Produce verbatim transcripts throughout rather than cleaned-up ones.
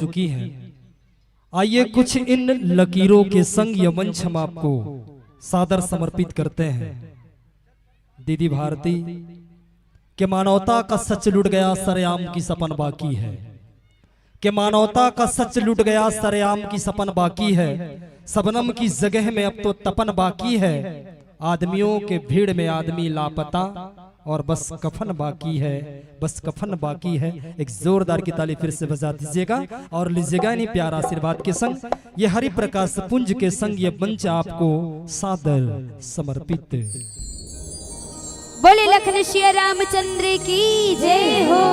चुकी हैं। आइए, कुछ इन लकीरों के संग ये मंच हम आपको सादर समर्पित करते हैं। दीदी भारती, के मानवता का सच लुट गया, सरेआम की सपन बाकी है। के मानवता का सच लुट गया, सरेआम की सपन बाकी है। शबनम की जगह में अब तो तपन बाकी है। आदमियों के भीड़ में आदमी लापता और बस कफन बाकी है, बस कफन बाकी है। एक जोरदार की ताली फिर से बजा दीजिएगा और लीजिएगा इन्हीं प्यारा आशीर्वाद के संग ये हरि प्रकाश पुंज के संग ये मंच आपको सादर समर्पित। बोले लखन सिया रामचंद्र की जय हो।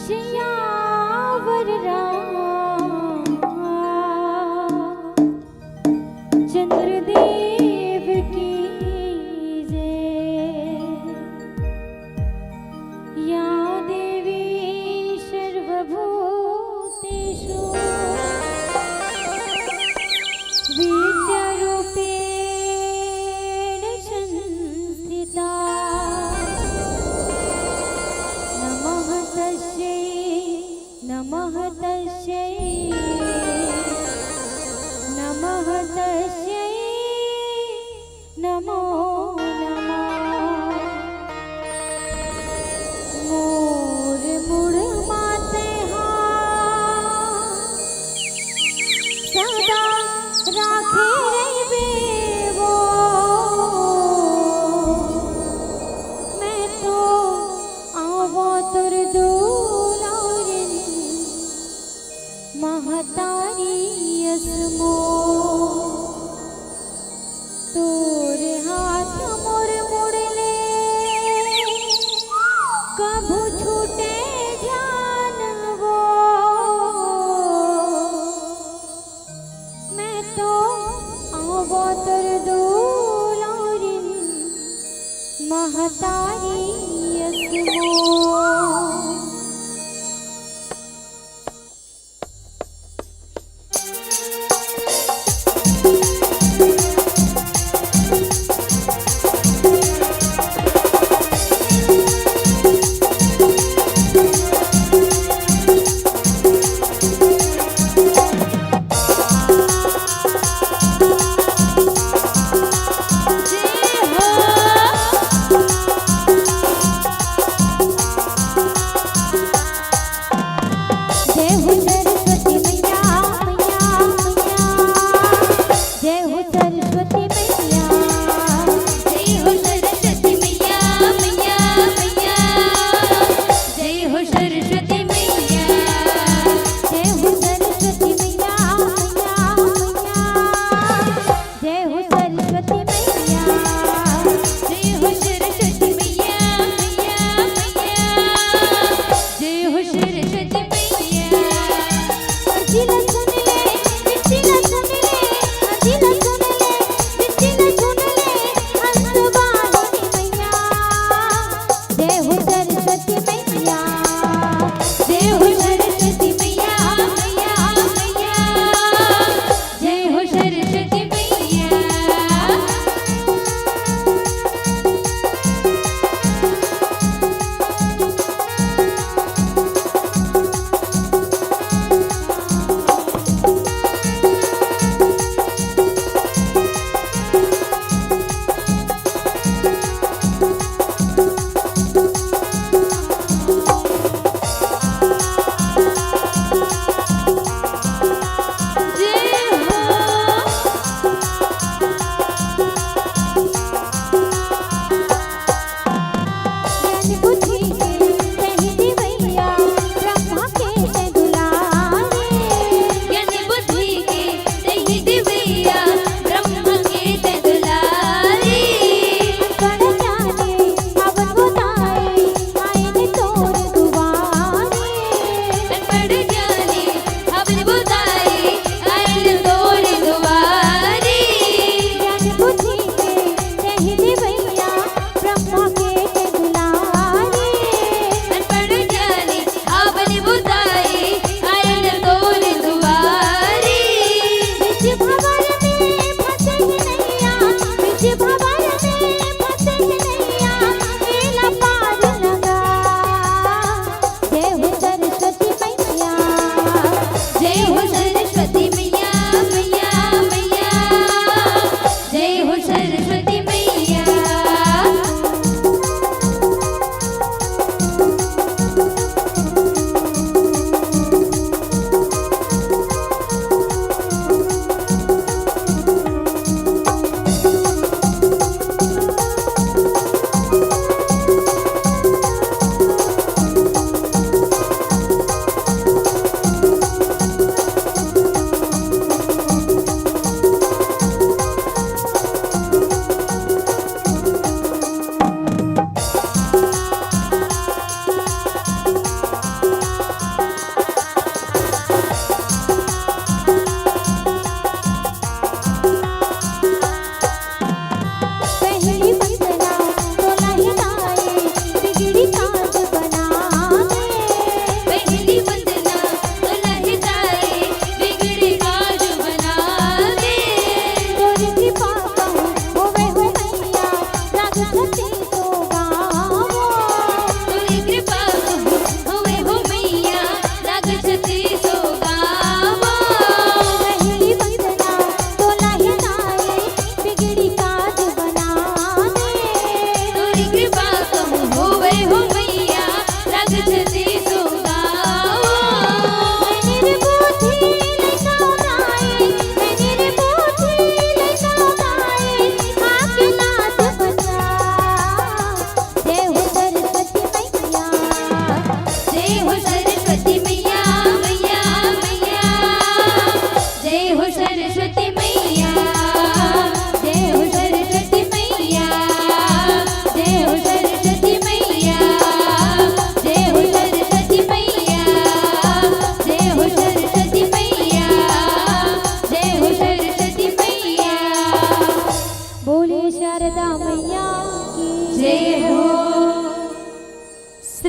सियावर राम चंद्रदेव की जय। या देवी सर्वभूतेषु विद्यारूपेण संस्थिता। नमः तस्यै, नमः तस्यै, नमः तस्यै, नमो नमः। मोर मुड़ माते हा सदा राखे रहिबे वो। मैं तो आवो तोर दुलारिन महतारी अस मोर। तोर हाथ मोर मुड़ ले कभू छूटे झन वो। मैं तो आवो तोर दुलारिन महतारी अस मोर।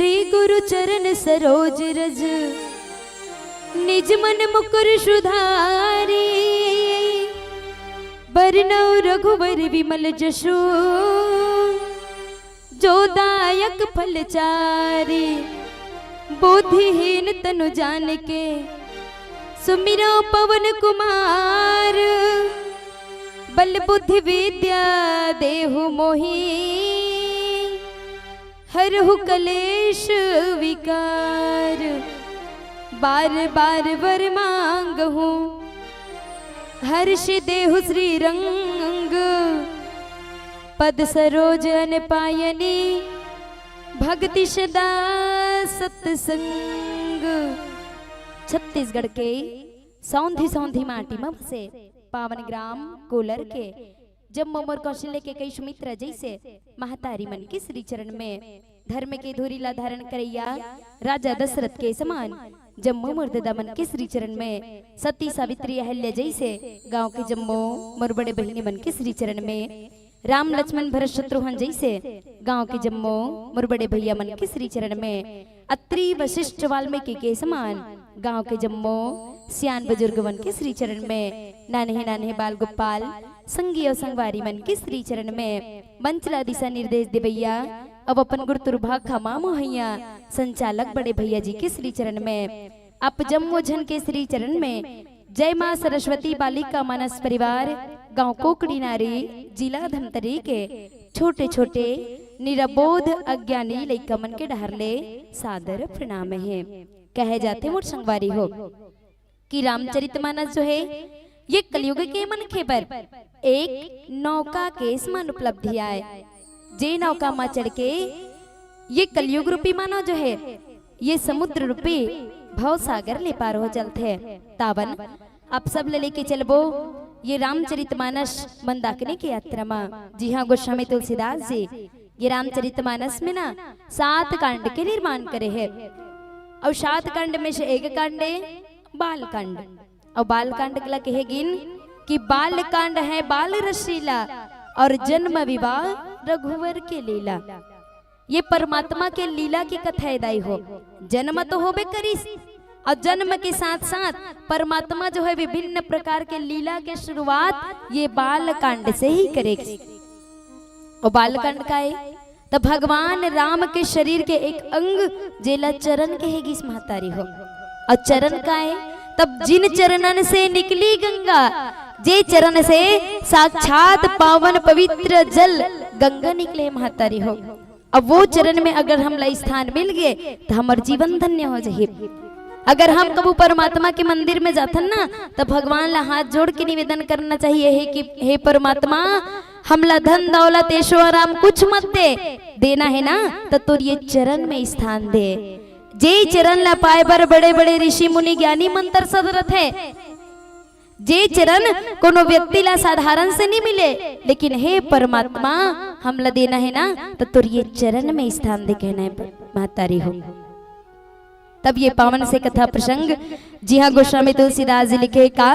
श्री गुरु चरण सरोज रज, निज मन मुकुर सुधारी। बरनउँ रघुवर विमल जसु, जो दायक फल चारी। बुद्धिहीन तनु जानिके, सुमिरउँ पवन कुमार। बल बुद्धि विद्या देहु मोहि, हरहु कलेश विकार। बार बार वर मांगहु, हर्ष देहु श्रीरंग। पद सरोज अन पायनी, भक्ति सदा सत्संग। छत्तीसगढ़ के सौंधी सौंधी माटी म बसे पावन ग्राम कोलर के जम्मो मोर कौशल्य के कई सुमित्रा जइसे महतारी मन के श्री चरण में, धर्म के धुरी ला धारण करइया राजा दशरथ के समान जम्मो मोर ददा मन के श्री चरण में, सती सावित्री अहल्या जइसे गांव के जम्मो मोर बड़े बहिनी मन के श्री चरण में, राम लक्ष्मण भरत शत्रुघ्न जइसे गांव के जम्मो मोर बड़े भैया मन के श्री चरण में, अत्रि वशिष्ठ वाल्मीकि के समान गांव के जम्मो सियान बुजुर्ग मन के श्री चरण में, नान्हे नान्हे बाल गोपाल संगी अउ संगवारी मन के श्री चरण में, मंच ला दिशा निर्देश देवइया, अब अपन गुरु तुरभा खमा मोहैया संचालक बड़े भैया जी के श्री चरण में, आप जम्मो झन के श्री चरण में, जय माँ सरस्वती बालिका मानस परिवार, गांव कोकड़ी नारी, जिला धमतरी के छोटे छोटे निरबोध अज्ञानी लइका मन के डहर ले सादर प्रणाम हे। कहे जाथे मोर संगवारी हो कि रामचरित मानस जो हे, ये कलयुग के मनखे बर एक नौका के समान उपलब्धि आय, जे नौका म चढ़ के ये कलयुग रूपी मानव जो हे, ये समुद्र रूपी भव सागर ले पार हो चलथे। तावन आप सब ले लेके चलबो ये रामचरित मानस मंदाकिनी के यात्रा म। जी हाँ, गोस्वामी तुलसीदास जी ये रामचरित मानस में ना सात कांड के निर्माण करे हे, अउ सात कांड में से एक कांड हे बाल कांड। अउ बाल कांड ला कहे गिन कि बाल कांड हे बाल रसीला, अउ जन्म विवाह रघुवर के लीला। ये परमात्मा के लीला की कथा हे दाई हो। जन्म तो होबे करिस, अउ जन्म के साथ साथ परमात्मा जो हे विभिन्न प्रकार के लीला के शुरुआत ये बाल कांड से ही करे। अउ बाल कांड का हे? त भगवान राम के शरीर के एक अंग जेला चरण कहे गिस महतारी हो। अउ चरण का हे? तब जिन चरणन से निकली गंगा, जे चरण से साक्षात पावन पवित्र जल गंगा निकले महतारी हो। अब वो चरण में अगर हमला स्थान मिल गे त हमर जीवन धन्य हो जाही। अगर हम कभू परमात्मा के मंदिर में जाथन ना, त भगवान ला हाथ जोड़ के निवेदन करना चाहिए हे कि हे परमात्मा, हमला धन दौलत ऐशो आराम कुछ मत दे, देना हे ना त तोर ये चरण में स्थान दे। जे चरण ला पाए बर बड़े बड़े ऋषि मुनि ज्ञानी मन तरसत रथे, जे चरण कोनो व्यक्ति ला साधारण से नहीं मिले, लेकिन हे परमात्मा, हमला देना हे ना त तोर ये चरण में स्थान दे कहना हे महतारी हो। तब ये पावन से कथा प्रसंग, जी हाँ, गोस्वामी तुलसीदास जी लिखे का,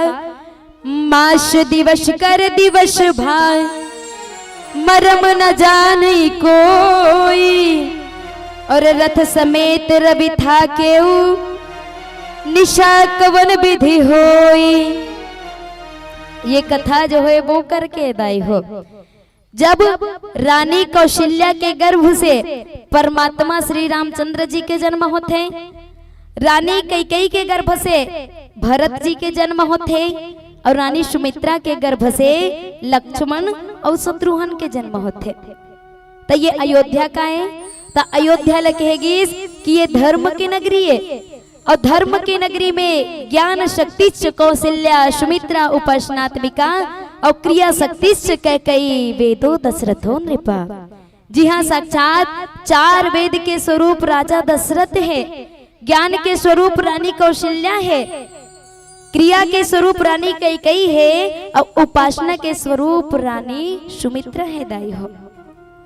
मास दिवस कर दिवस भाय, मरम न जाने कोई, अउ रथ समेत रवि थाकेउ, निशा कवन विधि होई। ये कथा जो हे वो करके दाई हो, जब रानी कौशल्या के गर्भ से परमात्मा श्री रामचंद्र जी के जन्म होथे, रानी कैकेयी के गर्भ से भरत जी के जन्म होथे, अउ रानी सुमित्रा के गर्भ से लक्ष्मण अउ शत्रुघ्न के जन्म होथे। त ये अयोध्या का हे? त अयोध्या ल कहे गिस कि ये धर्म के नगरी हे, अउ धर्म के नगरी में ज्ञान शक्तिश्च कौशल्या सुमित्रा उपासनात्मिका, अउ क्रिया शक्तिश्च कैकेयी वेदो दशरथो नृपा। जी हाँ, साक्षात चार वेद के स्वरूप राजा दशरथ हे, ज्ञान के स्वरूप रानी कौशल्या हे, क्रिया के स्वरूप रानी कैकेयी हे, अउ उपासना के स्वरूप रानी सुमित्रा हे दाई हो।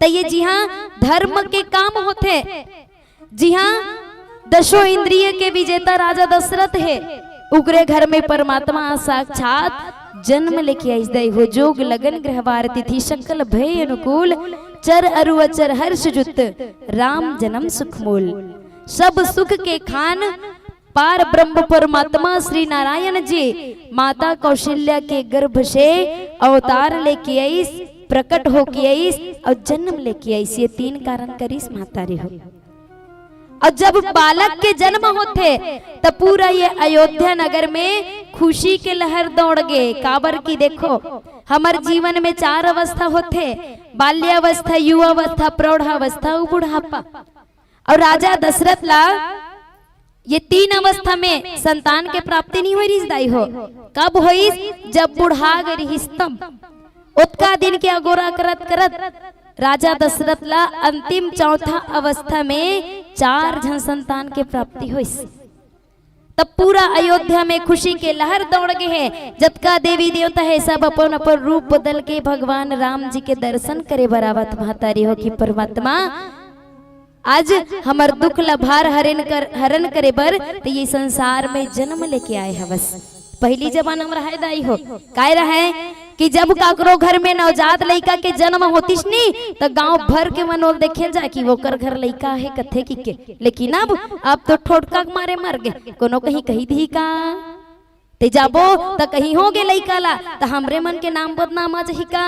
त ये जी हाँ, धर्म के काम होथे, जी हाँ, दसों इंद्रिय के विजेता राजा दशरथ हे, उकरे घर में परमात्मा साक्षात जन्म लेके आइस दाई हो। जोग लगन गृहवार तिथि सकल भय अनुकूल, चर अरु अचर हर्ष जुत राम जन्म सुख मूल। सब सुख के खान पार ब्रह्म परमात्मा श्री नारायण जी माता कौशल्या के गर्भ से अवतार लेके आइस, प्रकट होके आइस अउ जन्म लेके आइस। ये तीन कारण करिस महतारी हो। अउ जब बालक के जन्म होथे, त पूरा ये अयोध्या नगर में खुशी के लहर दौड़ गे। काबर कि देखो, हमर जीवन में चार अवस्था होथे, बाल्यावस्था, युवावस्था, प्रौढ़ावस्था अउ बुढ़ापा। अउ राजा दशरथ ला ये तीन अवस्था में संतान के प्राप्ति नहीं होई रिहिस दाई हो। कब होइस? जब बुढ़ा गे रिहिस तब। ओतका दिन के अगोरा करत करत राजा दशरथ ला अंतिम चौथा अवस्था में चार झन संतान के प्राप्ति होइस। तब पूरा अयोध्या में खुशी के लहर दौड़ गे हे। जतका देवी देवता हे, सब अपन अपन रूप बदल के भगवान राम जी के दर्शन करे बर आवत। महतारी हो कि परमात्मा आज हमर दुख ला भार हरन कर, हरन करे बर त ये संसार में जन्म लेके आए हवस। पहिली जमाना में रहय दाई हो, काय रहय कि जब काकरो घर में नवजात लइका के जन्म होतिस नी, त गांव भर के मन ओला देखे ल जाय कि ओकर घर लइका हे कथे कि के। लेकिन अब, अब तो ठोटका के मारे मर गे, कोनो कहीं कही दिही का? ते जाबो त कहीं हो गे लइका ला, त हमरे मन के नाम बदनाम आ जही का?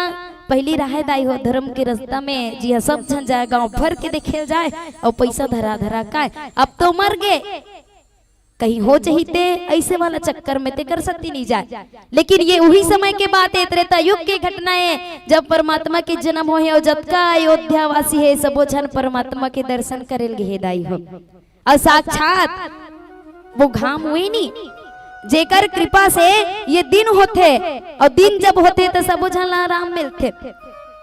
पहिली रहय दाई हो धर्म के रस्ता में, जी हाँ, सब झन जाय, गांव भर के देखे ल जाय, अउ पइसा धरा धरा काय, अब तो मर गे, कहीं हो जही ते, अइसे वाला चक्कर में ते कर सकती नहीं जाय। लेकिन ये उही समय के बात हे, त्रेता युग के घटना हे, जब परमात्मा के जन्म होहे अउ जतका अयोध्या वासी हे, सबो झन परमात्मा के दर्शन करे ल गे हे दाई हो। अउ साक्षात वो घाम हुई नी, जेकर कृपा से ये दिन होथे, अउ दिन जब होथे त सबो झन ला आराम मिलथे।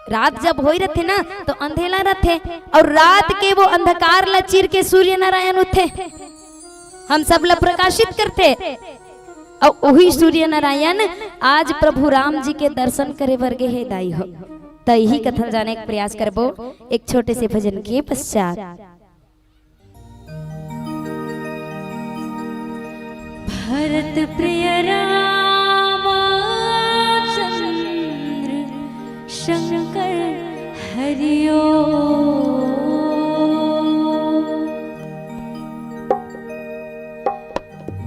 रात जब होई रथे ना, तो अंधेला रथे, अउ रात के वो अंधकार ला चीर के सूर्य नारायण उठथे, हम सब ला प्रकाशित करथे। अउ उही सूर्य नारायण आज प्रभु राम जी के दर्शन करे बर गे हे दाई हो। त इही कथा ल जाने के प्रयास करबो एक छोटे से भजन के पश्चात। भरत प्रिय राम चंद्र शंकर हरिओ।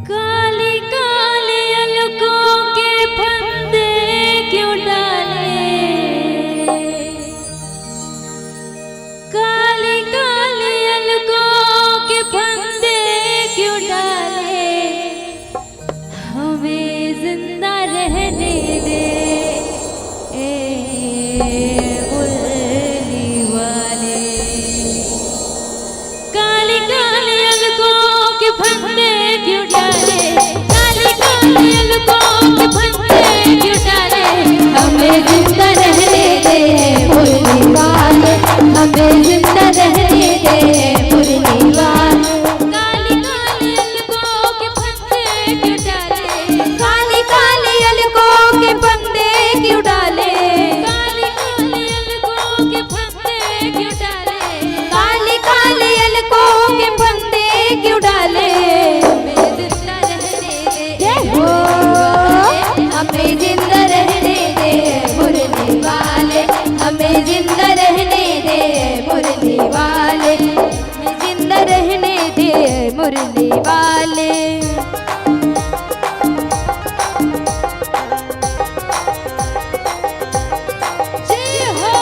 काली काली अलकों के फंदे क्यों डाले, काली काली अलकों के फंदे क्यों डाले, हमें जिंदा रहने दे, ए मुरली वाले। काली काली अलकों के फंदे क्यों डाले, काली काली अलकों के फंदे क्यों डाले, हमें जिंदा रहने दे मुरली वाले, हमें जिंदा रहने दे मुरली वाले। काली काली अलकों के फंदे क्यों डाले, काली काली अलकों के फंदे क्यों डाले, काली काली अलकों के फंदे क्यों डाले, काली काली अलकों के फंदे क्यों डाले। हमें जिंदा रहने दे, जय हो। हमें जिंदा रहने दे मुरली वाले, हमें जिंदा रहने दे मुरली वाले, हमें जिंदा रहने दे मुरली वाले। जय हो।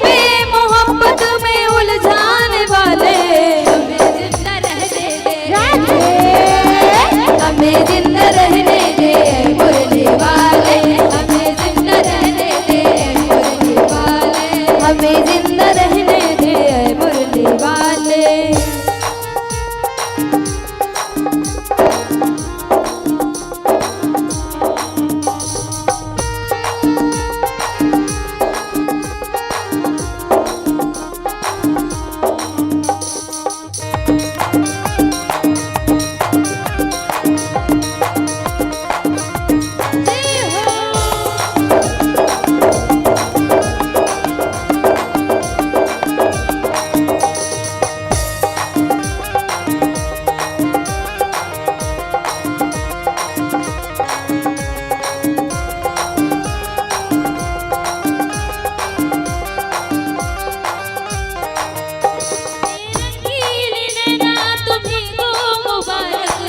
बेमोहब्बत में उलझाने वाले, हमें जिंदा रहने दे। हमें जिंदा रहने दे, मुरली वाले। हमें जिंदा रहने दे, मुरली वाले। हमें जिंदा रहने दे, मुरली वाले।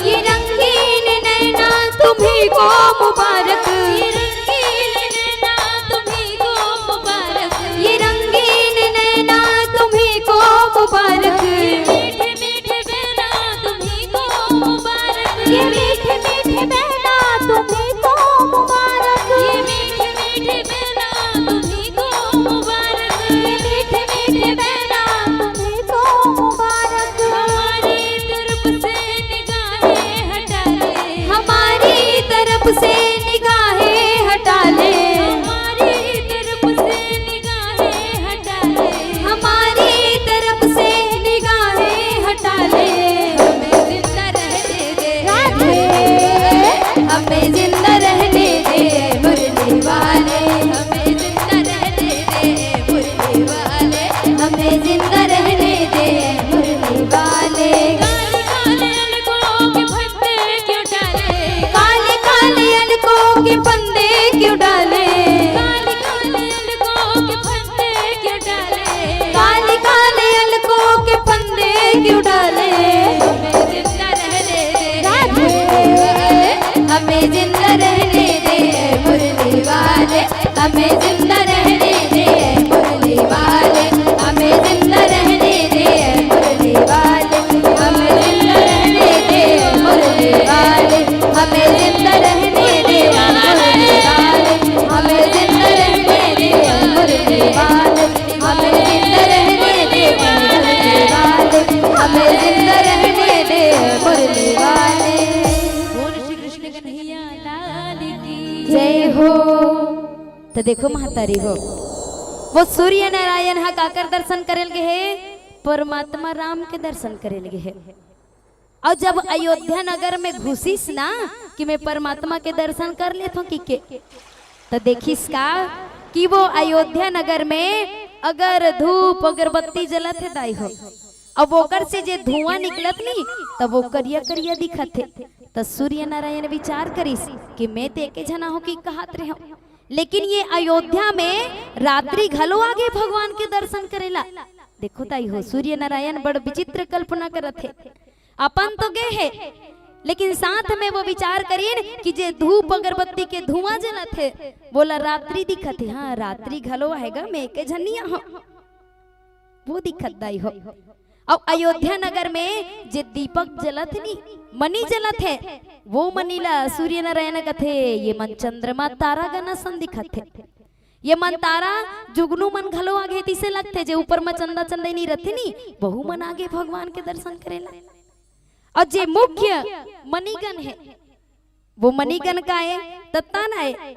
ये रंगीन नैना तुम्ही को मुबारक। ये रंगीन नैना तुम्ही को मुबारक। ये रंगीन नैना तुम्ही को मुबारक। ये मीठे मीठे बैना तुम्ही को मुबारक। ये मीठे मीठे बैना तुम्ही को मुबारक। ये मीठे मीठे बैना तुम्ही को मुबारक। ये मीठे मीठे बैना तुम्ही को मुबारक। हमारी तरफ से निगाहें हटा ले। हमारी तरफ से निगाहें हटा ले। हमारी तरफ से निगाहें हटा ले। हमारी तरफ से निगाहें हटा ले। हमें जिंदा रहने दे। राधे। हमें जिंदा रहने दे, मुरली वाले। हमें जिंदा रहने दे, मुरली वाले। हमें जिंदा रहने दे, मुरली वाले। काले काले अलकों के फंदे क्यों डाले? काले काले अलकों के फंदे क्यों डाले? काले काले अलकों के फंदे क्यों डाले? काले काले अलकों के फंदे क्यों डाले? हमें जिंदा रहने दे, राधे। हमें जिंदा रहने दे, मुरली वाले। हमें जिंदा रहने दे, मुरली वाले। हमें जिंदा रहने दे, मुरली वाले। हमें जिंदा रहने दे, मुरली वाले। हमें जिंदा रहने दे, मुरली वाले। हमें जिंदा रहने दे, मुरली वाले। हमें जिंदा रहने दे, मुरली वाले। हमें जिंदा रहने दे, मुरली वाले। बोल श्री कृष्ण कन्हैया लाल की जय हो। तो देखो महतारी हो, वो सूर्य नारायण हा काकर दर्शन करेल गे हे? परमात्मा राम के दर्शन करेल गे हे। अउ जब अयोध्या नगर में घुसिस ना कि मैं परमात्मा के दर्शन कर लेथों कि के, त देखिस का कि वो अयोध्या नगर में अगर धूप अगरबत्ती जलत हे दाई हो, अब ओकर से जे धुआं निकलत नी, तब वो करिया करिया दिखत हे। त सूर्य नारायण विचार करिस कि मैं ते एके झना हो कि कहत रेहेंव, लेकिन ये अयोध्या में रात्रि घलो आगे भगवान के दर्शन करेला। देखो दाई हो, सूर्य नारायण बड़ विचित्र कल्पना करत हे। अपन तो गे हे, लेकिन साथ में वो विचार करिन कि जे धूप अगरबत्ती के धुआं जलत हे, वोला रात्रि दिखत हे। हाँ, रात्रि घलो आएगा, मैं एके झनिया हूँ, वो दिखत दाई हो। अउ अयोध्या नगर में जे दीपक जलत हे नी, मनी जलत हे, वो मनी ला सूर्य नारायण कथे, ये मन चंद्रमा तारागण असन दिखत हे। ये मन तारा जुगनू मन घलो आगे तिसे लगथे, जे ऊपर म चंदा चंदैनी रथे नी, वहू मन आगे भगवान के दर्शन करेला। अउ जे मुख्य मणिगण हे, वो मणिगण का ए, तत्ता ना ए।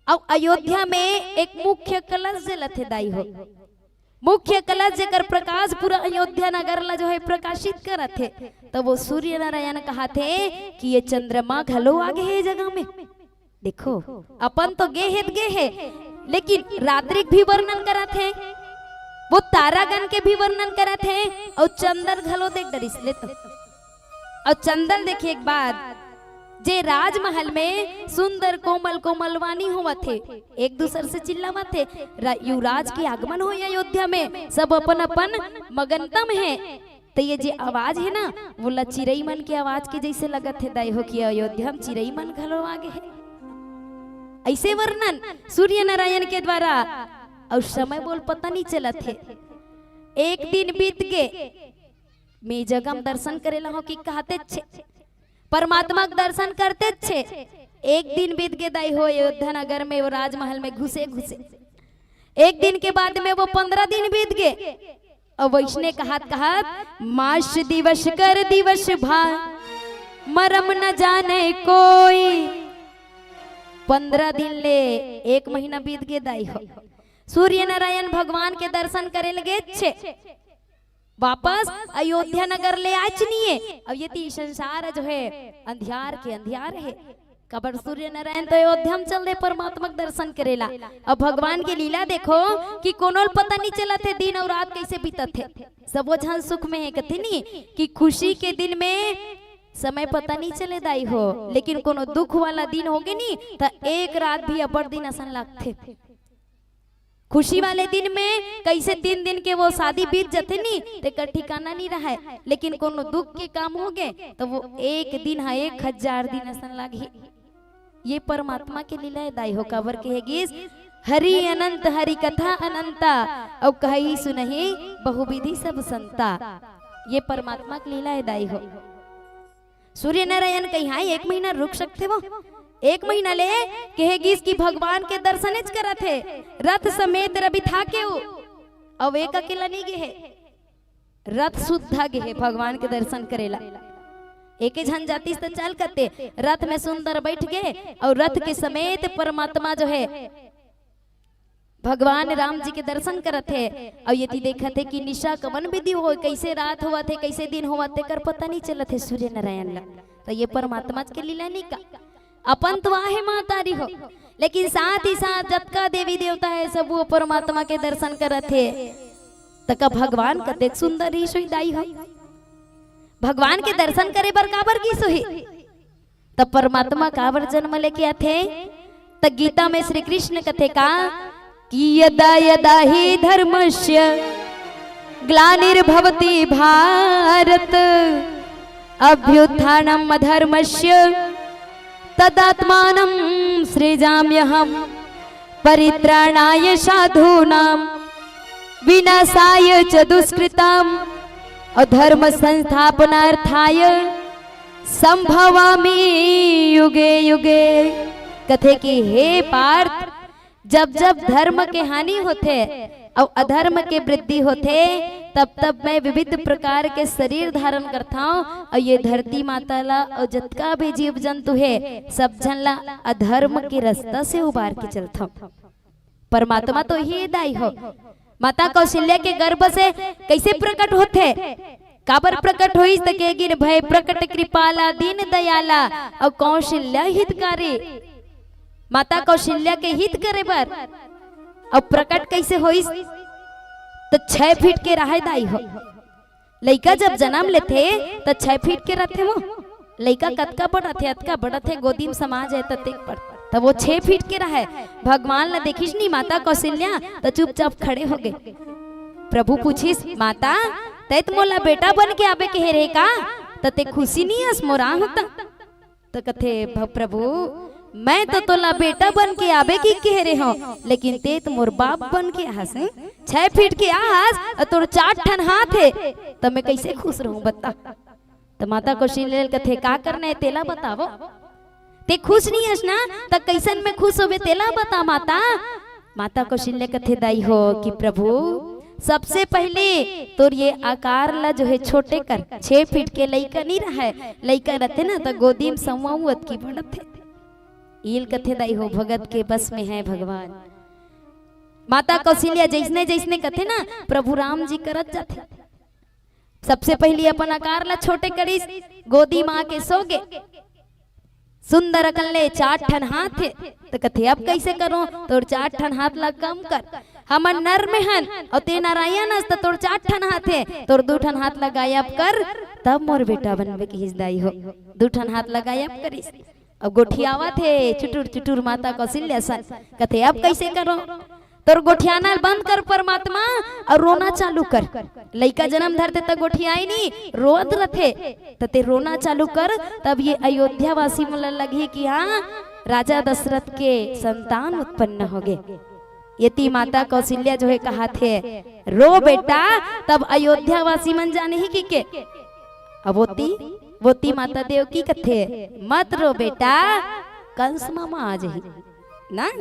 अउ अयोध्या में एक मुख्य कलश जलत हे दाई हो, मुख्य कलश जेकर प्रकाश पूरा अयोध्या नगर ला जो है प्रकाशित करत हे, त वो सूर्य नारायण कहत हे कि ये चंद्रमा घलो आगे हे जगह में। देखो, अपन तो गे हे त गे हे, लेकिन रात्रि के भी वर्णन करत हे, वो तारागण के भी वर्णन करत हे, अउ चंदन घलो देख डरिस ले तो। अउ चंदन देखे एक बात, जे राजमहल में सुंदर कोमल कोमलवानी होवत हे, एक दूसर से चिल्लावत हे, रा-, युवराज के आगमन होय अयोध्या में, सब अपन अपन मगनतम हे। त ये जे आवाज हे ना, वोला चिरई मन के आवाज के जैसे लगत हे दाई हो कि अयोध्या में चिरई मन घलो आगे हे। ऐसे वर्णन सूर्य नारायण के द्वारा अउ समय मोला पता नहीं चलत हे। एक दिन बीत गे, मैं जगह म दर्शन करे ला हूँ कि कहते छे, परमात्मा के दर्शन करते छे। एक दिन बीत गे दाई हो, अयोध्या नगर में वो राजमहल में घुसे घुसे। एक दिन के बाद में वो पंद्रह दिन बीत गे। अउ वइसने कहत कहत मास दिवस कर दिवस भा, मरम न जाने कोई। पंद्रह दिन ले एक महीना बीत गे दाई हो। सूर्य नारायण भगवान के दर्शन करे ल गेच छे, वापस अयोध्या नगर ले आच निये। अब ये ती संसार जो है अंधियार के अंधियार है, काबर सूर्य नारायण तो अयोध्या में चल दे परमात्मा के दर्शन करेला। अब भगवान के लीला देखो कि कोनो ल पता नहीं चलत हे दिन अउ रात कैसे बीतत हे। सबो झन सुख में हे कथे नी कि खुशी के दिन में समय पता नहीं चले दाई हो, लेकिन कोनो दुख वाला दिन होगे नी त एक रात भी अब्बड़ दिन असन लगथे। खुशी वाले दिन में कैसे तीन दिन के वो शादी बीत जथे नी, तेकर ठिकाना नहीं रहे, लेकिन कोनो दुख के काम होगे त वो एक दिन हा एक हजार दिन असन लागही। ये परमात्मा के लीला हे दाई हो, काबर के हे गीस, हरि अनंत हरि कथा अनंता, अउ कहई सुनही बहुविधि सब संता। ये परमात्मा के लीला हे दाई हो। सूर्य नारायण कहीं, हाँ, एक महीना रुक सकथे वो? एक महीना ले कहे गीस कि भगवान के दर्शनेच करत हे, रथ समेत रबिथा के उ, अउ एक अकेला नहीं गे हे, रथ सुद्धा गे हे भगवान के दर्शन करेला। एके झन जातिस त चल कते, रथ में सुंदर बैठ गे अउ रथ के समेत परमात्मा जो है भगवान राम जी के दर्शन करत हे। अउ ये ती देखत हे कि निशा कवन विधि होय, कैसे रात होवत हे, कैसे दिन होवत हे, तेकर पता नहीं चलत हे सूर्य नारायण ला। त ये परमात्मा के लीला नहीं का? अपन तो आहे महतारी हो, लेकिन साथ ही साथ जतका देवी देवता हे, सबो परमात्मा के दर्शन करत हे। त का भगवान कतेक सुंदर रहिस होही दाई हो? भगवान के दर्शन करे बर काबर गीस होही? त परमात्मा काबर जन्म लेके आथे? त गीता में श्री कृष्ण कथे का कि यदा यदा ही धर्मस्य ग्लानिर्भवति भारत, अभ्युत्थानम अधर्मस्य तदात्मानं सृजाम्यहम, परित्राणाय साधूनाम विनाशाय च दुष्कृताम, अउ धर्म संस्थापनार्थाय संभवामि युगे युगे। कथे कि हे पार्थ, जब जब धर्म के हानि होथे अउ अधर्म के वृद्धि होथे, तब तब मैं विविध प्रकार के शरीर धारण करथौं अउ ये धरती माता ला अउ जतका भी जीव जंतु हे, सब झन ला अधर्म के रास्ता से उबार के चलथौं। परमात्मा तो ही दाई हो। माता कौशल्या के गर्भ से कैसे प्रकट होथे? काबर प्रकट होइस त के गिन भय प्रकट कृपाला दीन दयाला अउ कौशल्या हितकारी। माता कौशल्या के हित करे बर अउ प्रकट कैसे होइस? त छह फीट के रहे दाई हो। लइका जब जन्म लेथे त छह फीट के रथे वो। लइका कतका बड़थे, अतका बड़थे, गोदी में समा जाए त तेक पड़, त वो छह फीट के रहे। भगवान ला देखिस नी माता कौशल्या त चुपचाप खड़े हो गे। प्रभु पूछिस, माता, तैं त मोला बेटा बन के आबे कहे रहे का? त ते खुशी नहीं हस मोर आहूं त? त कथे, "भ-, प्रभु, मैं तो तोला बेटा बन के आबे की कहे रहे हौं, लेकिन ते तो मोर बाप बन के आहस, हैं? छह फीट के आहस, अउ तोर चार ठन हाथ हे, त मैं कैसे खुश रहूं, बता?" त माता कौशल्या कथे, "का करना हे, तेला बतावो। ते खुश नहीं हस ना, त कैसन में खुश होबे, तेला बता माता।" माता कौशल्या कथे, दाई हो कि प्रभु, सबसे पहले तोर ये आकार ला जो है छोटे कर, छह फीट के लइका नहीं रहे, लइका रहते ना त गोदी में सवाऊं अतकी बढ़त हे। ईल कथे, दाई हो, भगत के बस में है भगवान। माता कौशल्या जैसने जैसने कथे ना, प्रभु राम जी करत जाथे। सबसे पहली अपन आकार ला छोटे करिस, गोदी माँ के सो गे। सुंदर अकन ले चार ठन हाथ हे, त कथे, "अब कैसे करो? तोर चार ठन हाथ ला कम कर। हमन नर में हन, अउ ते नारायण अस, त तोर चार ठन हाथ हे, तोर दू ठन हाथ ला गायब कर, तब मोर बेटा बनबे," किहिस दाई हो। दू ठन हाथ ला गायब करिस। अब गोठियावत हे चुटुर चुटुर माता कौशल्या सन। कथे, "अब कैसे करो? तोर गोठियाना ल बंद कर परमात्मा, अउ रोना चालू कर।" लइका जन्म धरथे त गोठियाई नी, रोवत रथे, त ते रोना चालू कर, तब ये अयोध्या वासी मन ल लगही कि हाँ, राजा दशरथ के संतान उत्पन्न होगे। यति माता कौशल्या जो हे कहाथे, "रो बेटा।" तब अयोध्या वासी मन जानही कि के? अब वोती, वोती माता देवकी कथे, "मत रो बेटा, कंस मामा आ जही।" ना,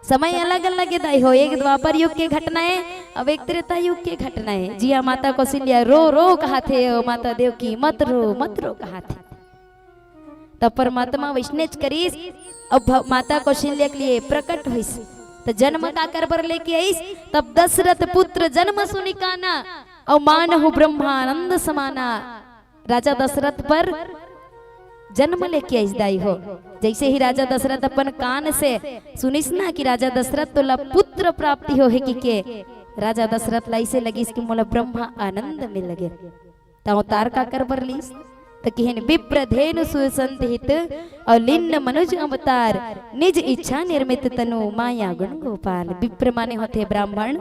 समय अलग-अलग हे दाई हो, एक द्वापर युग के घटना हे, अब एक त्रेता युग के घटना हे। जिहां माता कौशल्या रो रो कहाथे, ओ माता देवकी, "मत रो, मत रो," कहाथे। तब परमात्मा वइसनेच करिस, अब भ-, माता कौशल्या के लिए प्रकट होइस। त जन्म काकर बर लेके आइस, तब दशरथ पुत्र जन्म सुनि काना, अउ मानहु ब्रह्मानंद समाना। राजा दशरथ बर जन्म लेके आइस दाई हो। जइसे ही राजा दशरथ अपन कान से सुनिस ना कि राजा दशरथ तोला पुत्र प्राप्ति होहे कि के, राजा दशरथ ला अइसे लगिस कि मोला ब्रह्मा आनंद मिल गे। त अवतार काकर बर लिस? त किहिन, "विप्र धेनु सुर संत हित, अउ लीन मनुज अवतार, निज इच्छा निर्मित तनु माया गुण गोपाल।" विप्र माने होथे ब्राह्मण,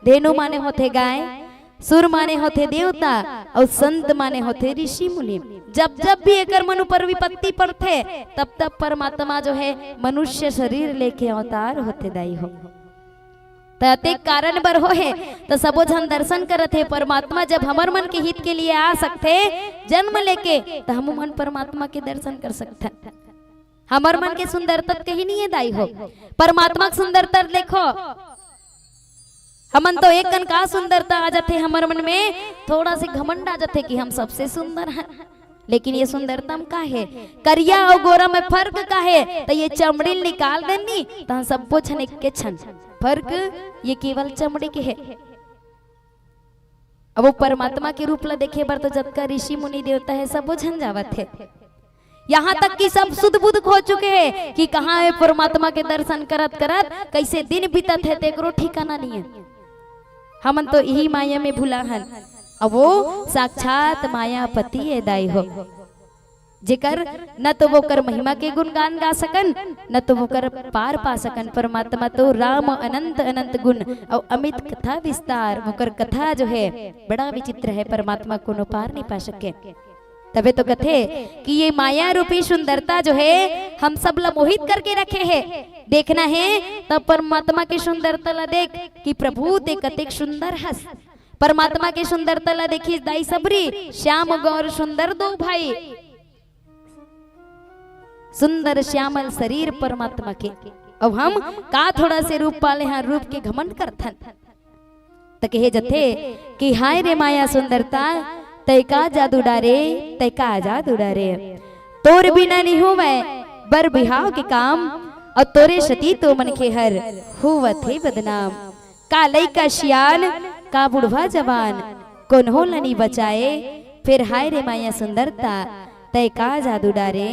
धेनु माने होथे गाय, सुर माने होथे देवता, अउ संत माने होथे ऋषि मुनि। जब जब भी एकर मन ऊपर विपत्ति पड़थे, तब तब परमात्मा जो हे मनुष्य शरीर लेके अवतार होथे दाई हो। त अतेक कारण बर होहे, त सबो झन दर्शन करत हे। परमात्मा जब हमर मन के हित के लिए आ सकथे जन्म लेके, त हमू मन परमात्मा के दर्शन कर सकथन। हमर मन के सुंदरता कहीं नहीं है दाई हो, परमात्मा के सुंदरता देखो। हमन तो एक कन का सुंदरता आ जाथे हमर मन में, थोड़ा से घमंड आ जाथे कि हम सबसे सुंदर हैं। लेकिन ये सुंदरता म का हे? करिया अउ गोरा में फर्क का हे? त ये चमड़ी ल निकाल देनी, त हम सब्बो झन एके झन। फर्क ये केवल चमड़ी के हे। अब वो परमात्मा के रूप ला देखे बर तो जतका ऋषि मुनि देवता हे, सबो झन जावत हे। यहाँ तक कि सब सुध बुध खो चुके हे कि कहाँ हे परमात्मा के दर्शन करत करत, कइसे दिन बीतत हे, तेकरो ठिकाना नहीं हे। हमन तो इही माया में भुला हन। अब वो साक्षात मायापति हे दाई हो, जेकर न तो वो कर महिमा के गुणगान गा सकन, न तो वो कर पार पा सकन। परमात्मा तो राम अनंत अनंत गुण अउ अमित कथा विस्तार। वो कर कथा जो हे बड़ा विचित्र हे, परमात्मा कोनो पार नहीं पा सके। तबे तो कथे कि ये माया रूपी सुंदरता जो हे हम सब ला मोहित करके रखे हे। देखना हे तब परमात्मा के सुंदरता ला देख कि प्रभु ते कतेक सुंदर हस। परमात्मा के सुंदरता ला देखिस दाई सबरी, श्याम गौर सुंदर दो भाई, सुंदर श्यामल शरीर परमात्मा के। अब हम का थोड़ा से रूप पाले हन, रूप के घमंड करथन। त कहे जथे कि हाय रे माया सुंदरता, तै का जादू डारे, तै का जादू डारे। तोर बिना नहीं होवय बर बिहाव के काम, अउ तोरे सती तो मनखे हर होवत हे बदनाम। का लइका सियान, का बुढ़वा जवान, कोनो ल नी बचाए। फेर हाय रे माया सुंदरता, तै का जादू डारे,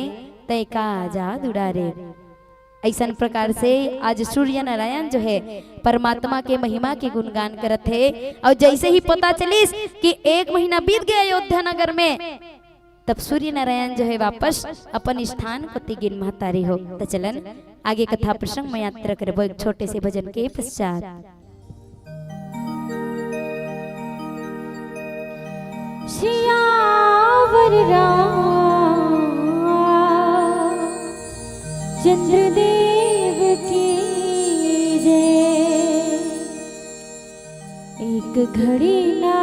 तै का जादू डारे। अइसन प्रकार से आज सूर्य नारायण जो हे परमात्मा के महिमा के गुणगान करत हे। अउ जइसे ही पता चलिस कि एक महीना बीत गे अयोध्या नगर में, तब सूर्य नारायण जो हे वापस अपन स्थान कोति गिन महतारी हो। त चलन आगे कथा प्रसंग में यात्रा करबो एक छोटे से भजन के पश्चात। सियावर राम चंद्रदेव की जय। एक घड़ी ना,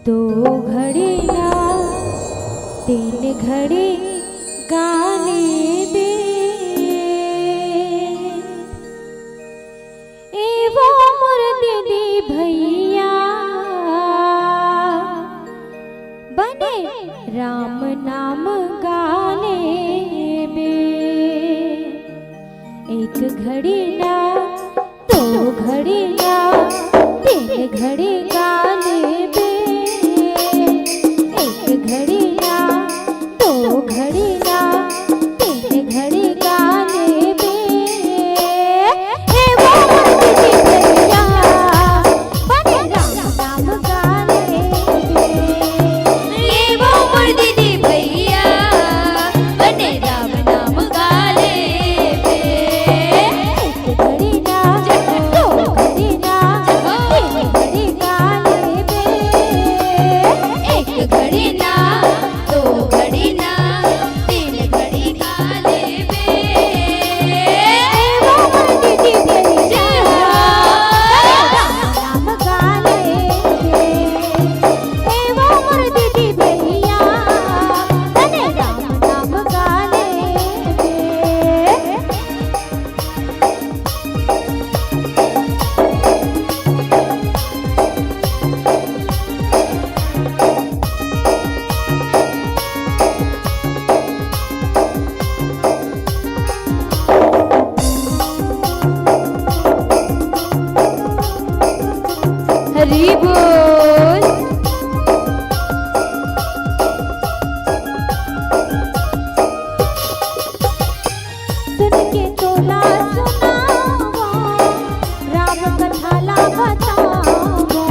दो घड़ी ना, तीन घड़ी गाने दे। ए वो मोर दीदी भैया, बने राम नाम गाने बे। एक घड़ी ना, दो घड़ी ना, तीन घड़ी गाने बे। एक घड़ी ना, दो घड़ी ना, तीन घड़ी गाने बे। ए वो मोर दीदी भैया, बने राम नाम गाने बे। ए वो मोर दीदी भैया, बने राम नाम गाने बे। एक घड़ी ना, दो घड़ी ना, तीन घड़ी गाने हरि बोल। सुन के तोला सुनावा, राम कथा ला बतावा,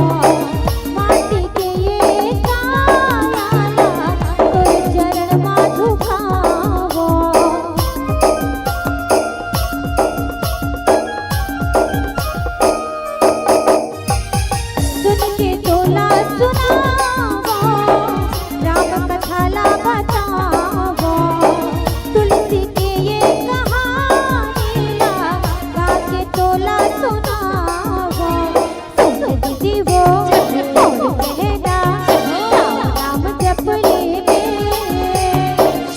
माटी के ये काया ला तोर चरण मा झुकावा। सुन के तोला सुनावा, राम कथा ला बतावा, तुलसी के ये कहानी ला गा के तोला सुनावा। सुन दीदी वो मोर कहना, राम नाम जप लेबे।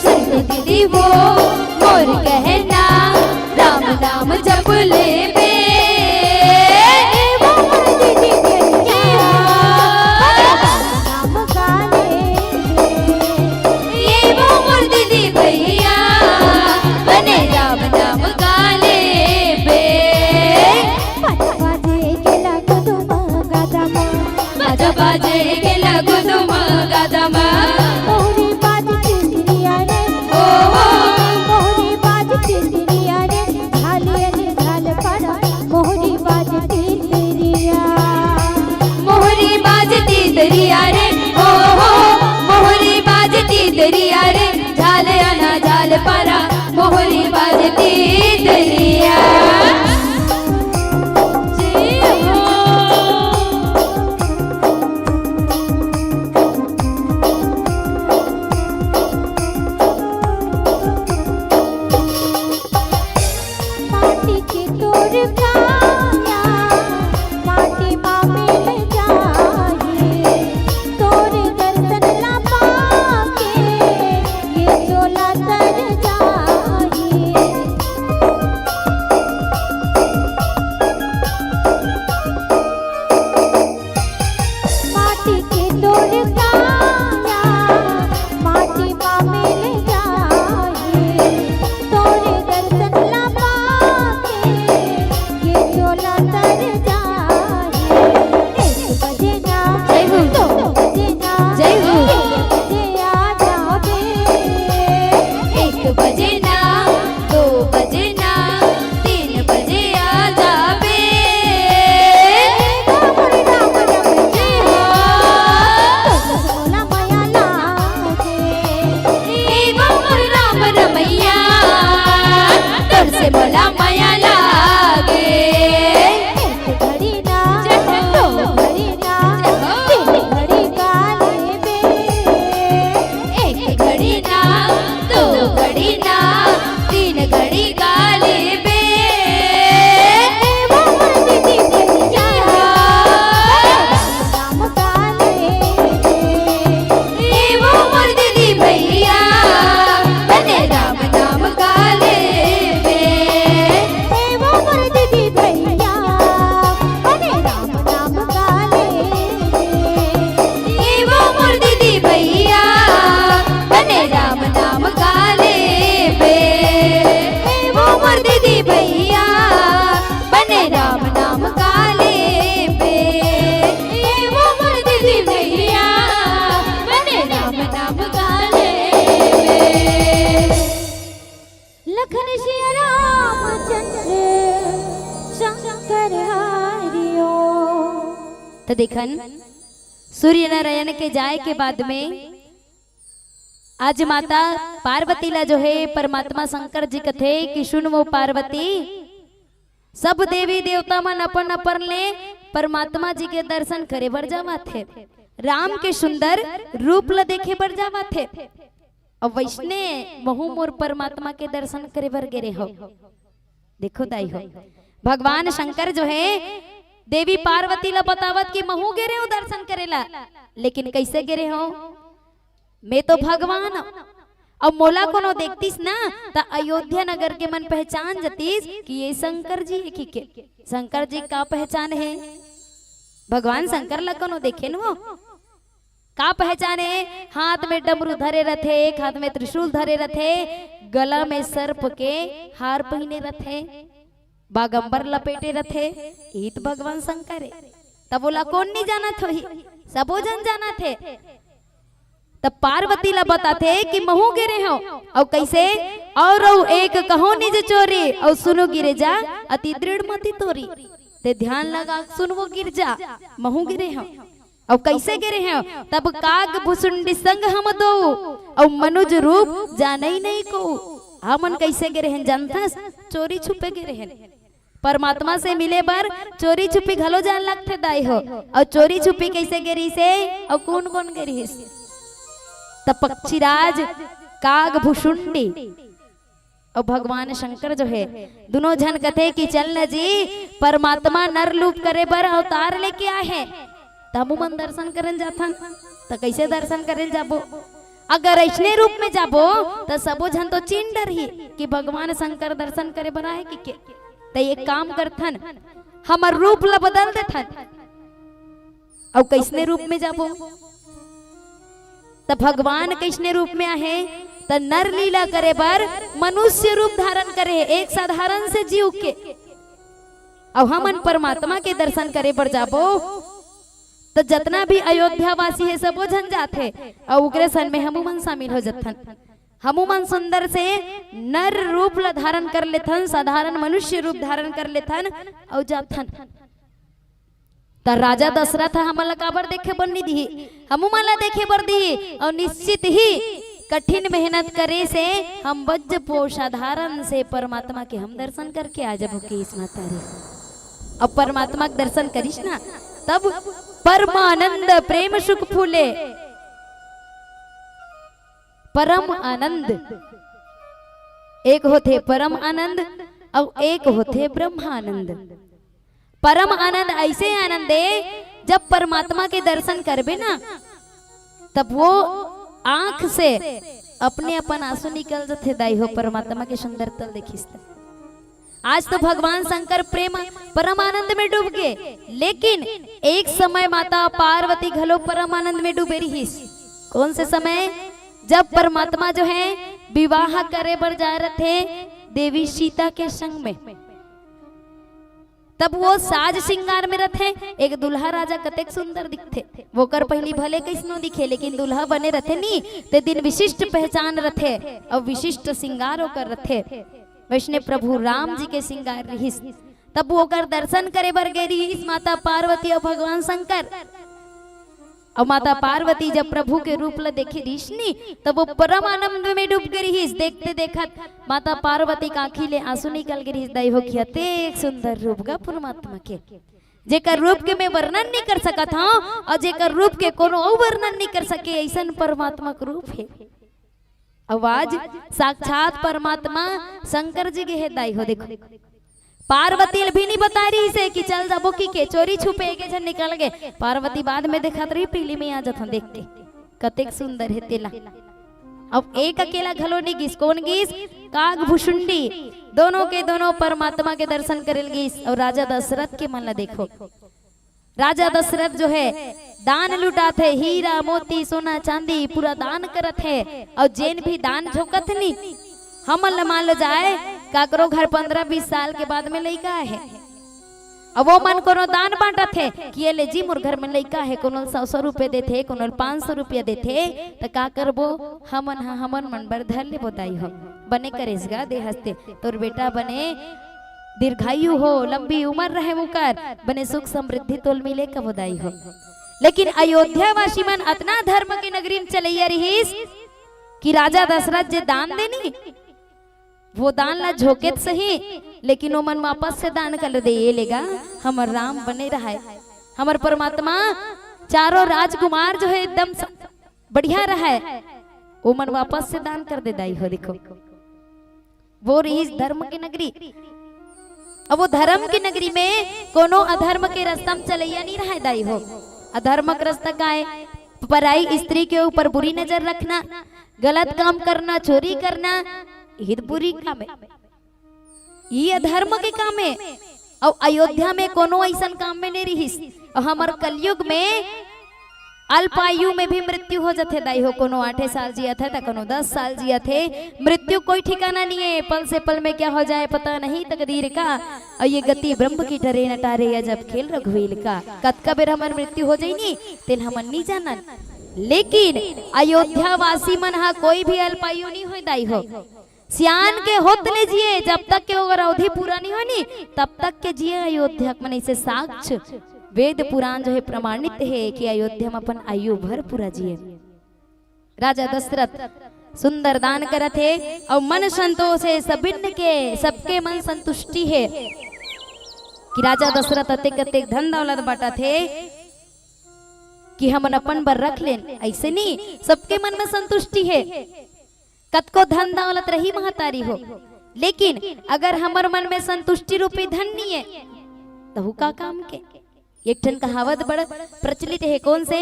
सुन दीदी वो मोर कहना, राम नाम जप लेबे। ए वो मोर दीदी भैया, राम नाम गा लेबे। ए वो मोर दीदी भैया, बने राम नाम गा लेबे। पटवा जे के लगो तुम गदमा, बाजा बाजे के लगो तुम गदमा। मोहरी बाज तितरिया रे, ओ हो। मोहरी बाज तितरिया रे, झालियन झाल परा। मोहरी बाज तितरिया, मोहरी बाज तितरिया रे, ओ हो। मोहरी बाज तितरिया रे, झालियन झाल परा। मोहरी बाज तितरिया। जय हो। माटी के तोर काया, माटी मा मिल जाही, तोर दर्शन ला पाके, ये चोला तर जाही। माटी के तोर काया, माटी मा मिल जाही, तोर दर्शन ला पाके, ये चोला तर जाही। एक बजे ना, जय हो। दो बजे ना, जय हो। तीन बजे आ जाबे। एक बजे ना, दो बजे ना, तीन बजे आ जाबे। ए वो मोर राम रमैया, तोर से मोला मया लागे। ए वो मोर राम रमैया, तोर से मोला मया लागे। एक घड़ी ना, दो घड़ी ना, तीन घड़ी गा लेबे। एक घड़ी ना, दो घड़ी ना, तीन घड़ी गा लेबे। ए वो मोर दीदी भैया, राम गा लेबे। ए वो मोर दीदी भैया, बने राम नाम गा लेबे। ए वो मोर दीदी भैया, बने राम नाम गा लेबे। ए वो मोर दीदी भैया, बने राम नाम गा लेबे। ए वो मोर दीदी भैया, बने राम नाम गा लेबे। ए वो मोर दीदी भैया, बने राम नाम गा लेबे। लखन सिया रामचंद्र शंकर हरिओ। त देखन, सूर्य नारायण के जाए के बाद में आज माता पार्वती ला जो है परमात्मा शंकर जी कथे कि सुन वो पार्वती, सब देवी देवता मन अपन अपन ले परमात्मा जी के दर्शन करे बर जावत हे, राम के सुंदर रूप ल देखे बर जावत हे। अब वैसने महू मोर परमात्मा के दर्शन करे बर गे रेहो। देखो दाई हो, भगवान शंकर जो है देवी पार्वती ल बतावत कि महू गे रेहो दर्शन करे ला, लेकिन कैसे गे रेहो? मैं तो भगवान हूँ। अब मोला कोनो देखतिस ना, त अयोध्या नगर के मन पहचान जतिस कि ये शंकर जी हे कि के। शंकर जी का पहचान हे? भगवान शंकर ला कोनो देखे न हो? का पहचान हे? हाथ में डमरू धरे रथे, एक हाथ में त्रिशूल धरे रथे, गला में सर्प के हार पहिने रथे, बागंबर लपेटे रथे, ई त भगवान शंकर हे। तब ओला कोन नहीं जानत होही? सबो झन जानत हे। तब पार्वती ला बताथे कि महूं गे रेहेंव। अउ कइसे? "अउ एक कहूं निज चोरी, अउ सुनहु गिरिजा अति दृढ़ मति तोरी।" ते ध्यान लगा सुनहु गिरिजा, महूं गे रेहेंव। अउ कइसे गे रेहेंव? "तब काग भुसुंडी संग हम दोऊ, अउ मनुज रूप जानई नहीं कोऊ।" हमन कइसे गे रेहेन जानथस? चोरी छुपे गे रेहेन। परमात्मा से मिले बर चोरी छुपी घलो जान लगथे दाई हो। अउ चोरी छुपी कइसे गे रिहिस हे? अउ कोन कोन गे रिहिस? त पक्षीराज, काग भुसुंडी अउ भगवान शंकर जो हे, दुनों झन कथे कि चल न जी, परमात्मा नर रूप करे बर अवतार लेके आए हे, त हमू मन दर्शन करे ल जाथन। त कइसे दर्शन करे ल जाबो? अगर अइसने रूप में जाबो, त सबो झन तो चिन्ह डरही कि भगवान शंकर दर्शन करे बर आए कि के। त एक काम करथन, हमर रूप ल बदल देथन। अउ कइसने रूप में जाबो? त भगवान कइसने रूप में आहे? त नर लीला करे बर मनुष्य रूप धारण करे हे, एक साधारण से जीव के। अउ हमन परमात्मा के दर्शन करे बर जाबो, त जतना भी अयोध्या वासी हे, सबो झन जाथे, अउ ओकरे संग में हमू मन शामिल हो जथन। हमू मन सुंदर से नर रूप ल धारण कर लेथन, साधारण मनुष्य रूप धारण कर लेथन, अउ जाथन। त राजा दशरथ ह हमन ला काबर देखे बर नी दिही? हमू मन ला देखे बर दिही। अउ निश्चित ही कठिन मेहनत करे से हम बच जबो, साधारण से परमात्मा के हम दर्शन करके आ जबो। कहिस माता रे। अब परमात्मा के दर्शन करिस ना, तब परमानंद प्रेम सुख फूले। परम आनंद, एक होथे परम आनंद, अउ एक होथे ब्रह्मानंद। परम आनंद अइसे आनंद ए, जब परमात्मा के दर्शन करबे ना, तब वो आंख से अपने अपन आंसू निकल जथे दाई हो, परमात्मा के सुंदरता ल देखिस त। आज तो भगवान शंकर प्रेम परम आनंद में डूब गे, लेकिन एक समय माता पार्वती घलो परम आनंद में डूबे रिहिस। कौन से समय? जब परमात्मा जो है विवाह करे बर जाए रथे देवी सीता के संग में, तब वो साज श्रृंगार में रथे। एक दुल्हा राजा कतेक सुंदर दिखथे, वोकर पहिली भले कइसनो दिखे, लेकिन दुल्हा बने रथे नी, ते दिन विशिष्ट पहचान रथे अउ विशिष्ट श्रृंगार ओकर रथे। वइसने प्रभु राम जी के श्रृंगार रिहिस, तब वो ओकर दर्शन करे बर गे रिहिस माता पार्वती अउ भगवान शंकर। अउ माता पार्वती जब प्रभु के रूप ल देखे रिहिस नी, तब वो परम आनंद में डूब गे रिहिस। देखते देखत माता पार्वती के आंखी ले आंसू निकल गे रिहिस। दाई हो, कि अतेक सुंदर रूप गा परमात्मा के, जेकर रूप के मैं वर्णन नहीं कर सकत हंव, अउ जेकर रूप के कोनो अउ वर्णन नहीं कर सके, अइसन परमात्मा के रूप हे। अउ आज साक्षात परमात्मा शंकर जी गे हे दाई हो। देखो, पार्वती ल भी नहीं बता रिहिस हे कि चल जाबो कि के, चोरी छुपे एके झन निकल गे। पार्वती बाद में देखत रही, पहिली में आ जथन देख के, कतेक सुंदर हे तेला। अब एक अकेला घलो नहीं गिस, कौन गिस? काग भुसुंडी। दोनों के दोनों परमात्मा के दर्शन करे ल गिस। अउ राजा दशरथ के मन ला देखो, राजा दशरथ जो है दान लुटाथे, हीरा मोती सोना चांदी पूरा दान करत हे। अउ जेन भी दान झोंकत नी, हमन ल मान लो जाए काकरो घर पंद्रह बीस साल के बाद में लइका हे, अउ वो मन कोनो दान बांटत हे कि ये ले जी मोर घर में लइका हे, कोनो ल सौ सौ रुपये देथे, कोनो ल पाँच सौ रुपया देथे, त का करबो? हमन ह हमन मन बर धर लेबो दाई हो। बने करेस गा दे हस्ते, तोर बेटा बने दीर्घायु हो, लंबी उमर रहे मुकर, बने सुख समृद्धि तोल मिले कबो दाई हो। लेकिन अयोध्या वासी मन अतना धर्म के नगरी में चलैया रिहिस कि राजा दशरथ जे दान देनी, वो दान ला झोंकेत सही, लेकिन ओमन वापस से दान कर दे, ये लेगा, हमर राम बने रहाय, हमर परमात्मा, चारों राजकुमार जो है एकदम स-, बढ़िया रहाय, ओमन वापस से दान कर दे दाई हो। देखो, वो रहिस धर्म के नगरी। अब वो धर्म के नगरी में कोनो अधर्म के रास्ता में चलैया नहीं रहाय दाई हो। अधर्म के रास्ता का है? पराई स्त्री के ऊपर बुरी नजर रखना, गलत काम करना, चोरी करना, ये तो बुरी काम है, ये अधर्म के काम है। अउ अयोध्या में कोनो अइसन काम में नहीं रहिस। अउ हमर कलयुग में अल्प आयु में भी मृत्यु हो जाथे दाई हो, कोनो आठे साल जियत हे त कोनो दस साल जियत हे। मृत्यु कोई ठिकाना नहीं है, पल से पल में क्या हो जाए पता नहीं तकदीर का। और ये गति ब्रह्म की टरे न टारे, अजब खेल रघुवीर का। कतका बेर हमर मृत्यु हो जाइनी तेन हमन नहीं जानन, लेकिन अयोध्या वासी मन हा कोई भी अल्प आयु नहीं होय दाई हो। सियान के होत ले जिए, जब तक के ओकर अवधि पूरा नहीं होनी तब तक के जिए अयोध्या मन। इसे साक्ष्य वेद पुराण जो है प्रमाणित है कि अयोध्या में अपन आयु भर पूरा जिए। राजा दशरथ सुंदर दान करत हे और मन संतोष है, सबिन के सबके मन संतुष्टि है कि राजा दशरथ अतेक अतेक धन दौलत बांटत हे कि हमन अपन बर रख लेन, ऐसे नहीं, सबके मन में संतुष्टि है। कतको धन दौलत रही महतारी हो, लेकिन अगर हमर मन में संतुष्टि रूपी धन नहीं है, तहु का काम के। एक ठन कहावत बड़ प्रचलित है, कौन से,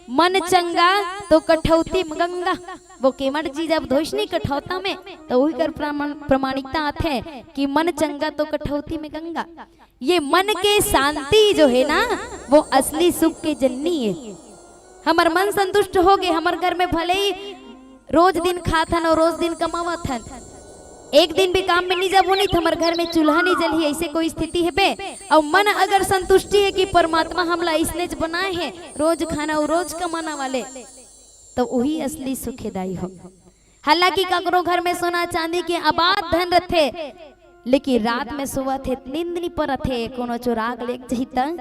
"मन चंगा तो कठौती में गंगा।" वो केवट जी जब धोइस नहीं कठौता में, तो वही कर प्रमाण-, प्रमाणिकता आथे कि मन चंगा तो कठौती में गंगा। ये मन के शांति जो है ना, वो असली सुख के जननी है। हमर मन संतुष्ट हो गए, हमर घर में भले ही रोज दिन खात हन और रोज दिन कमावत हन, एक दिन भी काम में नहीं जाबो नहीं, तो हमर घर में चूल्हा नहीं जलही, ऐसे कोई स्थिति है बे। और मन अगर संतुष्टि है कि परमात्मा हमला इसने ज बनाए हैं, रोज खाना और रोज कमाना वाले, तो वही असली सुखेदाई हो। हालांकि ककरो घर में सोना चांदी के आबाद धन रथे, लेकिन रात में सोवत हे, नींद नहीं परत हे, कोनो चोराग लेग जही त,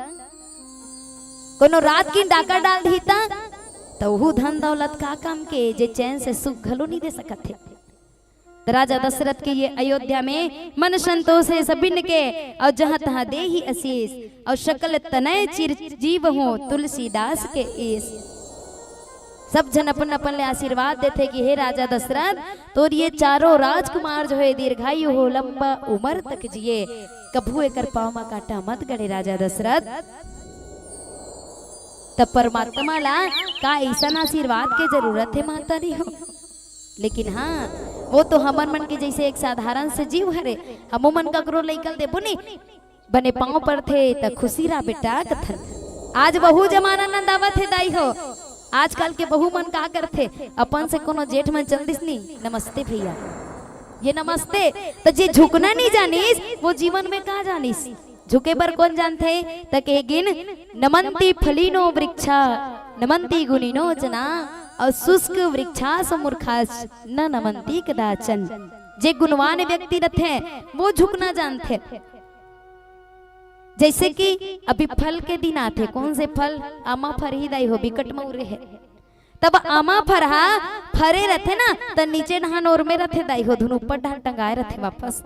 कोनो रात की डाका डाल दी त, तो वहू धन दौलत का काम के, जे चैन से सुख घलो नहीं दे सकत हे। त राजा दशरथ के ये अयोध्या में मन संतोष है सबिन के, और जहाँ तहाँ देहि असीस, और सकल तनय चिर जीव हो तुलसीदास के ईस। सब झन अपन अपन ले आशीर्वाद देथे कि हे राजा दशरथ, तोर ये चारों राजकुमार जो है दीर्घायु हो, लंबा उम्र तक जिए, कभू एकर पाँव मा कांटा मत गड़े राजा दशरथ। तब परमात्मा ला का ऐसन आशीर्वाद के जरूरत है महतारी हो? लेकिन हाँ, वो तो हमर मन के जैसे एक साधारण से जीव हरे, हमो मन ककरो लइका ल देबो नहीं, बने पाँव परथे त खुशी रह बेटा कथन। आज वहू जमाना नंदावत हे दाई हो। आजकल के बहू मन का करथे, अपन से कोनो जेठ मन चल दिस नी, "नमस्ते भैया।" ये नमस्ते, त जे झुकना नहीं जानिस, वो जीवन में का जानिस? झुके बर कौन जानथे? त के गिन, "नमंती फलिनो वृक्षा, नमंती गुणिनो जना, और शुष्क वृक्षास मूर्खास न नमंती कदाचन।" जे गुणवान व्यक्ति रथे, वो झुकना जानथे। जैसे कि अभी फल के दिन आथे, कौन से फल? आमा फरही दाई हो, बिकट मउरे है। तब आमा फरहा फरे रथे ना, त नीचे डहान ओर में रथे दाई हो, धुन ऊपर डहान टंगाए रथे वापस।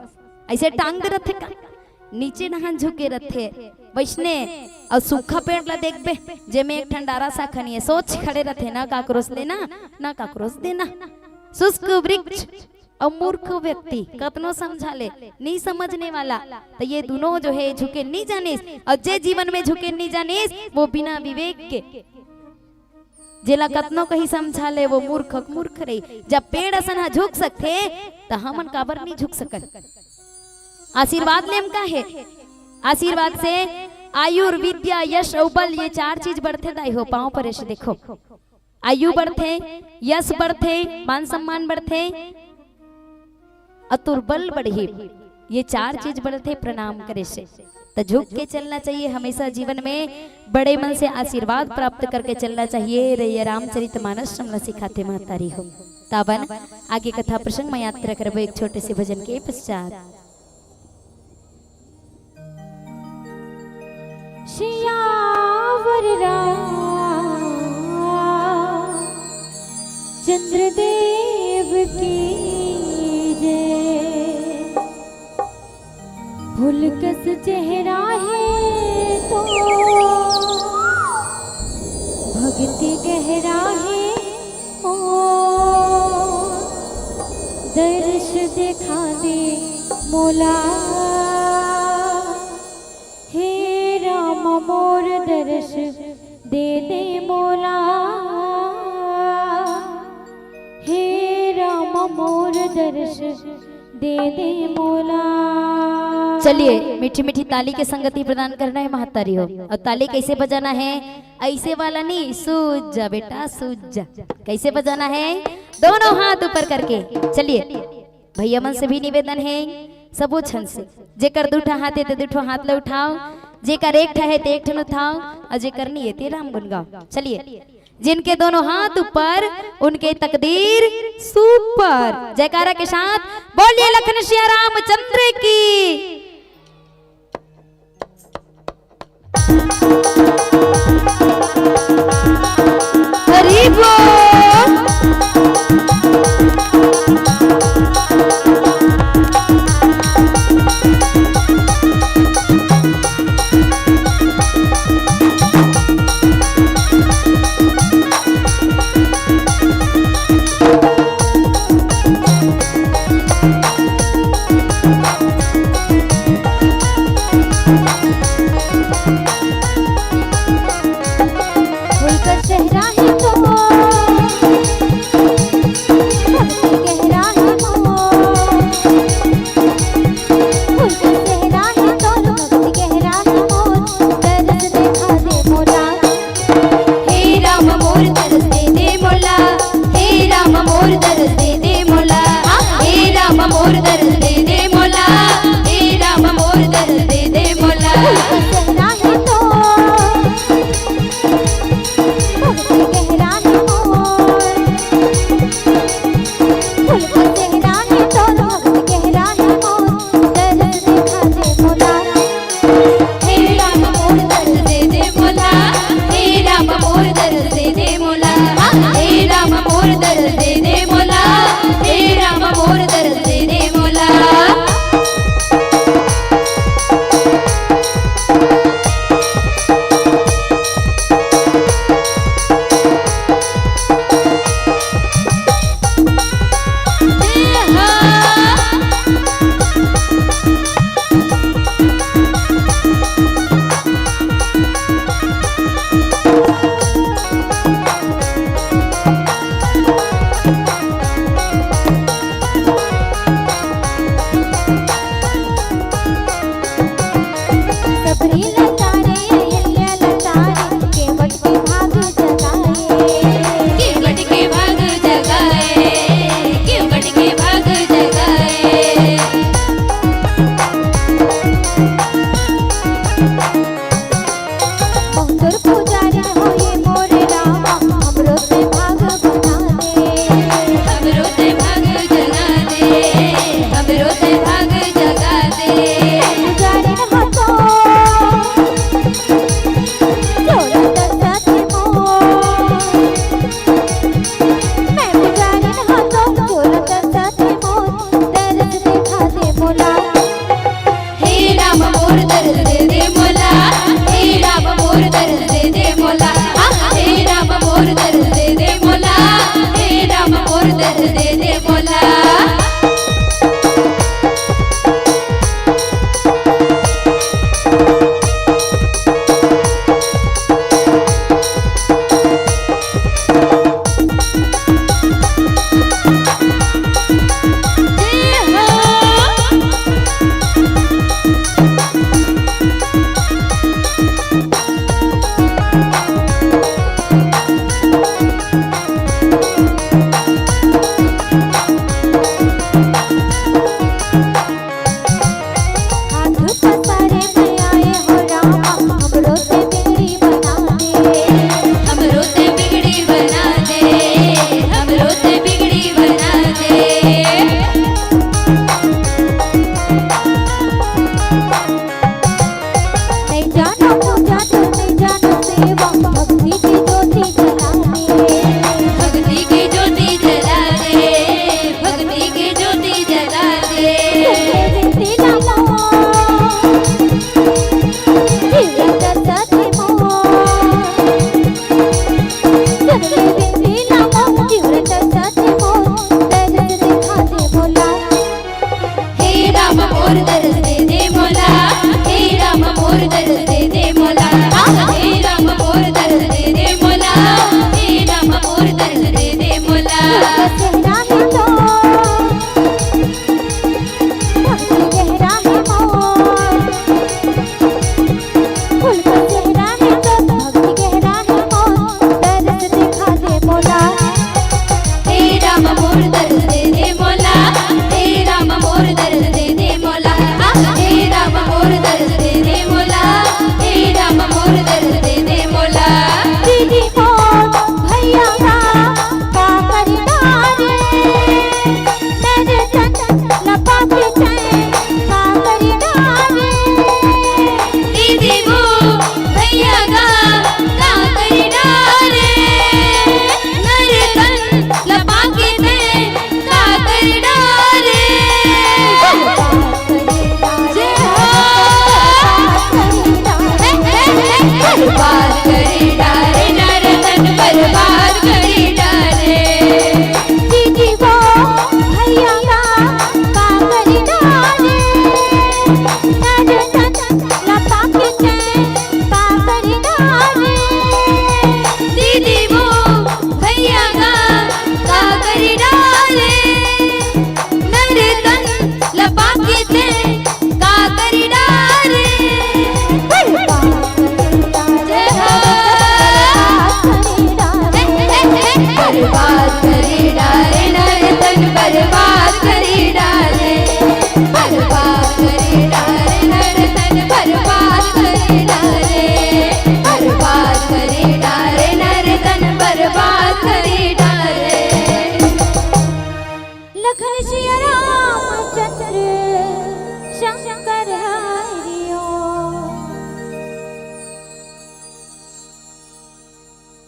ऐसे टांग दे रथे का? नीचे डहान झुके रथे। वैसने और सूखा पेड़ ला देखबे, जेमे एक ठन डारा शाखा नहीं है, सोच खड़े रथे, ना काकरोस लेना, ना काकरोस देना। शुष्क वृक्ष और मूर्ख व्यक्ति कतनो समझा ले, नहीं समझने वाला। तो ये दोनों जो है झुके नहीं जानिस, और जे जीवन में झुके नहीं जानिस, वो बिना विवेक के, जेला कतनो कहीं समझा ले, वो मूर्ख, मूर्ख रही। जब पेड़ असन ह झुक सकथे, त हमन काबर नहीं झुक सकन? आशीर्वाद नेम का है? आशीर्वाद से आयुर्विद्या, यश और बल, ये चार चीज बढ़थे दाई हो। पाँव परे से देखो, आयु बढ़थे, यश बढ़थे, मान सम्मान बढ़थे, अतुर बल बढ़ही। ये चार चीज बढ़थे प्रणाम करे से। त झुक के चलना चाहिए हमेशा जीवन में, बड़े मन से आशीर्वाद प्राप्त करके चलना चाहिए। रे ये रामचरित मानस हमला सिखाथे महतारी हो। तावन आगे कथा प्रसंग में यात्रा करबो एक छोटे से भजन के पश्चात। सियावर रामचंद्र देव की जय। फूल कस चेहरा है तो भक्ति गहरा है ओ, दर्श दिखा दे मोला। हे राम मोर दर्श दे दे मोला। हे राम मोर दर्श दे दे मोला। चलिए, मीठी मीठी ताली के संगति प्रदान करना है महतारी हो। और ताली कैसे बजाना है? ऐसे वाला नहीं, सूझ जा बेटा, सूझ जा। कैसे बजाना है? दोनों हाथ ऊपर करके। चलिए, भैया मन से भी निवेदन है, सबो झन से, जेकर दू ठा हाथ है, ते दू ठो हाथ ले उठाओ, जेकर एक ठा है, ते एक ठन उठाओ, और जेकर नहीं है, ते राम गुन गाओ। चलिए, जिनके दोनों हाथ ऊपर, उनके तकदीर सुपर। जयकारा के साथ बोलिए लखन सिया रामचंद्र की। हरि बोल।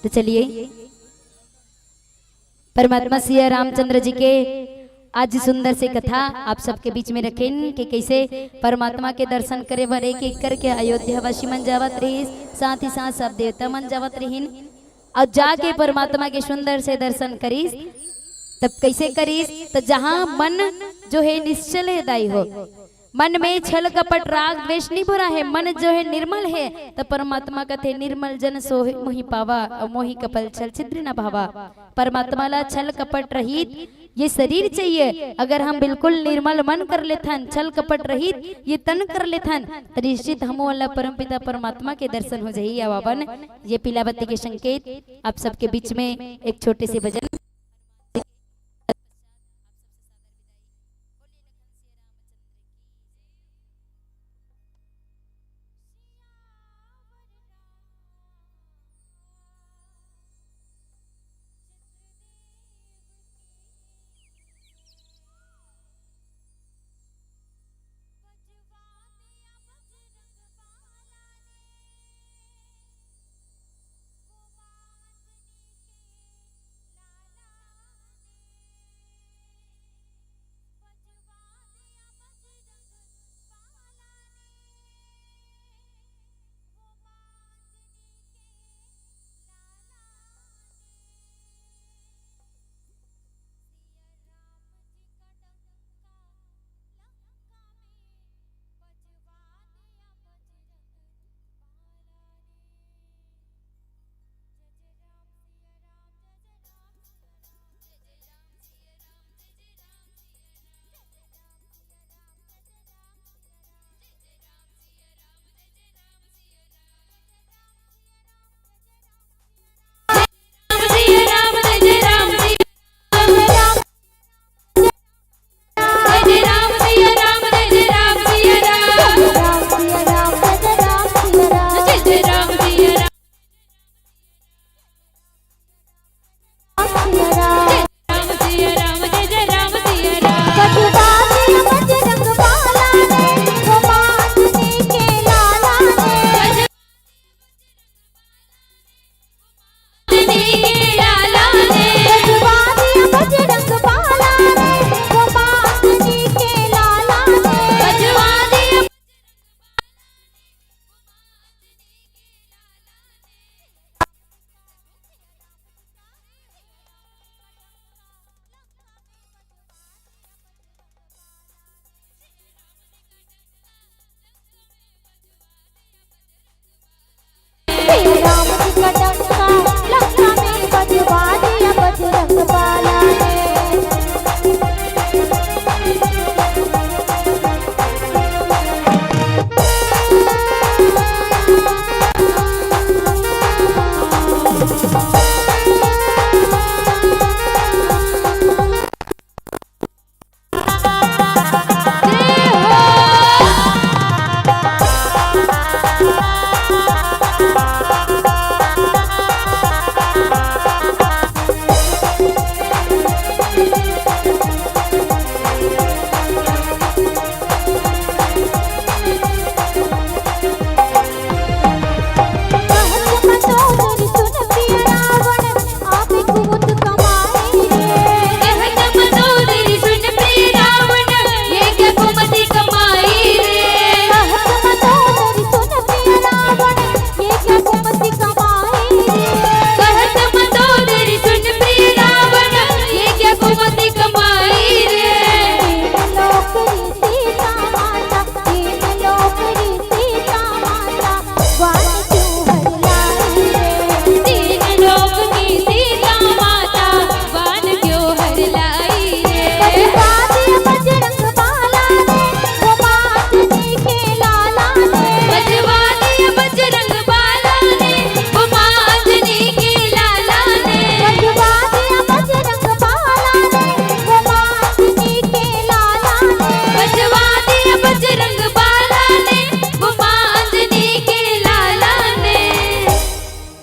तो चलिए, परमात्मा सिया रामचंद्र जी के आज सुंदर से कथा आप सबके बीच में रखेन कि कैसे परमात्मा के दर्शन करे बर एक एक करके अयोध्या वासी मन जावत रहिस, साथ ही साथ सब देवता मन जावत रहिन। अउ जाके परमात्मा के सुंदर से दर्शन करिस। तब कैसे करिस? तो जहाँ मन जो है निश्चल है दाई हो, मन में छल कपट राग द्वेष नहीं भरा है, मन जो है निर्मल है, तो परमात्मा कथे, "निर्मल जन सोहे मोहि पावा, अउ मोहि कपल छल छिद्र न भावा।" परमात्मा ला छल कपट रहित ये शरीर चाहिए। अगर हम बिल्कुल निर्मल मन कर लेथन, छल कपट रहित ये तन कर लेथन, तो निश्चित हमो ला परमपिता परमात्मा के दर्शन हो जाही। अउ अपन ये पीला बत्ती के संकेत आप सबके बीच में एक छोटे से भजन।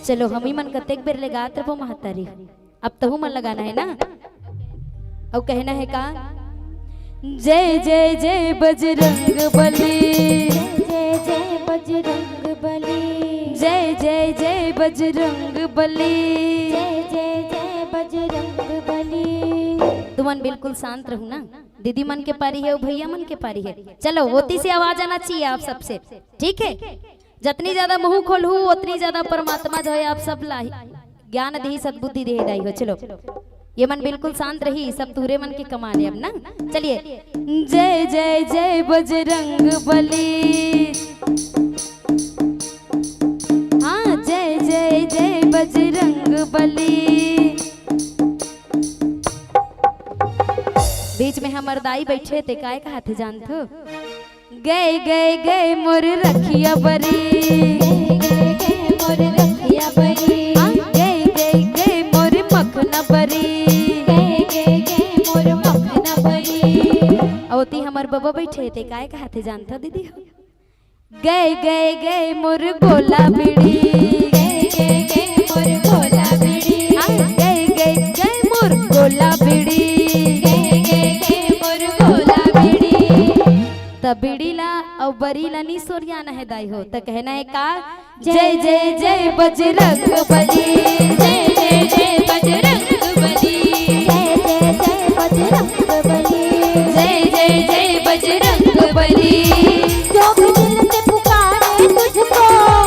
चलो, हम ही मन कतेक बेर ले गात रबो महतारी। अब तहू मन लगाना है ना। अउ कहना है का? जय जय जय बजरंग बली, जय जय जय बजरंग बली, जय जय जय बजरंग बली। जय जय जय बजरंग बली। तुमन बिल्कुल शांत रहू ना, दीदी मन के पारी हे, अउ भैया मन के पारी हे। चलो, ओती से आवाज आना चाहिए आप सबसे, ठीक है? जतनी ज्यादा मुंह खोलहू, ओतनी ज्यादा परमात्मा जो है आप सब ला ज्ञान देही, सद्बुद्धि देही दाई हो। चलो, ये मन बिल्कुल शांत रही, सब तुहरे मन के कमाल है अब ना। चलिए, जय जय जय बजरंग बली। हाँ, जय जय जय बजरंग बली। बीच में हमर दाई बैठे ते काय कहा थे जानथो? गए गए गए मोर रखिया बरी। गए गए गए मोर रखिया बरी। हाँ, गए गए गए मोर मखना बरी। गए गए गए मोर मखना बरी। अउ ओती हमर बबा बैठे ते काय कहा थे जानथो दीदी हो? गए गए गए मोर गोला बीड़ी। गए गए गए मोर गोला बीड़ी। हाँ, गए गए गए मोर गोला बीड़ी। गए गए गए मोर गोला बीड़ी। त बीड़ी ला अउ बरी ला नी सोरियाना हे दाई हो, त कहना हे का? जय जय जय बजरंग बली। जय जय जय बजरंग बली। जय जय जय बजरंग बली। जय जय जय बजरंग बली। जो भी दिल से पुकारे तुझको।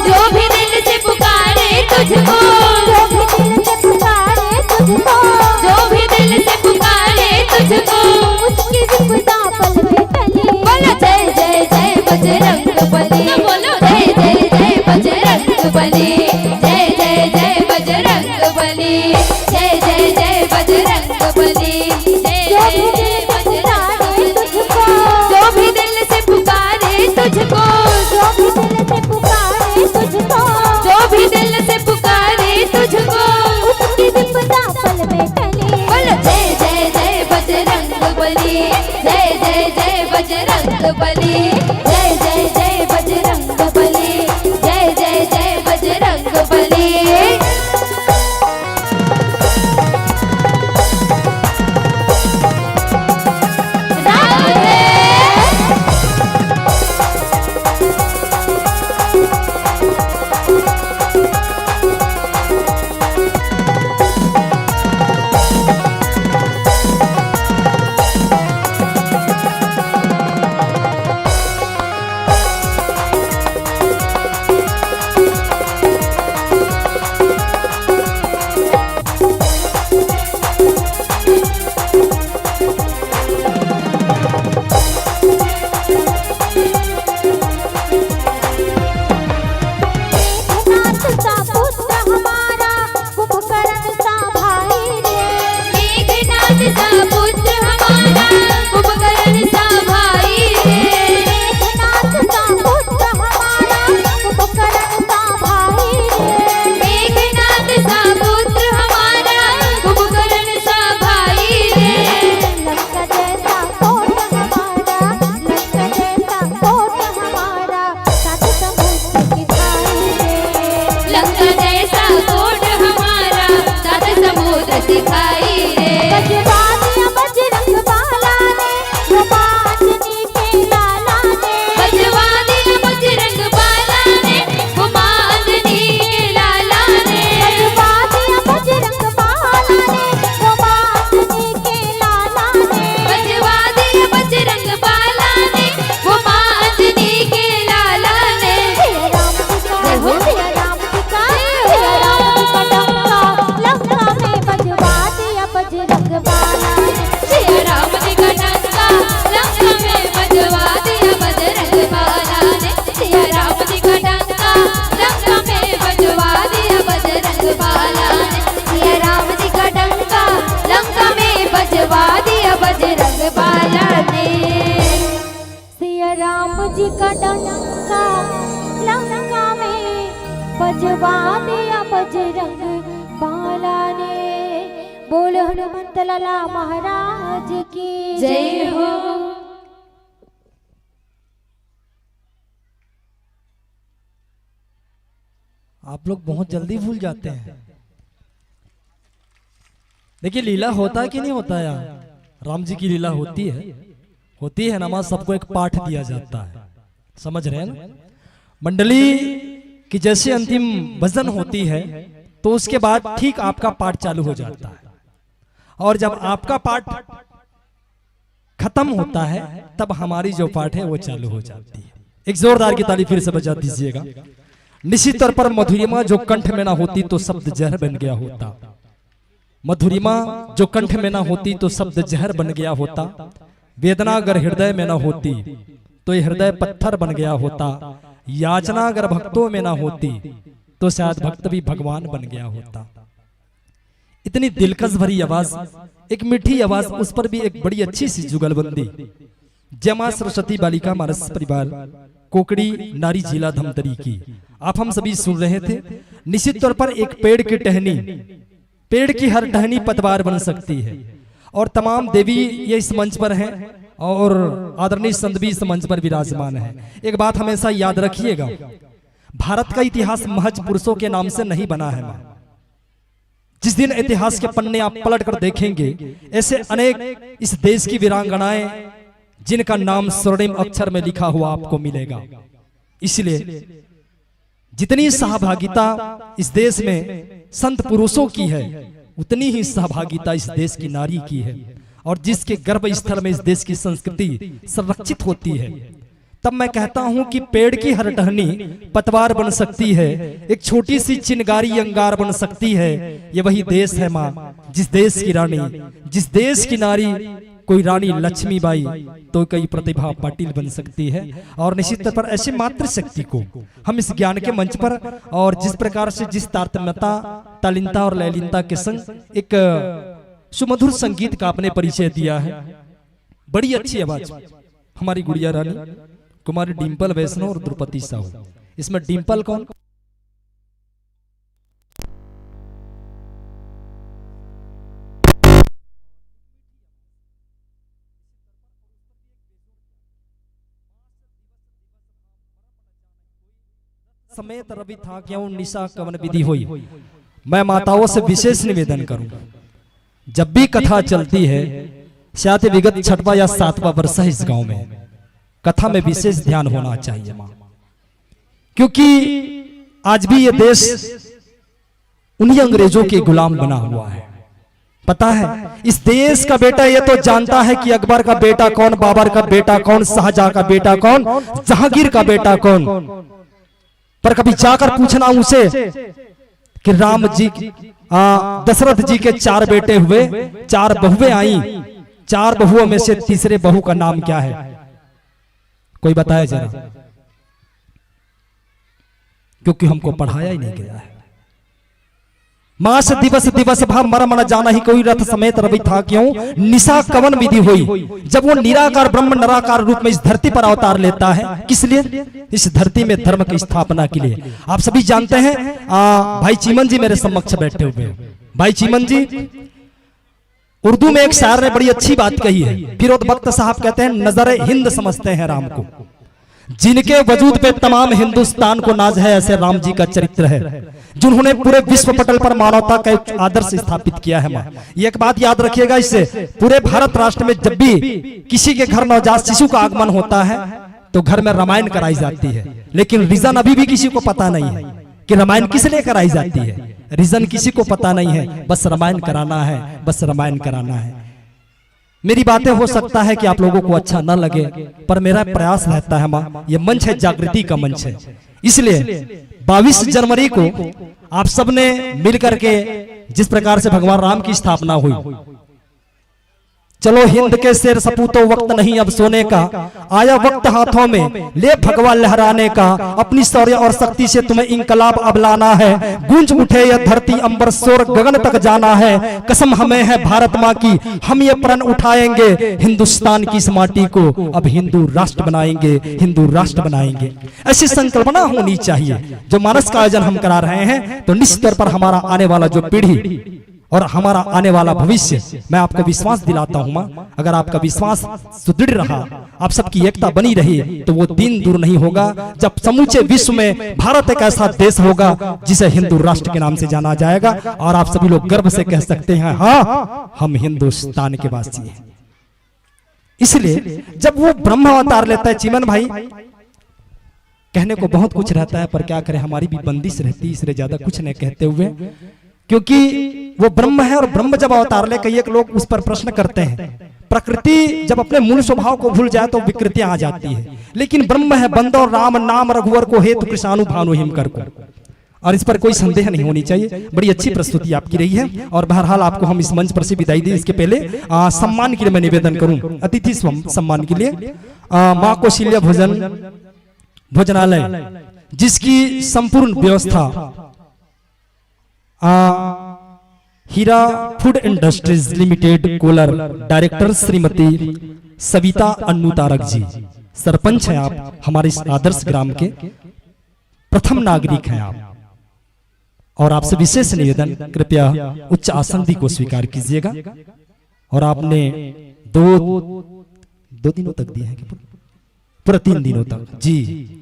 जो भी दिल से पुकारे तुझको। जो भी दिल से पुकारे तुझको। जो भी दिल से पुकारे तुझको। उसकी विपदा पल में टली। बोलो जय जय जय बजरंग बली। तो बोलो जय जय जय बजरंग बली। जय जय जय बजरंग बली। जय जय जय बजरंग बली। जय जय जय बजरंग बली। जो भी दिल से पुकारे तुझको। जो भी दिल से पुकारे तुझको। जो भी दिल से पुकारे तुझको। उसकी विपदा पल में टले। बोलो जय जय जय बजरंग बली। जय जय जय बजरंग बली। जय जय जय बजरंग बली। जय जय जय बजरंग बली। मेघनाथ का पुत्र हमारा कुंभकर्ण सा भाई रे। मेघनाथ का पुत्र हमारा कुंभकर्ण सा भाई रे। मेघनाथ का पुत्र हमारा कुंभकर्ण सा भाई रे। मेघनाथ का पुत्र हमारा कुंभकर्ण सा भाई रे। लंका जैसा कोट हमारा, लंका जैसा कोट हमारा, सात समुद्र की खाई रे। लंका जैसा कोट हमारा, सात समुद्र की खाई रे। बजवा दिया बजरंग बाला ने, वो बांसुरी के लाला ने। बजवा दिया बजरंग बाला ने, वो माँ अंजनी के लाला ने। बजवा दिया बजरंग बाला ने, वो माँ अंजनी के लाला ने। बजवा दिया बजरंग बाला ने, वो माँ अंजनी के लाला ने। सिया राम जी का, जय हो। सिया राम जी का, सिया राम जी का डंका लंका में बजवा दिया बजरंग बाला ने। सिया राम जी का डंका लंका में बजवा दिया बजरंग बाला ने। सिया राम जी का डंका लंका में बजवा दिया बजरंग बाला ने। सिया राम जी का डंका लंका में बजवा दिया बजरंग बाला ने। सिया राम जी का डंका लंका में बजवा दिया बजरंग बाला ने। बोल हनुमंत लाला महाराज की जय हो। आप लोग बहुत जल्दी भूल जाते हैं। देखिए, लीला होता है कि नहीं होता है यार? राम जी की लीला होती है, होती है ना माँ, सबको एक पाठ दिया जाता है, समझ रहे हैं ना? मंडली, कि जैसे अंतिम भजन होती है, तो उसके बाद ठीक आपका पाठ चालू हो जाता है, और जब आपका पाठ खत्म होता है, तब हमारी जो पाठ है, वो चालू हो जाती है। एक जोरदार की ताली फिर से बजा दीजिएगा। निश्चित तौर पर मधुरिमा जो कंठ में ना होती, तो शब्द जहर बन गया होता। मधुरिमा जो कंठ में ना होती, तो शब्द जहर बन गया होता। वेदना अगर हृदय में ना होती, तो ये हृदय पत्थर बन गया होता। याचना अगर भक्तों में ना होती, तो शायद भक्त भी भगवान बन गया होता। इतनी दिलकश भरी आवाज, एक मीठी आवाज, उस पर भी एक बड़ी अच्छी सी जुगलबंदी। जय मां सरस्वती बालिका मानस परिवार, कोकड़ी नारी जिला धमतरी की आप हम सभी सुन रहे थे। निश्चित तौर पर एक पेड़ की टहनी, पेड़ की हर टहनी पतवार बन सकती है, और तमाम देवी ये इस मंच पर हैं, और आदरणीय संत भी इस मंच पर विराजमान है। एक बात हमेशा याद रखिएगा, भारत का इतिहास महज पुरुषों के नाम से नहीं बना है माँ। जिस दिन इतिहास के पन्ने आप पलट कर देखेंगे, ऐसे अनेक इस देश की वीरांगनाएं, जिनका नाम स्वर्णिम अक्षर में लिखा हुआ आपको मिलेगा। इसलिए जितनी सहभागिता इस देश में संत पुरुषों की है, उतनी ही सहभागिता इस देश की नारी की है। और जिसके गर्भ स्थल में इस देश की संस्कृति संरक्षित होती है, तब मैं कहता हूं कि पेड़ की हर टहनी पतवार बन सकती है, एक छोटी सी चिनगारी अंगार बन सकती है। ये वही देश है माँ, जिस देश की रानी, जिस देश की नारी कोई रानी लक्ष्मीबाई, तो कोई प्रतिभा पाटिल बन सकती है। और निश्चित तौर पर ऐसी मातृशक्ति को हम इस ज्ञान के मंच पर, और जिस प्रकार से, जिस तारतम्यता, तालीनता और लयलीनता के संग एक सुमधुर संगीत का आपने परिचय दिया है, बड़ी अच्छी आवाज, हमारी गुड़िया रानी कुमारी डिंपल वैष्णव और द्रुपति साहू। इसमें डिंपल कौन? समेत रवि था क्यों निशा कवन विधि होई। मैं माताओं से विशेष निवेदन करूं, जब भी कथा चलती है, शायद विगत छठवां या सातवां वर्ष है इस गांव में, कथा में विशेष ध्यान होना चाहिए माँ, क्योंकि आज भी ये देश उन्हीं अंग्रेजों के गुलाम बना हुआ है। पता है, इस देश का बेटा ये तो जानता है कि अकबर का बेटा कौन, बाबर का बेटा कौन, शाहजहां का बेटा कौन, जहांगीर का बेटा कौन, पर कभी जाकर पूछना उसे कि राम जी, आ, दशरथ जी के चार बेटे हुए, चार बहुएं आई, चार बहुओं में से तीसरे बहू का नाम क्या है? कोई बताए जरा, क्योंकि हमको पढ़ाया ही नहीं गया है। मास दिवस दिवस भा मर मन जाना ही, कोई रथ समेत रवि था क्यों, निशा कवन विधि होई। जब वो निराकार ब्रह्म निराकार रूप में इस धरती पर अवतार लेता है, किस लिए? इस धरती में धर्म की स्थापना के लिए। आप सभी जानते हैं, आ, भाई चीमन जी मेरे समक्ष बैठे हुए हैं। भाई चीमन जी, उर्दू में एक शायर ने बड़ी अच्छी बात कही है, फिरोज बख्त साहब कहते हैं, नजर हिंद समझते हैं राम को। जिनके वजूद पे तमाम हिंदुस्तान को नाज है, ऐसे राम जी का चरित्र है, जिन्होंने पूरे विश्व पटल पर मानवता का एक आदर्श स्थापित किया है माँ। ये एक बात याद रखिएगा, इससे पूरे भारत राष्ट्र में जब भी किसी के घर नवजात शिशु का आगमन होता है, तो घर में रामायण कराई जाती है, लेकिन रीजन अभी भी किसी को पता नहीं है कि रामायण किस लिए कराई जाती है। रीजन किसी को पता नहीं है, बस रामायण कराना है, बस रामायण कराना है। मेरी बातें हो सकता है कि आप लोगों को अच्छा न लगे, पर मेरा प्रयास रहता है माँ, ये मंच है, जागृति का मंच है, इसलिए बाईस जनवरी को आप सबने मिल करके जिस प्रकार से भगवान राम की स्थापना हुई, चलो हिंद के शेर सपूतों, वक्त नहीं अब सोने का, आया वक्त हाथों में, ले भगवा लहराने का। अपनी शौर्य और शक्ति से तुम्हें इंकलाब अब लाना है। गूंज उठे यह धरती अंबर, शोर गगन तक जाना है। कसम हमें है भारत माँ की, हम ये प्रण उठाएंगे, हिंदुस्तान की इस माटी को अब हिंदू राष्ट्र बनाएंगे, हिंदू राष्ट्र बनाएंगे। ऐसी संकल्पना होनी चाहिए जो मानस का आयोजन हम करा रहे हैं, तो निश्चित तौर पर हमारा आने वाला जो पीढ़ी और हमारा आने वाला भविष्य, मैं आपको विश्वास दिलाता हूं माँ, अगर आपका विश्वास सुदृढ़ रहा, आप सबकी एकता बनी रही, तो वो दिन दूर नहीं होगा जब समूचे विश्व में भारत एक ऐसा देश होगा जिसे हिंदू राष्ट्र के नाम से जाना जाएगा और आप सभी लोग गर्व से कह सकते हैं, हाँ, हम हिंदुस्तान के वासी हैं। इसलिए जब वो ब्रह्म अवतार लेता है, चीमन भाई, कहने को बहुत कुछ रहता है, पर क्या करें, हमारी भी बंदिश रहती है, इसलिए ज्यादा कुछ नहीं कहते हुए, क्योंकि वो ब्रह्म है और ब्रह्म जब अवतार ले, कई एक लोग उस पर प्रश्न करते हैं, प्रकृति जब अपने मूल स्वभाव को भूल जाए तो विकृतियां आ जाती है, लेकिन ब्रह्म है बंद और राम नाम रघुवर को हेतु कृषाणु भानु हिमकर को, और इस पर कोई संदेह नहीं होनी चाहिए। बड़ी अच्छी प्रस्तुति आपकी रही है और बहरहाल आपको हम इस मंच पर से विदाई दी। इसके पहले आ, सम्मान के लिए मैं निवेदन करूं, अतिथि स्वम- सम्मान के लिए आ, माँ कौशल्या भोजन भोजनालय, जिसकी संपूर्ण व्यवस्था आ, हीरा फूड इंडस्ट्रीज लिमिटेड कोलर, डायरेक्टर श्रीमती सविता अन्नू तारक जी, सरपंच हैं आप हमारे इस आदर्श ग्राम के, प्रथम नागरिक हैं आप, और आपसे विशेष निवेदन, कृपया उच्च आसन दी को स्वीकार कीजिएगा। और आपने दो दो दिनों तक दिए हैं कि पूरा तीन दिनों तक जी।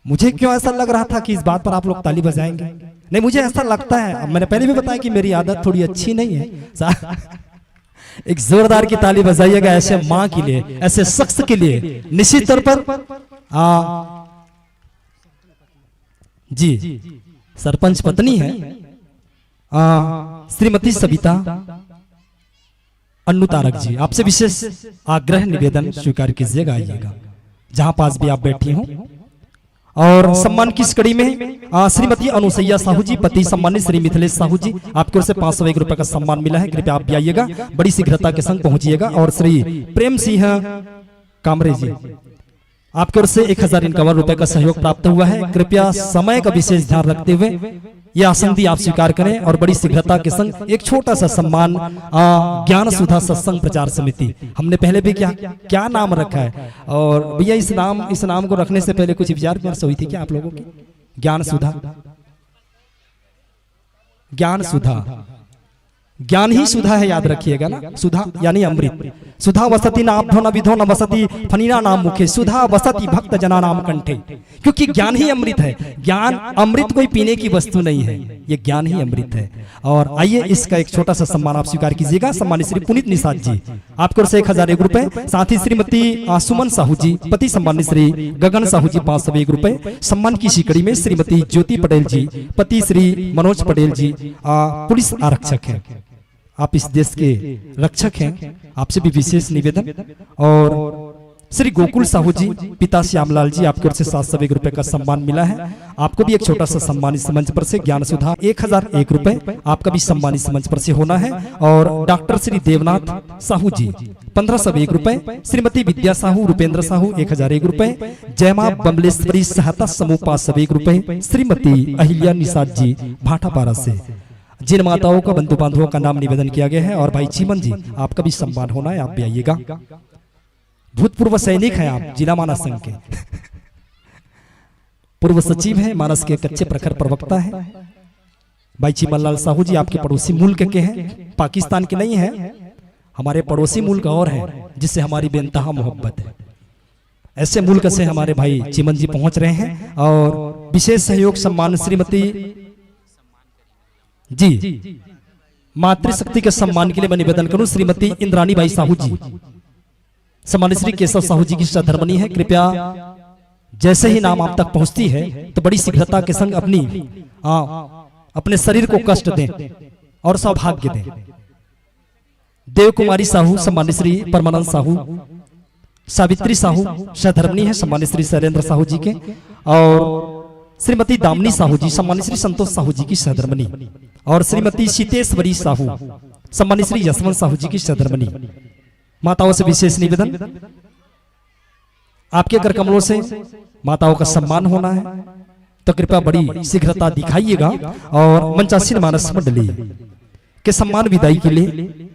मुझे क्यों ऐसा लग रहा था कि इस बात पर आप लोग ताली बजाएंगे? नहीं, मुझे ऐसा लगता है, अब मैंने पहले भी बताया कि मेरी आदत थोड़ी अच्छी नहीं है। सा- एक जोरदार की ताली बजाइएगा ऐसे माँ के लिए, ऐसे शख्स के लिए। निश्चित तौर पर आ, जी, सरपंच पत्नी है आ, श्रीमती सविता अन्नू तारक जी, आपसे विशेष आग्रह निवेदन स्वीकार कीजिएगा, आइएगा जहां पास भी आप बैठी हों। और सम्मान की इस कड़ी में आ, श्रीमती अनुसैया साहू जी, पति सम्मानित श्री मिथिलेश साहू जी, आपकी ओर से पांच सौ एक रुपए का सम्मान मिला है। कृपया आप भी आइएगा, बड़ी शीघ्रता के संग पहुंचिएगा। और श्री प्रेम सिंह कामरे जी, आपकी ओर से एक हजार इक्यावन रुपए का सहयोग प्राप्त हुआ है। कृपया समय का विशेष ध्यान रखते हुए ये आसन दी आप स्वीकार करें और बड़ी शीघ्रता के संग एक छोटा सा सम्मान आ, ज्ञान सुधा सत्संग प्रचार समिति, हमने पहले भी क्या क्या नाम रखा है, और भैया इस नाम इस नाम को रखने से पहले कुछ विचार विमर्श हुई थी क्या आप लोगों की? ज्ञान सुधा, ज्ञान सुधा, ज्ञान ही सुधा है, याद रखिएगा ना। सुधा यानी अमृत। सुधा वसति नाब्धो न विधो न वसति फणिना नाम मुखे, सुधा वसति भक्त जना नाम कंठे। क्योंकि ज्ञान ही अमृत है। ज्ञान अमृत कोई पीने की वस्तु नहीं है, ये ज्ञान ही अमृत है। और आइए, इसका एक छोटा सा सम्मान आप स्वीकार कीजिएगा। सम्मानित श्री पुनीत निषाद जी, आपकी ओर से एक हजार एक रुपए। साथ ही श्रीमती आ, सुमन साहू जी, पति सम्मानित श्री गगन साहू जी, पांच सौ एक रुपए। सम्मान की इसी कड़ी में श्रीमती ज्योति पटेल जी, पति श्री मनोज पटेल जी, आ, पुलिस आरक्षक हैं, आप इस देश के रक्षक हैं, आपसे भी विशेष निवेदन। और श्री गोकुल साहू जी, पिता श्यामलाल जी, आपकी ओर से सात सौ एक रुपए का सम्मान मिला है। आपको भी एक छोटा सा सम्मान इस मंच पर से, ज्ञान सुधा एक हजार एक रुपए, आपका भी सम्मान इस मंच पर से होना है। और डॉक्टर श्री देवनाथ साहू जी, पंद्रह सौ एक रुपए, श्रीमती विद्या साहू, रुपेंद्र साहू, एक हजार एक रुपए, जय मां बमलेश्वरी सहायता समूह पांच सौ एक रुपए, श्रीमती अहिल्या निषाद जी, भाटापारा से। जिन माताओं का, बंधु बांधवों का नाम निवेदन किया गया है, और भाई चीमन जी, आपका भी सम्मान होना है, आप भी आइएगा। भूतपूर्व सैनिक हैं आप, जिला मानस संघ के, पूर्व सचिव हैं, मानस के एक अच्छे प्रखर प्रवक्ता हैं। भाई चीमन लाल साहू जी आपके पड़ोसी मुल्क के हैं, पाकिस्तान के नहीं हैं, हमारे पड़ोसी मुल्क और हैं, जिससे हमारी बेनतहा मोहब्बत है। ऐसे मुल्क से हमारे भाई चीमन जी पहुंच रहे हैं। और विशेष सहयोग सम्मान श्रीमती जी, मातृशक्ति के सम्मान के लिए मैं निवेदन करूं, श्रीमती इंद्राणी बाई साहू जी, सम्मानित श्री केशव साहू जी की सहधर्मणी है। कृपया, जैसे ही नाम आप तक पहुंचती है तो बड़ी शीघ्रता के संग अपनी आ, अपने शरीर को कष्ट दें और सौभाग्य दें। देव कुमारी साहू, सम्मानित श्री परमानंद साहू, सावित्री साहू सहधर्मणी है, सम्मानित श्री शैलेंद्र साहू जी के, और श्रीमती दामिनी साहू जी, सम्मानित श्री संतोष साहू जी की सहधर्मणी, और श्रीमती सीतेश्वरी साहू, सम्मानित श्री यशवंत साहू जी की सहधर्मणी। माताओं से विशेष निवेदन, आपके कर कमलों से माताओं का सम्मान होना है, तो कृपया बड़ी शीघ्रता दिखाइएगा। और मंचासीन मानस मंडली के सम्मान विदाई के लिए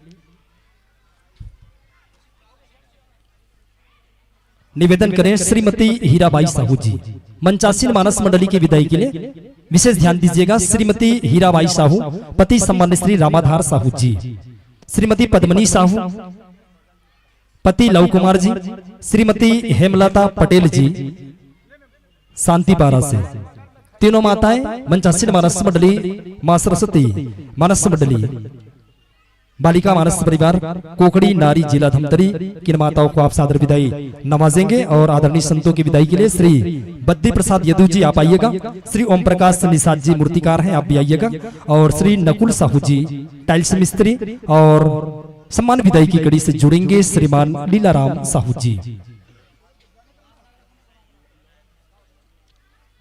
निवेदन करें श्रीमती हीराबाई साहू जी। मंचासीन मानस मंडली की विदाई के लिए विशेष ध्यान दीजिएगा। श्रीमती हीराबाई साहू, पति सम्मानित श्री रामाधार साहू जी, श्रीमती पद्मनी साहू, पति लव कुमार जी, श्रीमती हेमलता पटेल जी, शांतिपारा से। तीनों माताएं मंचासीन मानस मंडली, माँ सरस्वती मानस मंडली, बालिका मानस परिवार कोकड़ी नारी जिला धमतरी की माताओं को आप सादर विदाई नवाजेंगे और आदरणीय संतों की विदाई के लिए श्री बद्री प्रसाद यदु जी आप आइएगा, श्री ओम प्रकाश निषाद जी मूर्तिकार हैं, आप भी आइएगा, और श्री नकुल साहू जी टाइल्स मिस्त्री, और सम्मान विदाई की कड़ी से जुड़ेंगे श्रीमान लीलाराम साहू जी।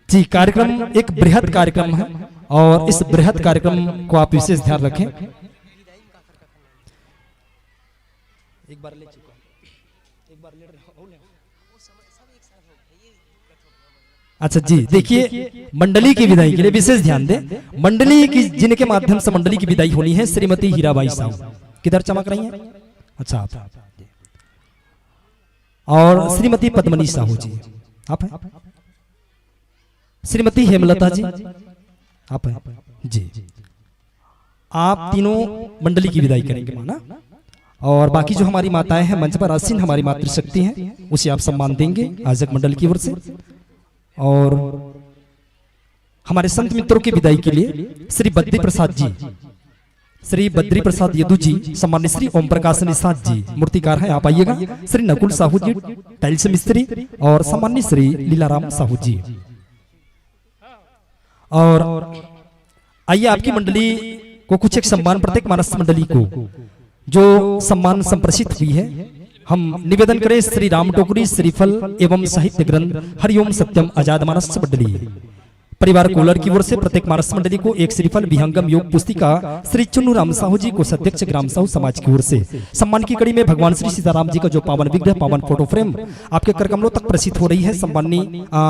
जी, कार्यक्रम एक बृहद कार्यक्रम है और इस बृहद कार्यक्रम को आप विशेष ध्यान रखें। एक बार ले चुका, एक बार ले रहे हो, ले। अच्छा जी, देखिए, मंडली की विदाई के लिए विशेष ध्यान दें। मंडली की, जिनके माध्यम से मंडली की विदाई होनी है, श्रीमती हीराबाई साहू किधर चमक रही हैं? अच्छा, आप। और श्रीमती पद्मनी साहू जी, आप हैं? श्रीमती हेमलता जी, आप हैं? जी, आप तीनों मंडली की विदाई करेंगे माना। और बाकी जो हमारी माताएं हैं मंच पर आसीन, हमारी मातृशक्ति हैं, उसे आप सम्मान देंगे आयोजक मंडल की ओर से। और हमारे संत मित्रों की विदाई के लिए श्री बद्री प्रसाद जी, श्री बद्री प्रसाद यदु जी, सम्मानित श्री ओम प्रकाश निषाद जी मूर्तिकार हैं, आप आइएगा, श्री नकुल साहू जी टाइल्स मिस्त्री और सम्मानित श्री लीलाराम साहू जी। और आइए, आपकी मंडली को कुछ एक सम्मान, प्रत्येक मानस मंडली को जो सम्मान संप्रेषित हुई है, हम निवेदन करें श्री राम टोकरी श्रीफल एवं साहित्य ग्रंथ हरिओम सत्यम आजाद मानस मंडली परिवार कोलर की ओर से प्रत्येक मानस मंडली को एक श्रीफल विहंगम योग पुस्तिका श्री चुन्नू राम साहू जी, कोषाध्यक्ष ग्राम साहू समाज की ओर से। सम्मान की कड़ी में भगवान श्री सीताराम जी का जो पावन विग्रह, पावन फोटो फ्रेम आपके कर कमलों तक प्रेषित हो रही है, सम्माननीय, आ,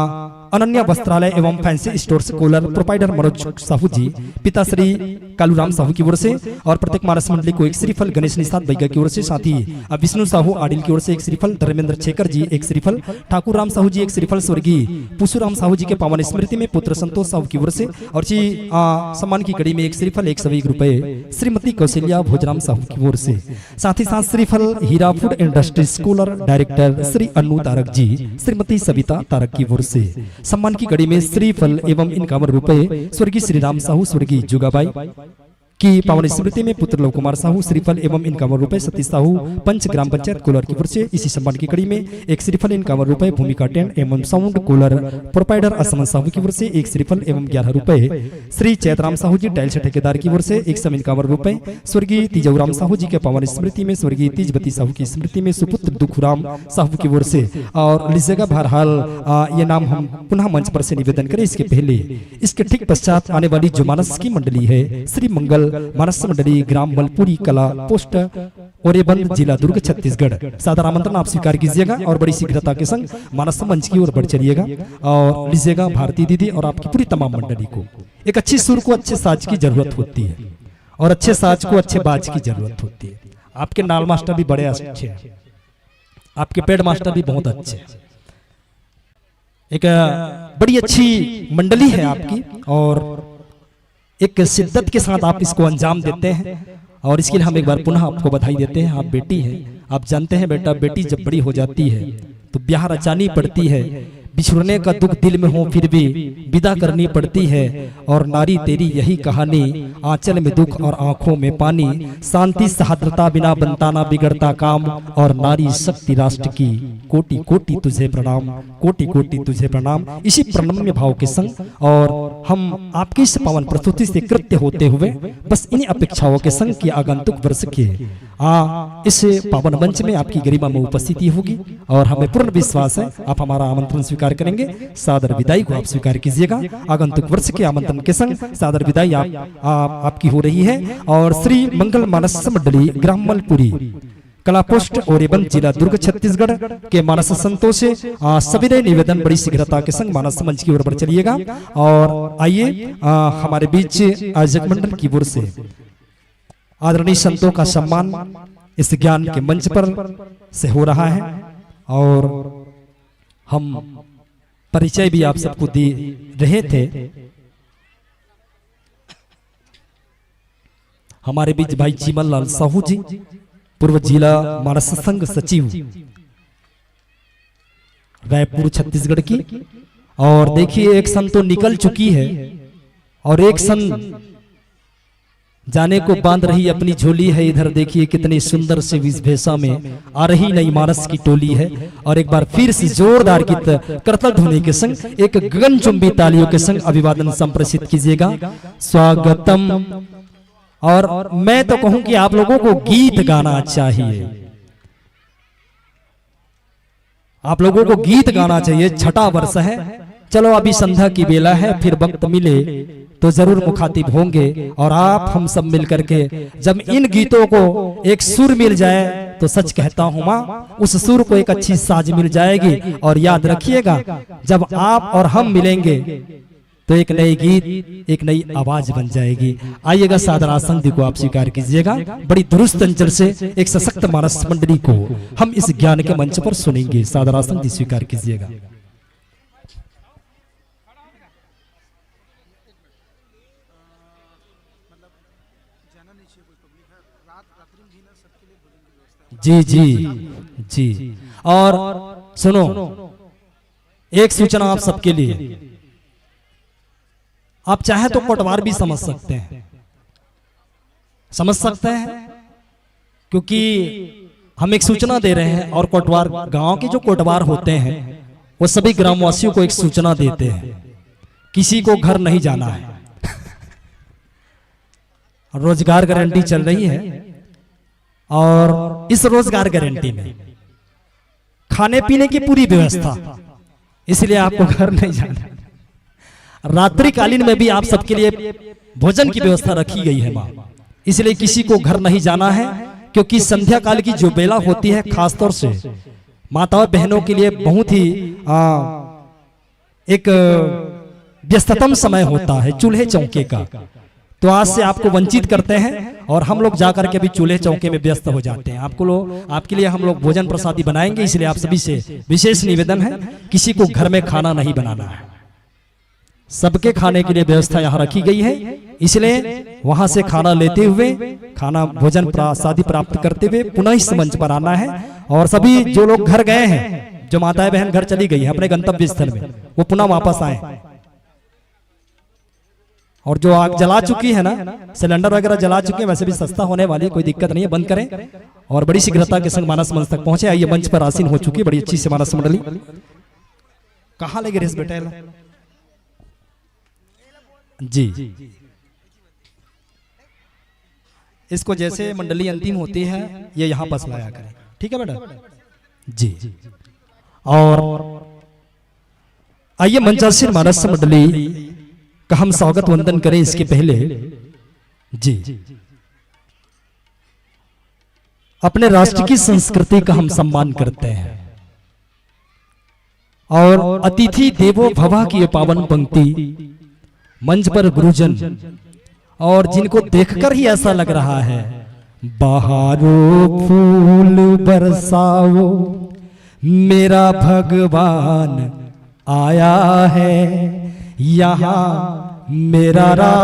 अनन्या वस्त्रालय एवं फैंसी स्टोर्स कोलर, प्रोपाइटर मनोज साहू जी, पिता श्री कालूराम साहू की ओर से, और प्रत्येक मानस मंडली को एक श्रीफल गणेश निषाद बैगा की ओर से, साथ ही, आ, विष्णु साहू आडिल की ओर से एक श्रीफल, धर्मेंद्र छेकर जी एक श्रीफल, ठाकुर राम साहू जी एक श्रीफल, स्वर्गीय पुसुराम साहू जी के पावन स्मृति में पुत्र संतोष साहू की ओर से, और जी, आ, सम्मान की कड़ी में एक श्रीफल एक सौ एक रुपए श्रीमती कौशल्या भोजराम साहू की ओर से। साथ ही साथ श्रीफल हीरा फूड इंडस्ट्रीज कोलर डायरेक्टर श्री अन्नू तारक जी, श्रीमती सविता तारक की ओर से। सम्मान की कड़ी में श्रीफल एवं इक्यावन रुपए स्वर्गीय श्री राम साहू, स्वर्गीय जुगाबाई की पावन स्मृति में पुत्र लव कुमार साहू, श्रीफल एवं इक्यावन रुपए सतीश साहू, पंच ग्राम पंचायत कोलर की ओर से। इसी सम्मान की कड़ी में एक श्रीफल इक्यावन रुपए भूमिका टेंट एवं साउंड कोलर प्रोपाइटर असमन साहू की ओर से, एक श्रीफल एवं ग्यारह रुपए श्री चैतराम साहू जी टाइल्स ठेकेदार की ओर से, एक सौ इक्यावन रुपए स्वर्गीय तीजौराम साहू जी के पावन स्मृति में, स्वर्गीय तीजवती साहू की स्मृति में सुपुत्र दुखुराम साहू की ओर से। और लीजिएगा, बहरहाल, आ, ये नाम हम पुनः मंच पर से निवेदन करें, इसके पहले, इसके ठीक पश्चात आने वाली जो मानस की मंडली है, श्री मंगल मानस मंडली, ग्राम मलपुरी कला, पोस्ट ओरेबंद, जिला दुर्ग, छत्तीसगढ़। सादर आमंत्रण आप स्वीकार कीजिएगा और बड़ी शीघ्रता के संग मानस मंच की ओर बढ़ चलिएगा। और लीजिएगा भारती दीदी और आपकी पूरी तमाम मंडली को, एक अच्छी सुर को अच्छे साज की जरूरत होती है और अच्छे साज को अच्छे बाज की जरूरत होती है। आपके नाल मास्टर भी बड़े अच्छे हैं, आपके पैड मास्टर भी बहुत अच्छे हैं। एक, अ, बड़ी अच्छी मंडली है आपकी और एक शिद्दत के साथ आप इसको अंजाम देते हैं और इसके लिए हम एक बार पुनः आपको बधाई देते हैं। आप बेटी हैं, आप जानते हैं बेटा, बेटी जब बड़ी हो जाती है तो ब्याह रचानी पड़ती है, बिछुड़ने का दुख दिल में हो फिर भी विदा करनी पड़ती है। और नारी तेरी यही कहानी, आंचल में दुख और आंखों में पानी, शांति सहाद्रता बिना बनता ना बिगड़ता काम, और नारी शक्ति राष्ट्र की कोटि कोटि तुझे प्रणाम, कोटि कोटि तुझे प्रणाम। इसी प्रणम्य भाव के संग और हम आपकी इस पावन प्रस्तुति से कृत्य होते हुए बस इन्हीं अपेक्षाओं के संग कि आगंतुक वर्ष के, आ, इस पावन मंच में आपकी गरिमा में उपस्थिति होगी और हमें पूर्ण विश्वास है आप हमारा आमंत्रण स्वीकार करेंगे। सादर विदाई को आप स्वीकार कीजिएगा। आगंतुक वर्ष के आमंत्रण के संग सादर विदाई आप, आप, आपकी हो रही है। और श्री मंगल मानस मंडली ग्राम मलपुरी, कला पोस्ट ओरेबंद, जिला दुर्ग, छत्तीसगढ़ के मानस संतों से, आ, सविनय निवेदन, बड़ी शीघ्रता के संग मानस मंच की ओर बढ़ चलिएगा। और आइए, आ, हमारे बीच आयोजक मंडल की ओर से आदरणीय संतों का सम्मान इस ज्ञान के मंच पर से हो रहा है और हम परिचय भी आप सबको दे रहे थे। हमारे बीच भाई जीवन लाल साहू जी, पूर्व जिला मानस संघ सचिव, रायपुर, छत्तीसगढ़ की। और देखिए, एक सन तो निकल चुकी है और एक सन जाने को बांध रही अपनी झोली है। इधर देखिए, कितने सुंदर से वेशभूषा में आ रही नई मानस की टोली है। और एक बार फिर से जोरदार गीत, करतल ध्वनि के संग, एक गगनचुंबी तालियों के संग अभिवादन संप्रेषित कीजिएगा। स्वागतम। और मैं तो कहूं कि आप लोगों को गीत गाना चाहिए, आप लोगों को गीत गाना चाहिए। छठा वर्ष है, चलो, अभी संध्या की बेला है, फिर वक्त मिले तो जरूर मुखातिब होंगे और आप हम सब मिल करके जब इन गीतों को एक सुर मिल जाए, तो सच कहता हूं माँ, उस सुर को एक अच्छी साज मिल जाएगी। और याद रखिएगा, जब आप और हम मिलेंगे, तो एक नए गीत, एक नई आवाज बन जाएगी। आइएगा, सादर आसन को आप स्वीकार कीजिएगा। बड़ी दुरुस्त अंचल से एक सशक्त मानस मंडली को हम इस ज्ञान के मंच पर सुनेंगे। सादर आसन स्वीकार कीजिएगा। जी, जी, जी। और सुनो, एक सूचना आप सबके लिए, आप चाहे तो कोटवार भी समझ सकते हैं, समझ सकते हैं, क्योंकि हम एक सूचना दे रहे हैं और कोटवार, गांव के जो कोटवार होते हैं, वो सभी ग्रामवासियों को एक सूचना देते हैं, किसी को घर नहीं जाना है। रोजगार गारंटी चल रही है और इस रोजगार गारंटी में खाने पीने की पूरी व्यवस्था, इसलिए आपको घर नहीं जाना। रात्रिकालीन में भी आप सबके लिए भोजन की व्यवस्था रखी गई है माँ, इसलिए किसी को घर नहीं जाना है, क्योंकि संध्या काल की जो बेला होती है, खासतौर से माताओं बहनों के लिए बहुत ही, आ, एक व्यस्ततम समय होता है चूल्हे चौके का। तो आज से आपको वंचित करते हैं और हम लोग जाकर के भी चूल्हे चौके में व्यस्त हो जाते हैं। आपको लोग, आपके लिए हम लोग भोजन प्रसादी बनाएंगे, इसलिए आप सभी से विशेष निवेदन है, किसी को घर में खाना नहीं बनाना है। सबके खाने के लिए व्यवस्था यहाँ रखी गई है, इसलिए वहां से खाना लेते हुए, खाना भोजन प्रसादी प्राप्त करते हुए पुनः इस मंच पर आना है। और सभी जो लोग घर गए हैं, जो माताएं बहन घर चली गई हैं अपने गंतव्य स्थल में, वो पुनः वापस आए। और जो आग जला चुकी है ना, सिलेंडर वगैरह जला चुकी है, वैसे भी सस्ता होने वाली है, कोई दिक्कत नहीं है, बंद करें और बड़ी शीघ्रता के संग मानस मंच तक पहुंचे। आइए, मंच पर आसीन हो चुकी है बड़ी अच्छी सी मानस मंडली। कहाँ ले गिरेस बेटा एला? जी, इसको जैसे मंडली अंतिम होती है, ये यहाँ पास लाया करें, ठीक है बेटा? जी। और आइए, मंचासीन मानस मंडली का हम स्वागत वंदन करें। इसके पहले, जी, अपने राष्ट्र की संस्कृति का हम सम्मान करते हैं और अतिथि देवो भव की ये पावन पंक्ति, मंच पर गुरुजन, और जिनको देखकर ही ऐसा लग रहा है, बहारो फूल बरसाओ, मेरा भगवान आया है यहाँ, मेरा राम।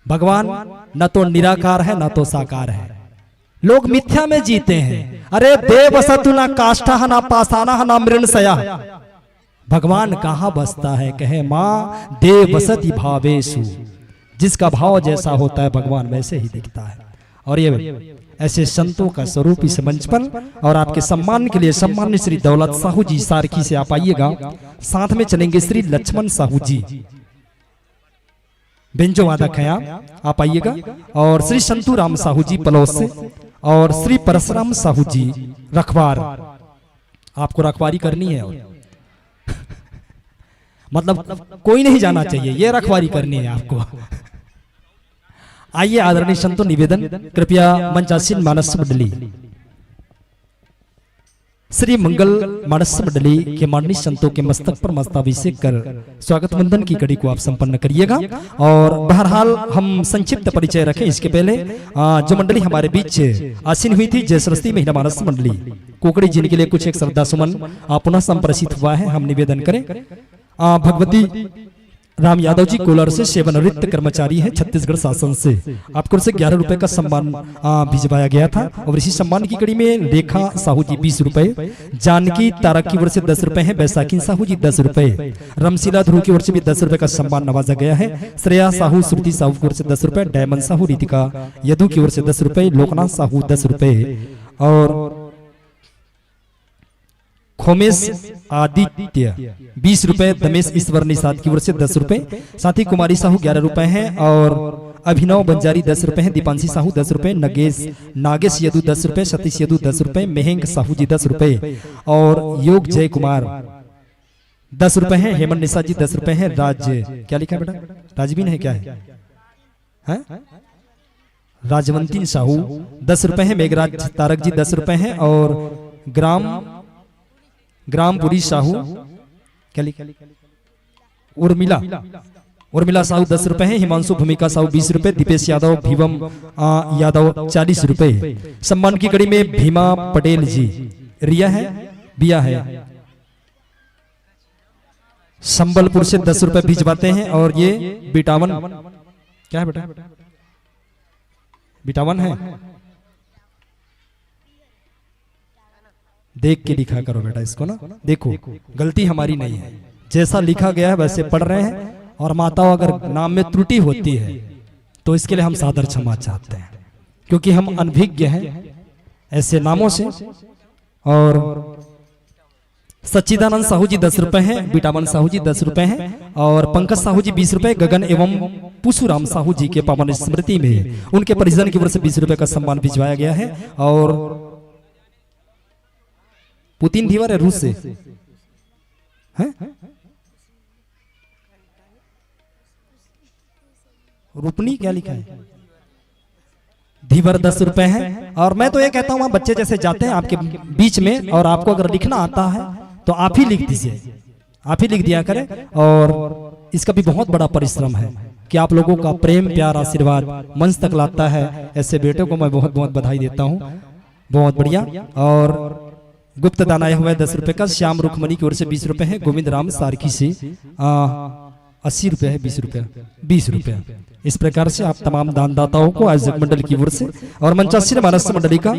भगवान न तो निराकार है, न तो साकार है। लोग मिथ्या में जीते हैं। अरे, देव सतु ना काष्ठा, ना पाषाणा, ना मृणशया। भगवान कहाँ बसता है? कहे, माँ देव बसति भावेशु। जिसका भाव जैसा होता है, भगवान वैसे ही दिखता है। और ये ऐसे संतों का स्वरूप इस मंच पर। और आपके सम्मान के लिए सम्मानित श्री दौलत साहू जी सारखी से आप आइएगा, साथ में चलेंगे श्री लक्ष्मण साहू जी बेंजो वादक हैं आप, आप आइएगा। और श्री संतू राम साहू जी पलोस से, और श्री परसराम साहू जी रखवार, आपको रखवारी करनी है। और मतलब, कोई नहीं जाना चाहिए, ये रखवारी करनी है आपको। आइए आदरणीय संतों, निवेदन, कृपया मंचासीन मानस मंडली। श्री मंगल मानस मंडली के माननीय संतों के मस्तक पर मस्ताभिषेक कर स्वागत वंदन की कड़ी को आप संपन्न करिएगा। और बहरहाल, हम संक्षिप्त परिचय रखें इसके पहले, आ, जो मंडली हमारे बीच आसीन हुई थी, जयसरस्वती महिला मानस मंडली कोकड़ी, जिनके लिए कुछ एक श्रद्धा सुमन, आ, पुनः संप्रेषित हुआ है, हम निवेदन करें, आ, भगवती राम यादव जी कोलार से सेवानिवृत्त कर्मचारी हैं छत्तीसगढ़ शासन से। आपको ओर से ग्यारह रुपए का सम्मान, आ, भिजवाया गया था। और इसी सम्मान की कड़ी में रेखा साहू जी बीस रुपए, जानकी तारक की ओर से दस रुपए हैं, बैसाखी साहू जी दस रुपए, रमशीला ध्रुव की ओर से भी दस रुपए का सम्मान नवाजा गया है। श्रेया साहू, श्रुति साहू की ओर से दस रुपए, डायमंड साहू, रितिका यदु की ओर से दस रुपए, लोकनाथ साहू दस रुपए और खोमेश आदित्य बीस रुपए, दमेश ईश्वर निषाद की ओर से दस रुपए, साथ ही कुमारी साहू ग्यारह रुपए हैं और अभिनव बंजारी दस रुपए हैं, दीपांशी साहू दस रुपए, नगेश, नागेश यदु दस रुपए, सतीश यदु दस रुपए, मयंक साहू जी दस रुपए और योग जय कुमार दस रुपए हैं, हेमंत निषाद जी दस रुपए हैं, राज, क्या लिखा है बेटा, राजवीन है क्या है, हैं? राजवंतीन साहू दस रुपए हैं, मेघराज तारक जी दस रुपए हैं और ग्राम, ग्रामपुरी साहू, क्या लिखा? उर्मिला, उर्मिला साहू दस रुपए हैं, हिमांशु भूमिका साहू बीस रुपए, दीपेश यादव, भीवम, आ, यादव चालीस रुपए। सम्मान की कड़ी में भीमा पटेल जी, रिया है, बिया है, संबलपुर से दस रुपए भिजवाते हैं और ये बिटावन, क्या है बेटा, बिटावन है, देख के लिखा करो बेटा इसको ना। देखो, गलती हमारी नहीं है, जैसा लिखा गया है वैसे पढ़ रहे हैं। और माताओं, अगर नाम में त्रुटि होती है तो इसके लिए हम सादर क्षमा चाहते हैं, क्योंकि हम अनभिज्ञ हैं ऐसे नामों से। और सच्चिदानंद साहू जी दस रुपए हैं, बिटावन साहू जी दस रुपए हैं और पंकज साहू जी बीस रुपए, गगन एवं पुसुराम साहू जी के पावन स्मृति में उनके परिजन की ओर से बीस रुपए का सम्मान भिजवाया गया है। और पुतिन धीवर है रूस से, हैं? रूपनी क्या लिखा है? धीवर दस रुपए हैं। और मैं तो ये कहता हूँ, आप बच्चे जैसे जाते हैं आपके बीच में और आपको अगर लिखना आता है तो आप ही लिख दीजिए, आप ही लिख दिया करें। और इसका भी बहुत बड़ा परिश्रम है कि आप लोगों का प्रेम, प्यार, आशीर्वाद मंच तक लाता है। ऐसे बेटों को मैं बहुत बहुत बधाई देता हूँ। बहुत बढ़िया। और गुप्त दान आया हुआ है दस रुपए का, श्याम रुखमणी की ओर से बीस रुपए है, गोविंद राम सारखी से, आ, अस्सी रुपए है, बीस रुपए, बीस रुपए। इस प्रकार से आप तमाम दानदाताओं को आयोजक मंडल की ओर से और मंचासीन मानस मंडली का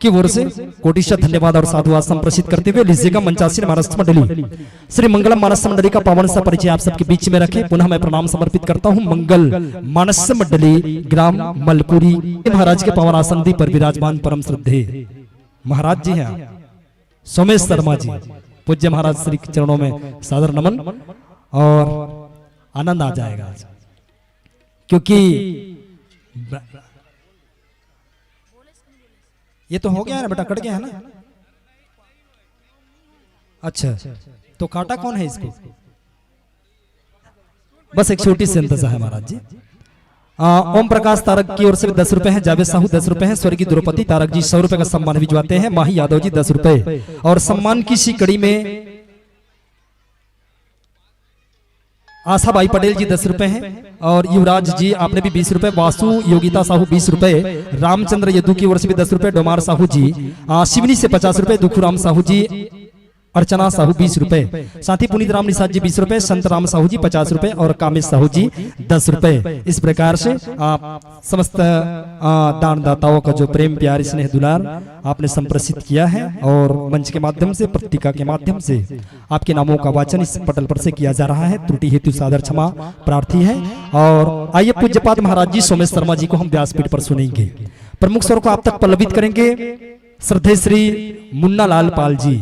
की ओर से कोटिशः धन्यवाद और साधुवाद संप्रेषित करते हुए लीजिएगा मंचासीन मानस मंडली, श्री मंगलम मानस मंडली का पावन सा परिचय आप सबके बीच में रखे। पुनः मैं प्रणाम समर्पित करता हूँ मंगल मानस मंडली ग्राम मलपुरी महाराज के पावन आसन पर विराजमान परम श्रद्धेय महाराज जी हैं सोमेश शर्मा जी, पूज्य महाराज श्री के चरणों में सादर नमन और आनंद आ जाएगा आज, क्योंकि ब-, ये तो हो गया है ना बेटा, कट गया है ना? अच्छा, तो काटा कौन है इसको? बस एक छोटी सी अंतजा है महाराज जी। आ, ओम प्रकाश तारक की ओर से दस रुपए हैं, जावेद साहू दस रुपए हैं, स्वर्गीय द्रौपदी तारक जी सौ रुपए का सम्मान भिजवाते हैं, माही यादव जी दस रुपए। और सम्मान की इसी कड़ी में आशा बाई पटेल जी दस रुपए हैं और युवराज जी आपने भी बीस रुपए, वासु योगिता साहू बीस रुपए, रामचंद्र यदु की ओर से भी दस रुपए, डोमार साहू जी, आ, सिवनी से पचास रुपए, दुखुराम साहू जी, अर्चना साहू बीस रुपए, साथ ही पुनीत राम निषाद जी बीस रुपए, संत राम साहू जी पचास रुपए और कामेश साहू जी दस रुपए। इस प्रकार से आप समस्त, आ, दानदाताओं का जो प्रेम, प्यार, स्नेह, दुलार आपने संप्रेषित किया है और मंच के माध्यम से, पत्रिका के माध्यम से आपके नामों का वाचन इस पटल पर से किया जा रहा है। त्रुटि हेतु सादर क्षमा प्रार्थी है। और आइए पूज्यपाद महाराज जी सोमेश शर्मा जी को हम व्यासपीठ पर सुनेंगे। प्रमुख स्वर को आप तक पल्लवित करेंगे श्रद्धेय श्री मुन्ना लाल पाल जी।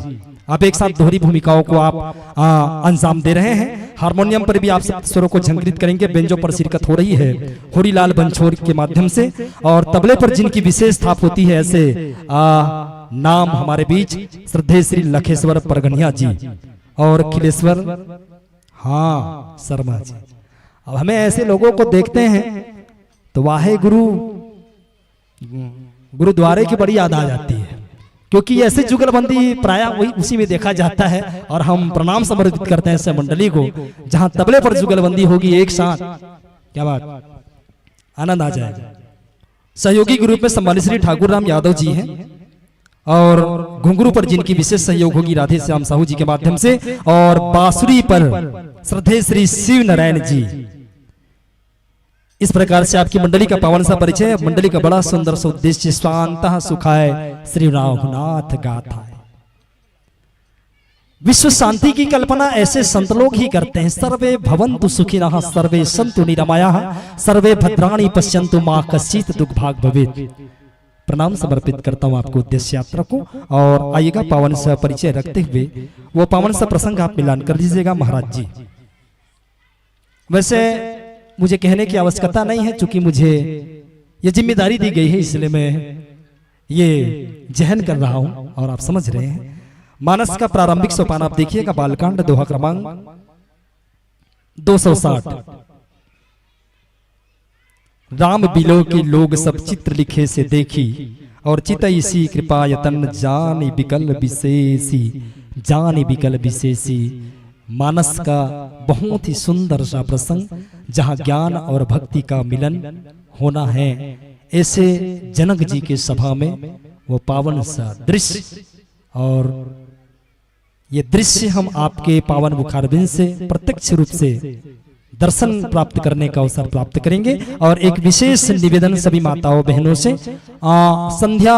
आप एक साथ दोहरी भूमिकाओं को आप, आ, अंजाम दे रहे हैं। हारमोनियम पर भी आप सब स्वरों को झंकृत करेंगे, बेंजो पर शिरकत हो रही है होरीलाल बंछोर के माध्यम से, और तबले पर जिनकी विशेष थाप होती है ऐसे, आ, नाम हमारे बीच श्रद्धेय श्री लखेश्वर परगनिया जी और खिलेश्वर, हाँ, शर्मा जी। अब हमें ऐसे लोगों को देखते हैं तो वाहे गुरु गुरुद्वारे की बड़ी याद आ जाती है, क्योंकि ऐसे जुगलबंदी प्राय वही उसी में देखा जाता है। और हम प्रणाम समर्पित करते हैं ऐसे मंडली को, जहां तबले पर जुगलबंदी होगी एक साथ। क्या बात, आनंद आ जाएगा। सहयोगी के रूप में सम्मानित श्री ठाकुर राम यादव जी हैं। और घुंघरू पर जिनकी विशेष सहयोग होगी राधे श्याम साहू जी के माध्यम से, और बांसुरी पर श्रद्धेय श्री शिव नारायण जी। इस प्रकार से आपकी मंडली का पावन सा परिचय, मंडली का बड़ा सुंदर सा उद्देश्य, स्वांतः सुखाय श्री रघुनाथ गाथाय। विश्व शांति की कल्पना, ऐसे संत लोग ही करते हैं। सर्वे भवन्तु सुखिनः, सर्वे सन्तु निरामयाः, सर्वे भद्राणि पश्यन्तु, मा कश्चित् दुग्भाग् भवेत्। प्रणाम समर्पित करता हूँ आपको, उद्देश्य यात्रा को। और आइएगा, पावन सा परिचय रखते हुए वो पावन सा प्रसंग आप मिलान कर लीजिएगा महाराज जी। वैसे मुझे कहने की आवश्यकता नहीं है, चूंकि मुझे ये जिम्मेदारी दी गई है, इसलिए मैं ये जहन कर रहा हूं और आप समझ रहे हैं। मानस का प्रारंभिक सोपान आप देखिएगा, बालकांड, दोहा क्रमांक दो सौ साठ। राम बिलो के लोग सब चित्र लिखे से देखी, और चित इसी कृपा यतन जान बिकल विशेषी, जान बिकल विशेषी। मानस का बहुत ही सुंदर सा प्रसंग, जहाँ ज्ञान और भक्ति का मिलन होना है। ऐसे जनक जी के सभा में वो पावन सा दृश्य, और ये दृश्य हम आपके पावन मुखारविंद से प्रत्यक्ष रूप से दर्शन प्राप्त करने का अवसर प्राप्त करेंगे। और एक विशेष निवेदन सभी माताओं बहनों से, आ, संध्या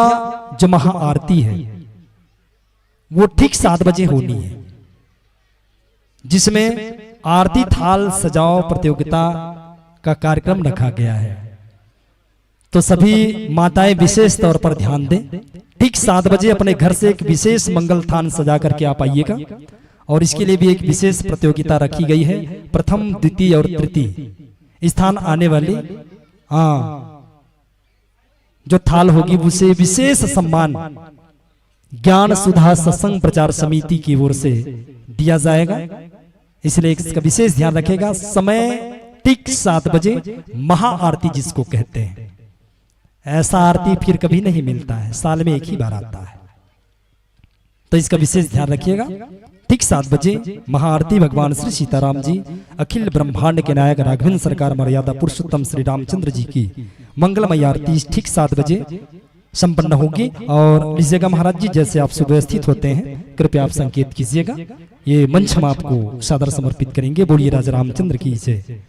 जो महाआरती है, वो ठीक सात बजे होनी है, जिसमें आरती थाल सजाओ प्रतियोगिता का कार्यक्रम रखा गया है। तो सभी माताएं विशेष तौर पर ध्यान दें, ठीक सात बजे अपने घर से एक विशेष मंगल थान सजा करके आप आइएगा। और इसके लिए भी एक विशेष प्रतियोगिता रखी गई है, प्रथम, द्वितीय और तृतीय स्थान आने वाली, हाँ, जो थाल होगी, उसे विशेष सम्मान ज्ञान सुधा सत्संग प्रचार समिति की ओर से दिया जाएगा, इसलिए इसका विशेष ध्यान रखेगा। समय ठीक सात बजे महाआरती जिसको कहते हैं, ऐसा आरती फिर कभी नहीं मिलता है, साल में एक ही बार आता है, तो इसका विशेष ध्यान रखिएगा। ठीक सात बजे महाआरती भगवान श्री सीताराम जी, अखिल ब्रह्मांड के नायक राघवेंद्र सरकार मर्यादा पुरुषोत्तम श्री रामचंद्र जी की मंगलमय आरती ठीक सात बजे संपन्न होगी। और लीजिएगा महाराज जी, जैसे आप सुव्यवस्थित होते हैं, कृपया आप संकेत कीजिएगा। ये मंच हम आपको सादर समर्पित करेंगे। बोलिए राजा रामचंद्र की जय।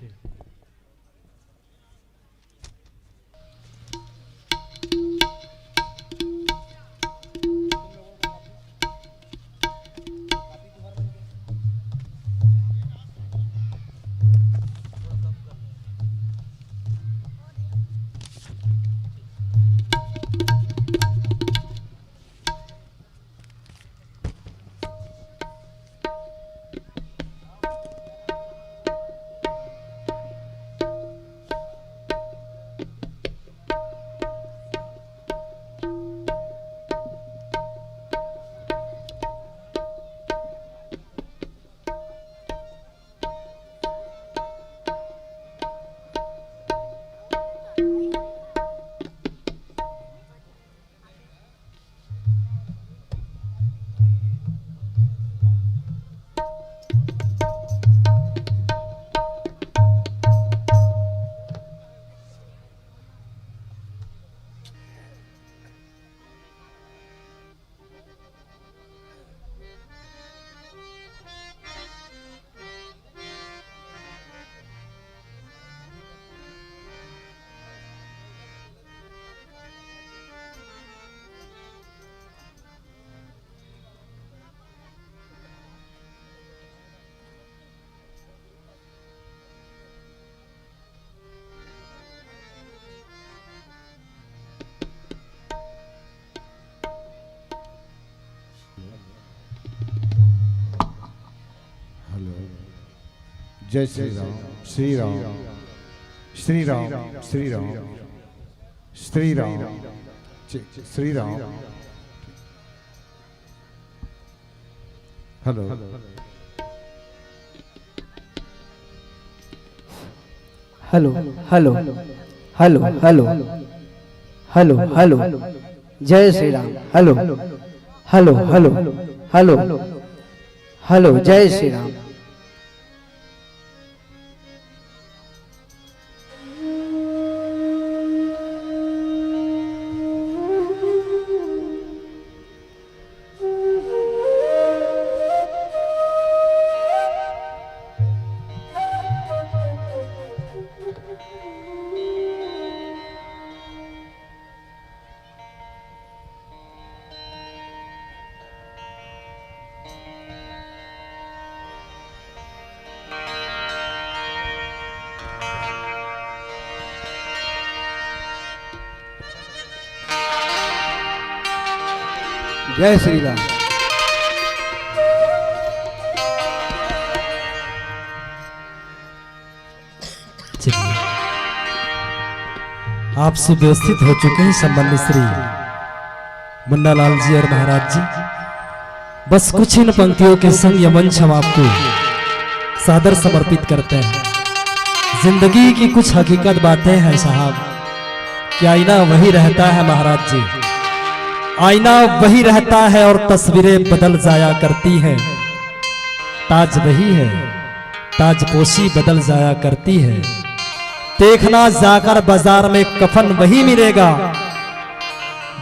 हेलो। जय Shri Ram. Shri Ram. Shri Ram. Shri Ram. Shri Ram. Shri Ram. Hello. Hello. Hello. Hello. Hello. Hello. Hello. जय Shri Ram. Hello. Hello. Hello. Hello. Hello. जय श्री राम। जय श्री राम। चलिए, आप सुव्यवस्थित हो चुके हैं सम्माननीय श्री मुन्नालाल जी और महाराज जी। बस कुछ इन पंक्तियों के संग ये मंच हम आपको सादर समर्पित करते हैं। जिंदगी की कुछ हकीकत बातें हैं साहब, कि आईना वही रहता है महाराज जी, आईना वही रहता है और तस्वीरें बदल जाया करती हैं। ताज वही है, ताजपोशी बदल जाया करती है। देखना जाकर बाजार में कफन वही मिलेगा,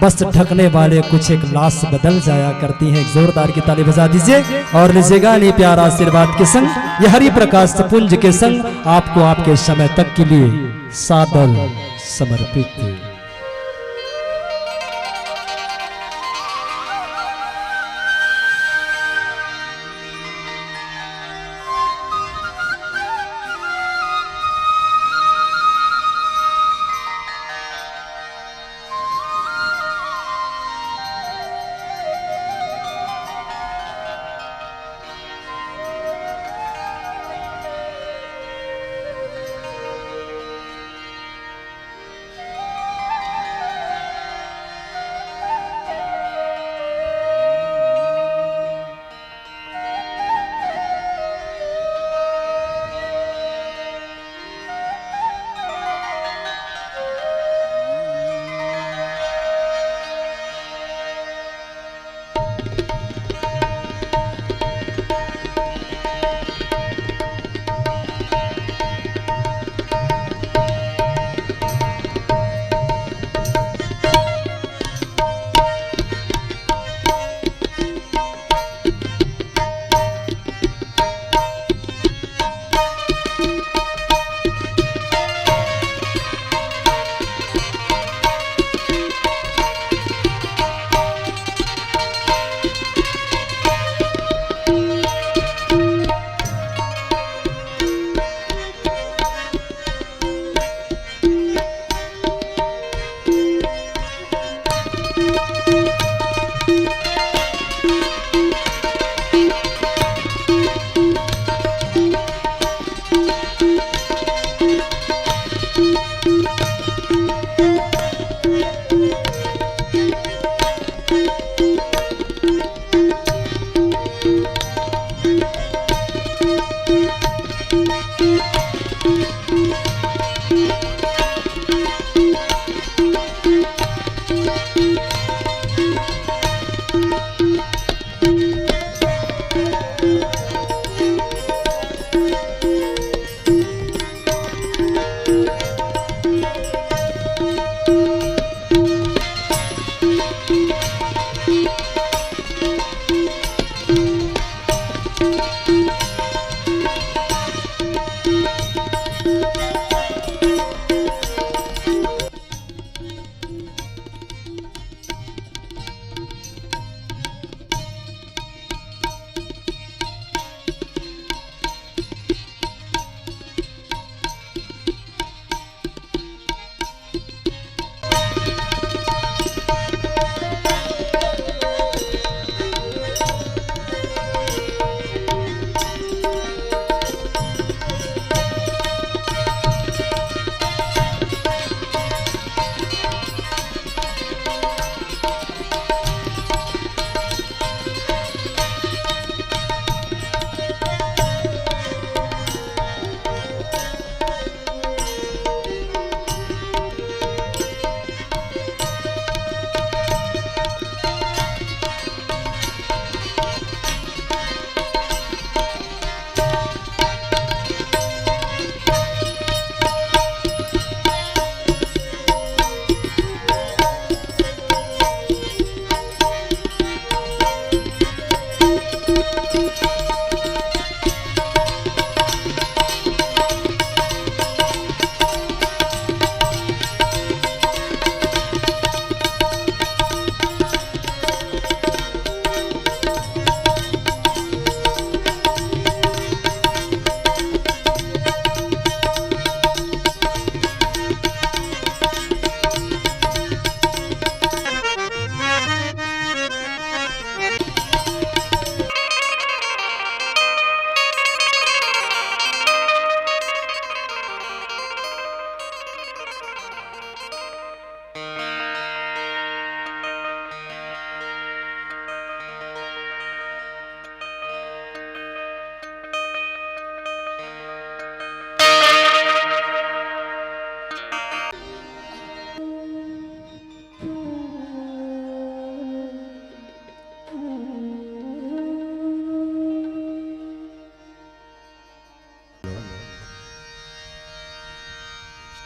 बस ढकने वाले कुछ एक लाश बदल जाया करती हैं। एक जोरदार की ताली बजा दीजिए और लीजिएगा इन्हीं प्यारा आशीर्वाद के संग ये हरि प्रकाश पुंज के संग आपको आपके समय तक के लिए सादर समर्पित।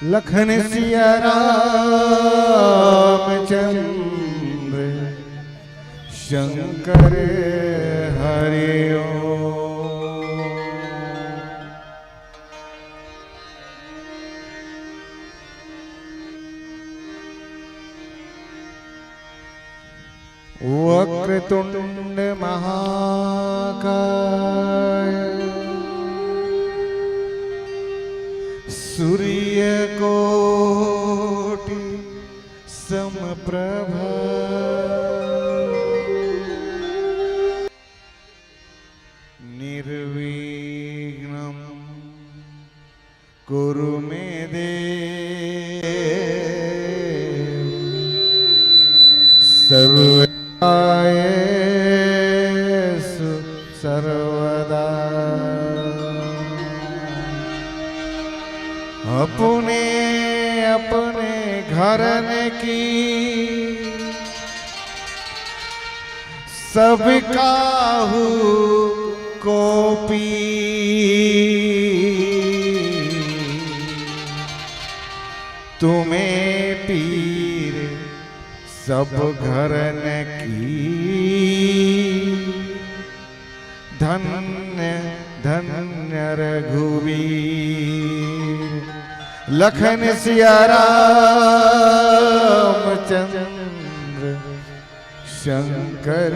लखन सिया रामचंद्र शंकर हरि ओम। वक्रतुंड महाकाय सूर्यकोटि समप्रभा निर्विघ्नं कुरु मे देव सर्वकार्येषु सर्वदा। अपने अपने घरन की सब काहू को पीर, तुम्हें पीर सब घरन की। धन्य धन्य रघुवीर। लखन सिया रामचंद्र शंकर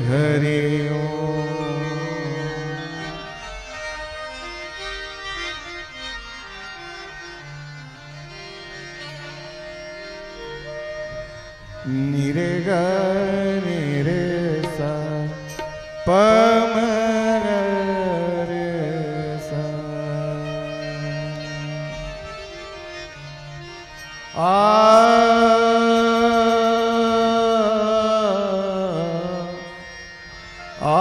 हरि ओम। निरे गा निरे सा पा मा गा रे सा। आ, आ, आ।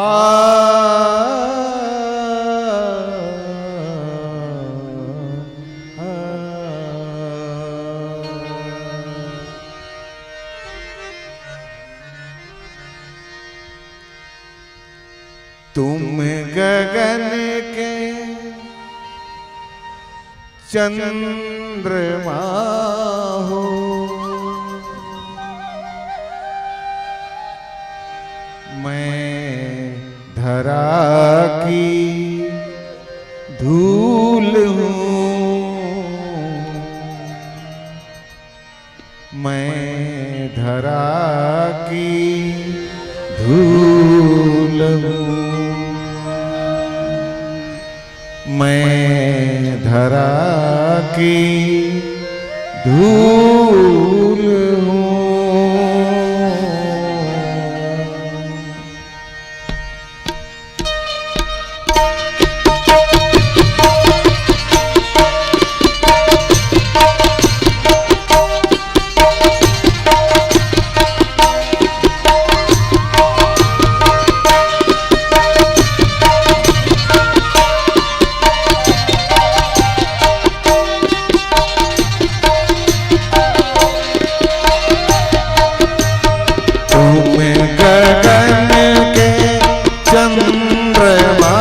तुम गगन के चंद्रमा हो, मैं धरा की धूल हूँ। मैं धरा की धूल हूँ, मैं धरा की धूल हूँ। तुम गगन के चंद्रमा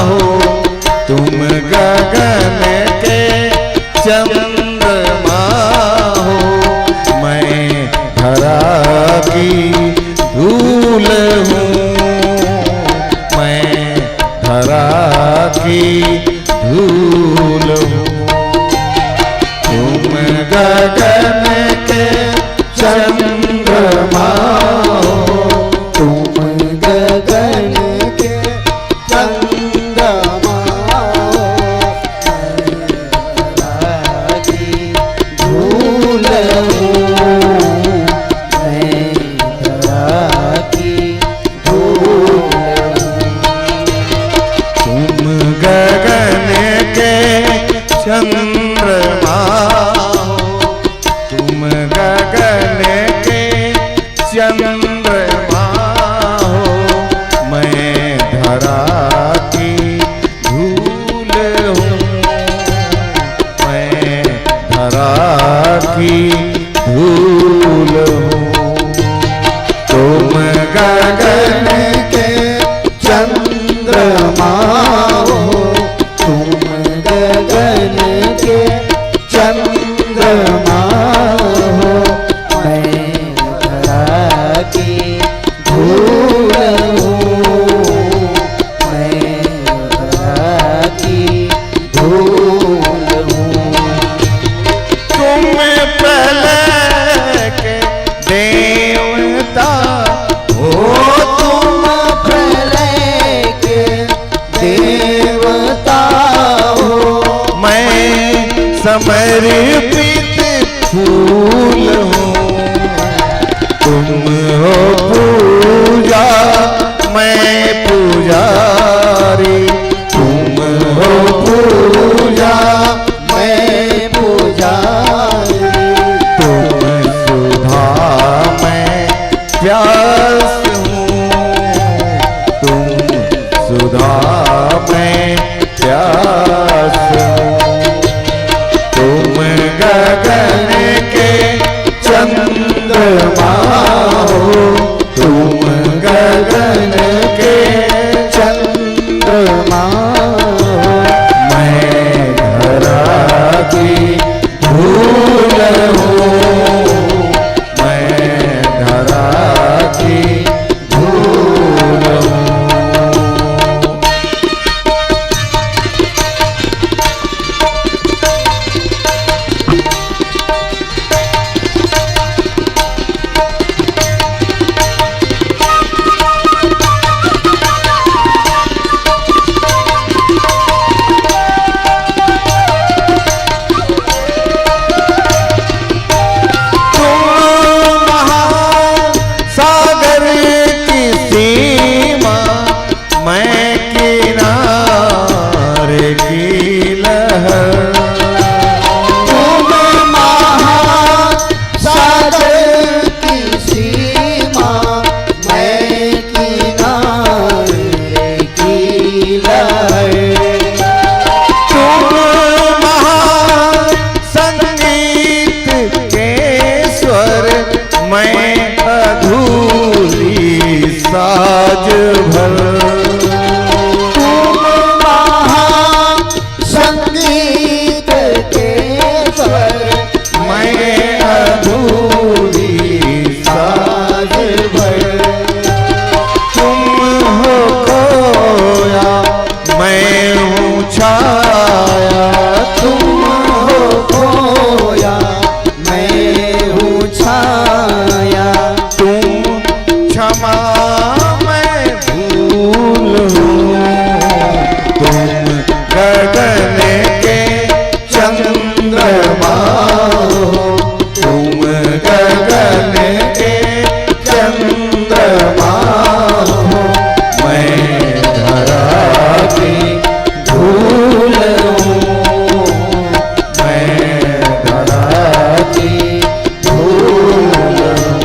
हो, तुम गगन के चंद्रमा हो, मैं धरा की धूल हूँ, मैं धरा की धूल हूँ। तुम गगन के चंद्रमा हो, तुम गगन के चंद्रमा हो, मैं धरा की धूल हूँ, मैं धरा की धूल हूँ। तुम गगन के चंद्रमा हो, तुम गगन के चंद्रमा हो, मैं धरा की धूल हूँ, मैं धरा की धूल हूँ। तुम गगन के चंद्रमा हो, तुम गगन के चंद्रमा हो, मैं धरा की धूल हूँ, मैं धरा की धूल हूँ। तुम प्रलय के देवता हो, तुम प्रलय के देवता हो। मैं समर्पित फूल हूँ, तुम हो पूजा, मैं पुजारी। तुम हो पूजा, मैं पुजारी। तुम सुधा, मैं प्यास हूँ, तुम सुधा, मैं प्यास हूँ। तुम गगन के चंद्रमा हो, तुम गगन के चंद्रमा हो। मैं धरा की धूल हूँ, मैं धरा की धूल हूँ। तुम महासागर की सीमा, मैं किनारे की लहर। तुम महासागर की सीमा, मैं किनारे की लहर। तुम महासंगीत के स्वर, मैं अधूरी साज भर। तुम महान संगीत के स्वर, मैं अधूरी साज भर। तुम हो खोया, मैं हूँ छाया। तुम हो खोया, मैं हूँ छाया। तुम क्षमा, मैं भूल हूँ। तुम गगन के चंद्रमा हो, तुम गगन के चंद्रमा हो, मैं धरा की धूल हूँ, मैं धरा की धूल हूँ।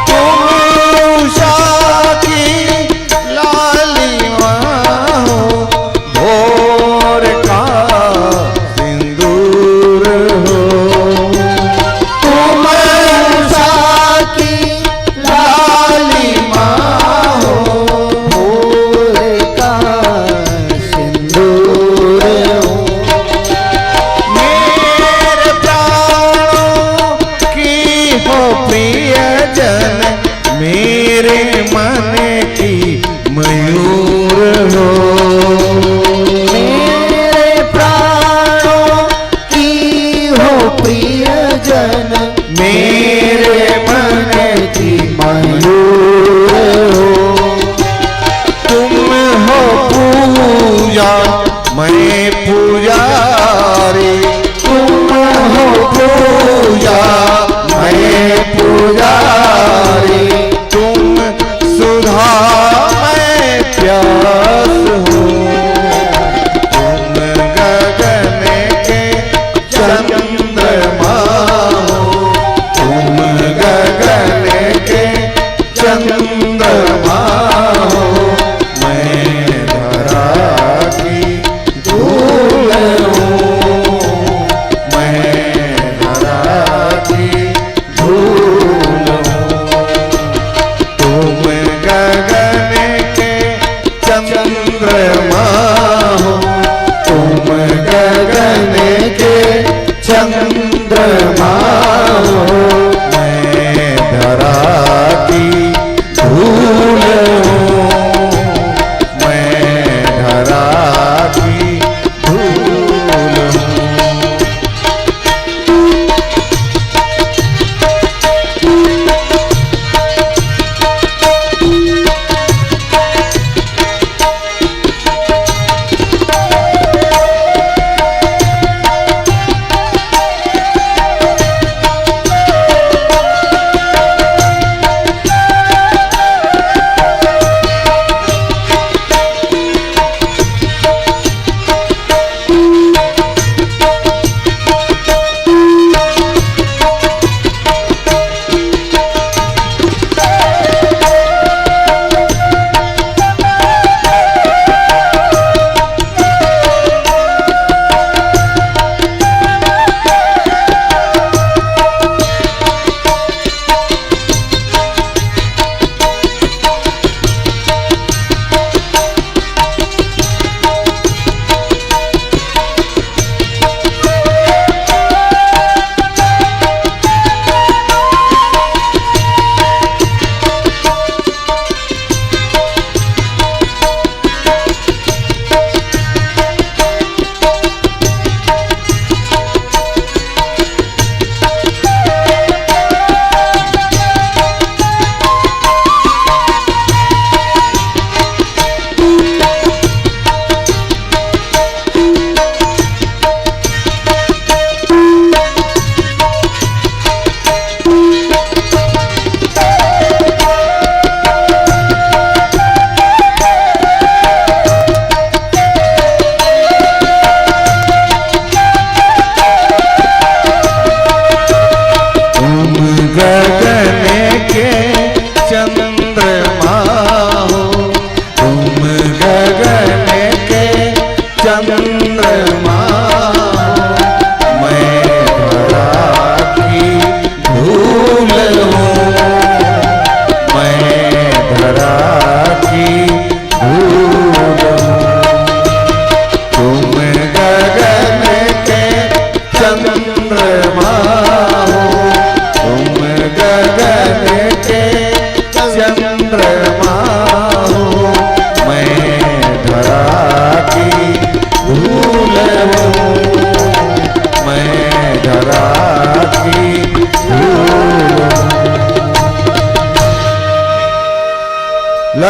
तुम उषा की लालिमा हो, भोर का सिंदूर हो। तुम उषा की लालिमा हो, भोर का सिंदूर हो। मेरे प्राणों की हो प्रियजन, मेरे मन की मयूर हो। मेरे प्राणों की हो प्रियजन, मेरे मन की मयूर हो। तुम हो पूजा, मैं पुजारी। तुम हो पूजा, मैं पुजारी। तुम सुधा, मैं प्यास हूँ। तुम गगन के चंद्रमा हो, तुम गगन के चंद्रमा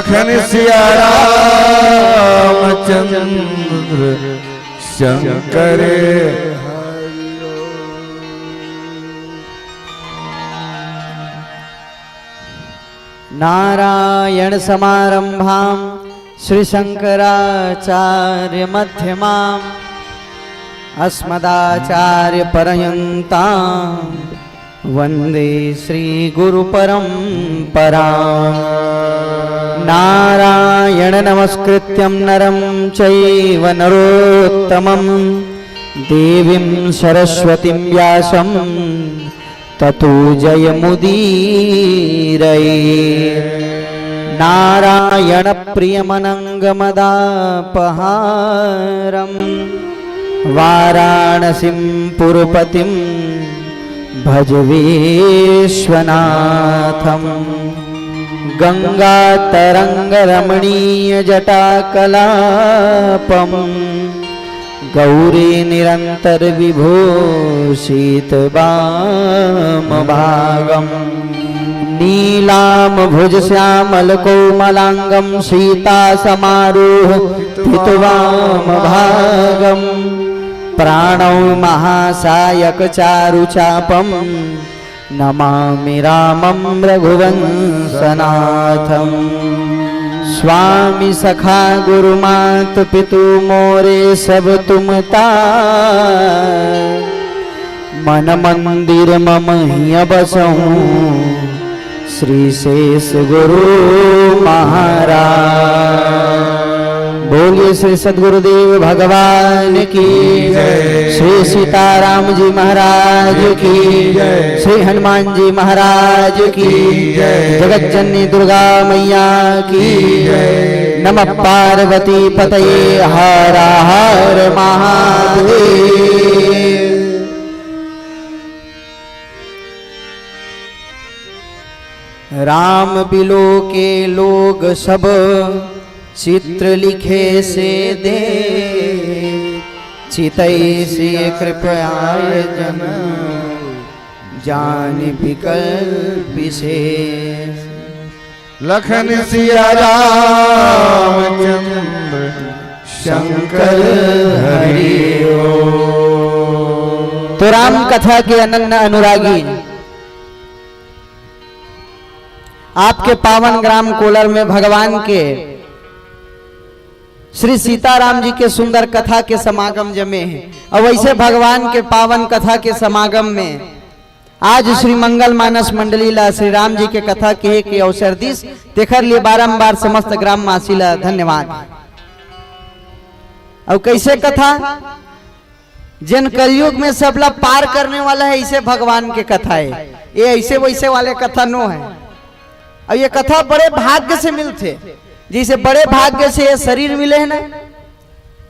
लखन सिया रामचंद्र शंकर। नारायण समारंभां श्री शंकराचार्य मध्यमां अस्मदाचार्य पर्यंतां वंदे श्री गुरु परंपरां। नारायण नमस्कृत्यं नरं चैव नरोत्तमं देवीं सरस्वतीं व्यासं ततो जयमुदीरये। नारायणप्रियमनङ्गमदापहारं वाराणसीं पुरपतिं भज विश्वनाथं। गङ्गातरङ्गरमणीयजटाकलापं गौरी निरंतर विभूषित वाम भागम। नीलाम भुज श्यामल कोमलांगम सीता समारूह पित वाम भागम। प्राणौ महासायक चारु चापम नमामि रामं रघुवंशनाथं। स्वामी सखा गुरु मात पितु मोरे सब तुम तार। मन मंदिर मम हिय बसहु श्री शेष गुरु महाराज। बोलिए श्री सदगुरुदेव भगवान की जय। श्री सीताराम जी महाराज की जय। श्री हनुमान जी महाराज की जय। जगत जननी दुर्गा मैया की जय। नमः पार्वती पतये हर हर महादेव। राम बिलो के लोग सब चित्र लिखे से दे। चितई से कृपया जन जान विकल विशेष। लखन सिया रामचंद्र शंकर हरि। तो राम कथा के अनन्य अनुरागी आपके पावन ग्राम कोलर में भगवान के श्री सीताराम जी के सुंदर कथा के समागम जमे हे। अउ वैसे भगवान के पावन कथा के समागम में आज श्री मंगल मानस मंडली ला श्री राम जी के कथा कहे के अवसर दिस, तेखर लिए बारंबार समस्त ग्रामवासी ला धन्यवाद। अउ कैसे कथा, जेन कलयुग में सबला पार करने वाला है, ऐसे भगवान के कथा है। ये ऐसे वैसे वाले कथा नो है। अउ ये कथा बड़े भाग्य से मिलथे, जैसे बड़े भाग्य से ये शरीर मिले है ना,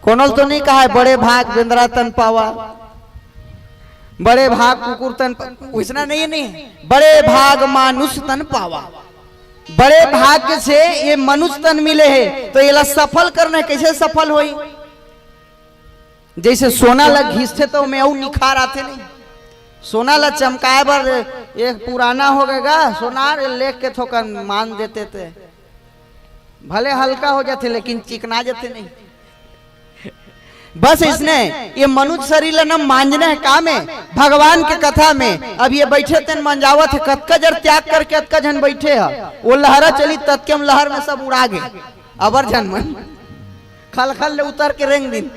कोनो तो नहीं कहा है बड़े भाग बेंदरा तन पावा, बड़े भाग कुकुर तन प-, वैसना नहीं है, नहीं है। बड़े भाग मानुष तन पावा। बड़े भाग्य से ये मनुष्य तन मिले है, तो ये ला सफल करना है। कैसे सफल होई? जैसे सोना ला घिसथे तो ओमे अउ निखार आथे नहीं, सोना ला चमकाए बर एक पुराना हो गएगा, सोनार लेख के थोकन मान देते थे, भले हल्का हो जाथे लेकिन चिकना जाथे नहीं। बस इसने ये मनुष्य शरीर ला न मांजने है काम है। भगवान के कथा में अब ये बैठे तेन मंजावत है, कतका जर त्याग करके अतका झन बैठे है, वो लहरा चली ततके हम लहर में सब उड़ा गए, अबर झन मन खलखल ले उतर के रेंग दिन।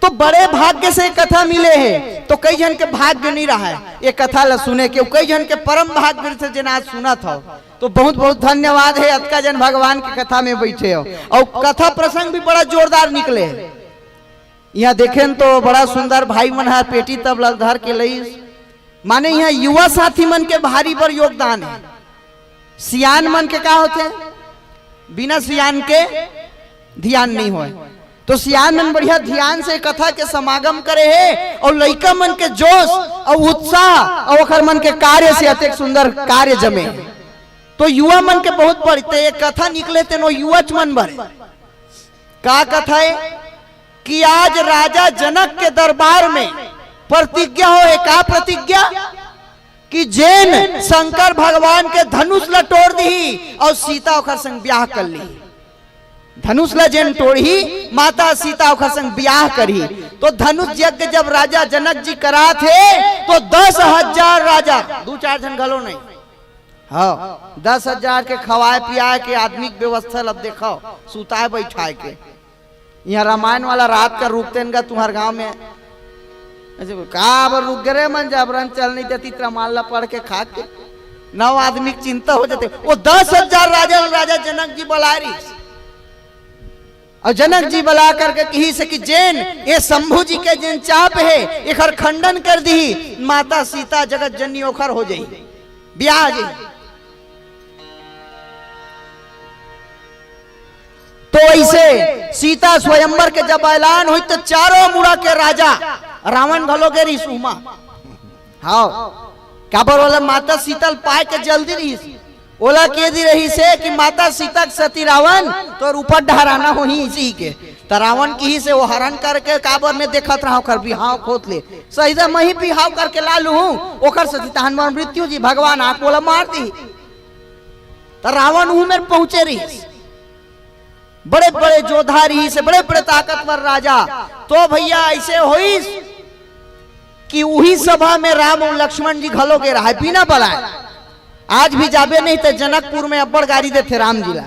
तो बड़े भाग्य से कथा मिले है, तो कई झन के भाग्य नहीं रहा है ये कथा ला सुने के, कई झन के परम भाग्य से जेन आज सुनत हो। तो बहुत बहुत धन्यवाद है, अतका झन भगवान के कथा में बैठे हो। और कथा प्रसंग भी बड़ा जोरदार निकले है। यहाँ देखें तो बड़ा सुंदर भाई मन ह पेटी तबला धर के लईस, माने यहाँ युवा साथी मन के भारी बर योगदान है। सियान मन के का होथे? बिना सियान के ध्यान नहीं होय। तो सियान मन बढ़िया ध्यान से कथा के समागम करे हे और लइका मन के जोश और उत्साह और ओकर मन के कार्य से अतेक सुंदर कार्य जमे हे। तो युवा मन के बहुत बड़े ते एक कथा निकले तेनो युवच मन बड़े। का कथा है कि आज राजा जनक के दरबार में प्रतिज्ञा हो है। का प्रतिज्ञा? कि जेन शंकर भगवान के धनुष ल टोर दिही अउ सीता ओखर संग ब्याह कर लिही। धनुष ल जेन टोरही, माता सीता ओखर संग ब्याह करही। तो धनुष यज्ञ जब राजा जनक जी करात हे, तो दस हजार राजा, दू चार झन घलो नहीं, हाँ, दस हजार के खवाए पियाए के आदमी के व्यवस्था ल अब देखव, सुताए बैठाए के। इहाँ रामायण वाला रात का रुकतेन गा तुम्हर गांव में। अइसे बोल, का बर रुक गे रे मन, जबरन चल नहीं देती त रामायण ला पढ़ के खा के। नौ आदमी के चिंता हो जाथे। वो दस हजार राजा ल राजा जनक जी बलाए रहिस। अउ जनक जी बला करके कहिस हे कि जेन ये शंभू जी के जेन चाप हे, एखर खंडन कर दिही, माता सीता जगत जननी ओखर हो जाही, ब्याह जाही। तो अइसे सीता स्वयंवर के जब ऐलान होइस, तो चारों मुड़ा के राजा, रावण घलो गे रहिस उमा। हाँ, काबर ओला माता सीता ल पाए के जल्दी रहिस। ओला कहि दे रहिस हे कि माता सीता के सती रावण तोर ऊपर डहराना होही इसी के। त रावण कहिस हे, वो हरण करके काबर नइ देखत रहा, ओखर बिहाव खोत ले। सही से मही बिहाव करके ला लूहूं, ओखर सती तहन मोर मृत्यु जी, भगवान आके ओला मार दिही। त रावण उहू मेर पहुंचे रहिस। बड़े-बड़े जोधा रहिस हे, बड़े-बड़े ताकतवर राजा। तो भइया अइसे होइस कि उही सभा में राम अउ लक्ष्मण जी घलो गे रहय, बिना बलाए। आज भी जाबे नहीं त जनकपुर में अब्बड़ गारी देथे राम जी ला।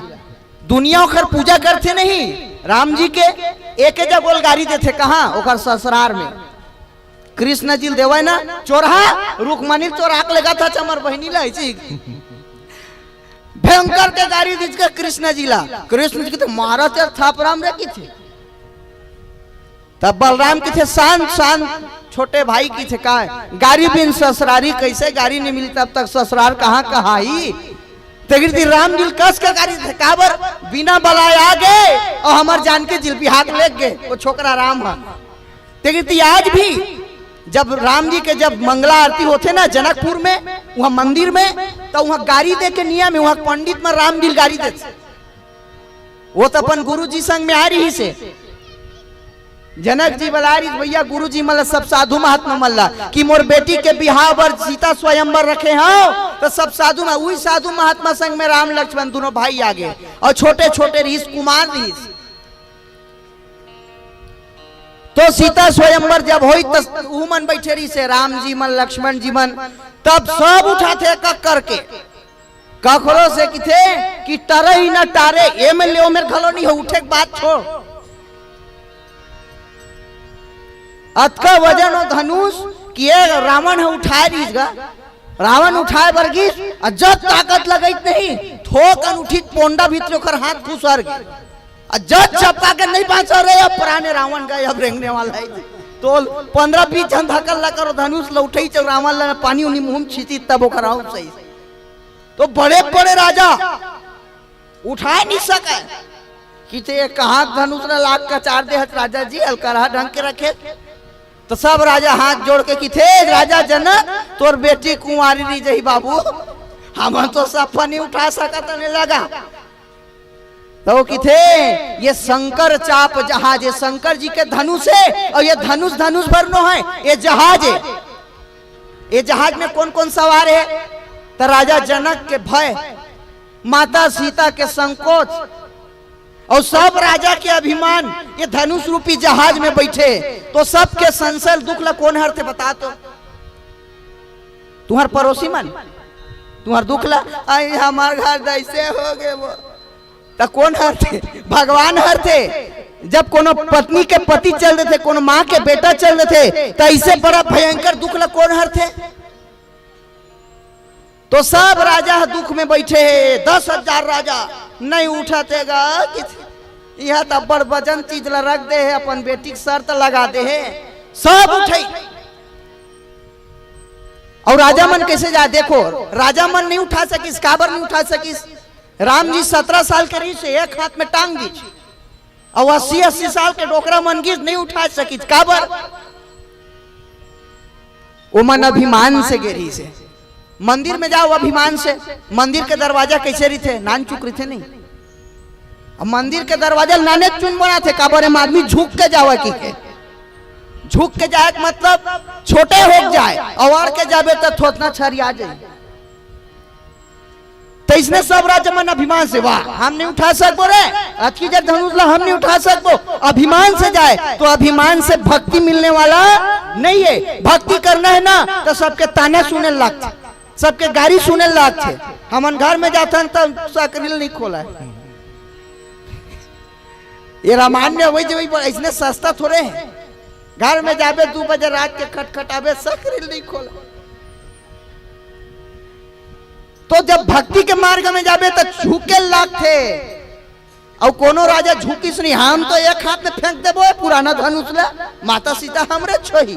दुनिया ओखर पूजा करथे नहीं राम जी के, एके जगह ल गारी देथे। कहाँ? ओखर ससुरार में। कृष्ण जी ल देवय ना, चोरहा, रुक्मणी ल चोरा के लेगत हस हमर बहिनी ला, अइसे। भयंकर के गारी दिस के कृष्ण जी ला। कृष्ण जी कहिथे, मारत हे थापरा म रे, कहिथे। तब बलराम कहिथे, शांत, शांत, छोटे भाई, कहिथे, का गारी बिन ससुरारी कइसे, गारी नइ मिली तब तक ससुरार कहाँ कहाही? ते गिरती राम जी ल कस के गारी देथे, काबर बिना बलाए आ गे अउ हमर जानकी जी ल बिहा के लेग गे, वो छोकरा राम ह। ते गिरती आज भी जब राम जी के जब मंगला आरती होथे ना जनकपुर में, उहाँ मंदिर में, त उहाँ गारी दे के नियम हे, उहाँ पंडित मन राम जी ल गारी देथे। वो त अपन गुरु जी संग में आय रहिस हे। जनक जी बलाय रहिस, भइया, गुरु जी मन ला, सब साधु महात्मा मन ला, कि मोर बेटी के बिहाव बर सीता स्वयंवर रखे हंव, त सब साधु महा-, उही साधु महात्मा संग में राम लक्ष्मण दूनों भाई आ गे, अउ छोटे छोटे रहिस, कुमार रहिस। तो सीता स्वयंवर जब होइस, त उहू मन बइठे रहिस हे, राम जी मन, लक्ष्मण जी मन, तब सब उठाथे एक एक करके। कखरो से कहिथे कि टरही न टारे, ए मेर ले ओ मेर घलो नइ हो, उठे के बात छोड़। अतका वजन ओ धनुष कि ए रावण ह उठाय रहिस गा, रावण उठाय बर गिस, अउ जब ताकत लगइस नहीं, थोकन उठिस, पोंडा भीतरी ओखर हाथ खुसर गे, अउ जब चपका के नहीं बांचव रे, अब पराने रावण गा, अब रेंगने वाला हे। तो पंद्रह बीस झन धकल्ला करो, धनुष ल उठइस, रावण ला पानी उनी मुंह म छींचिस, तब ओखर आंव सही। तो बड़े बड़े राजा उठाय नइ सकय, कहिथे कहाँ धनुष ल लाग कचार दे हस राजा जी, अलकरहा ढंग के रखे। तो सब राजा हाथ जोड़ के कहिथे, राजा जनक, तोर बेटी कुंवारी रहि जही बाबू, हमन तो सफा नइ उठा सकत हन ए ला गा। तो वो कहिथे, ये शंकर चाप जहाज हे, शंकर जी के धनुष हे, अउ ये धनुष धनुष भर नो हे, ये जहाज हे। ये जहाज में कोन कोन सवार हे? त राजा जनक के भय, माता सीता के संकोच, अउ सब राजा के अभिमान, ये धनुष रूपी जहाज में बइठे। तो सबके संशय दुख ला कोन हरथे, बता तो। तुम्हर पड़ोसी मन, तुम्हर दुख ला, आई हमर घर दइसे हो गे वो। त कोन हरथे? भगवान हरथे। जब कोनो पत्नी के पति चल देथे, कोनो माँ के बेटा चल देथे, त अइसे बड़ा भयंकर दुख ला कोन हरथे? तो सब राजा ह दुख में बइठे हे, दस हजार राजा नइ उठत हे गा, कि इहाँ त अब्बड़ वजन चीज ला रख दे हे, अपन बेटी के शर्त लगा दे हे, सब उठे। अउ राजा मन कइसे जाय? देखो, राजा मन नइ उठा सकिस, काबर नइ उठा सकिस? राम जी सतरा साल के रहिस, एक हाथ में टांग दिस। अउ अस्सी अस्सी साल के डोकरा मन गिस, नइ उठा सकिस। काबर? ओमन अभिमान से गे रहिस हे। मंदिर में जाव अभिमान से, मंदिर के दरवाजा कइसे रहिथे? नानचुक रहिथे नहीं। अब मंदिर के दरवाजा ल नाने चुन बनाथे, काबर एमा आदमी झुक के जावय कहिके। झुक के जाए के मतलब छोटे हो जाए, अउ अड़ के जाबे त थोथना छरिया जाए। त इसने सब राजा मन अभिमान से, "वाह, हम नहीं उठा सकबो रे, अतकी जग धनुष ला हम नहीं उठा सकबो।" अभिमान से जाए तो अभिमान से भक्ति मिलने वाला नहीं है। भक्ति करना है ना तो सबके ताना सुने लगथे, सबके गारी सुने लगथे। हमन घर में जाथन त सकरी ल नहीं खोला है। ये रामायण में वही जब इसने सस्ता थोड़े है। घर में जाबे दू बजे रात के खटखटाबे, सकरी ल नहीं खोला। तो जब भक्ति के मार्ग में जाबे त झुके लागथे। अउ कोनो राजा झुकिस नहीं, हम तो एक हाथ में फेंक देबो ए पुराना धनुष ला, माता सीता हमरे छोही।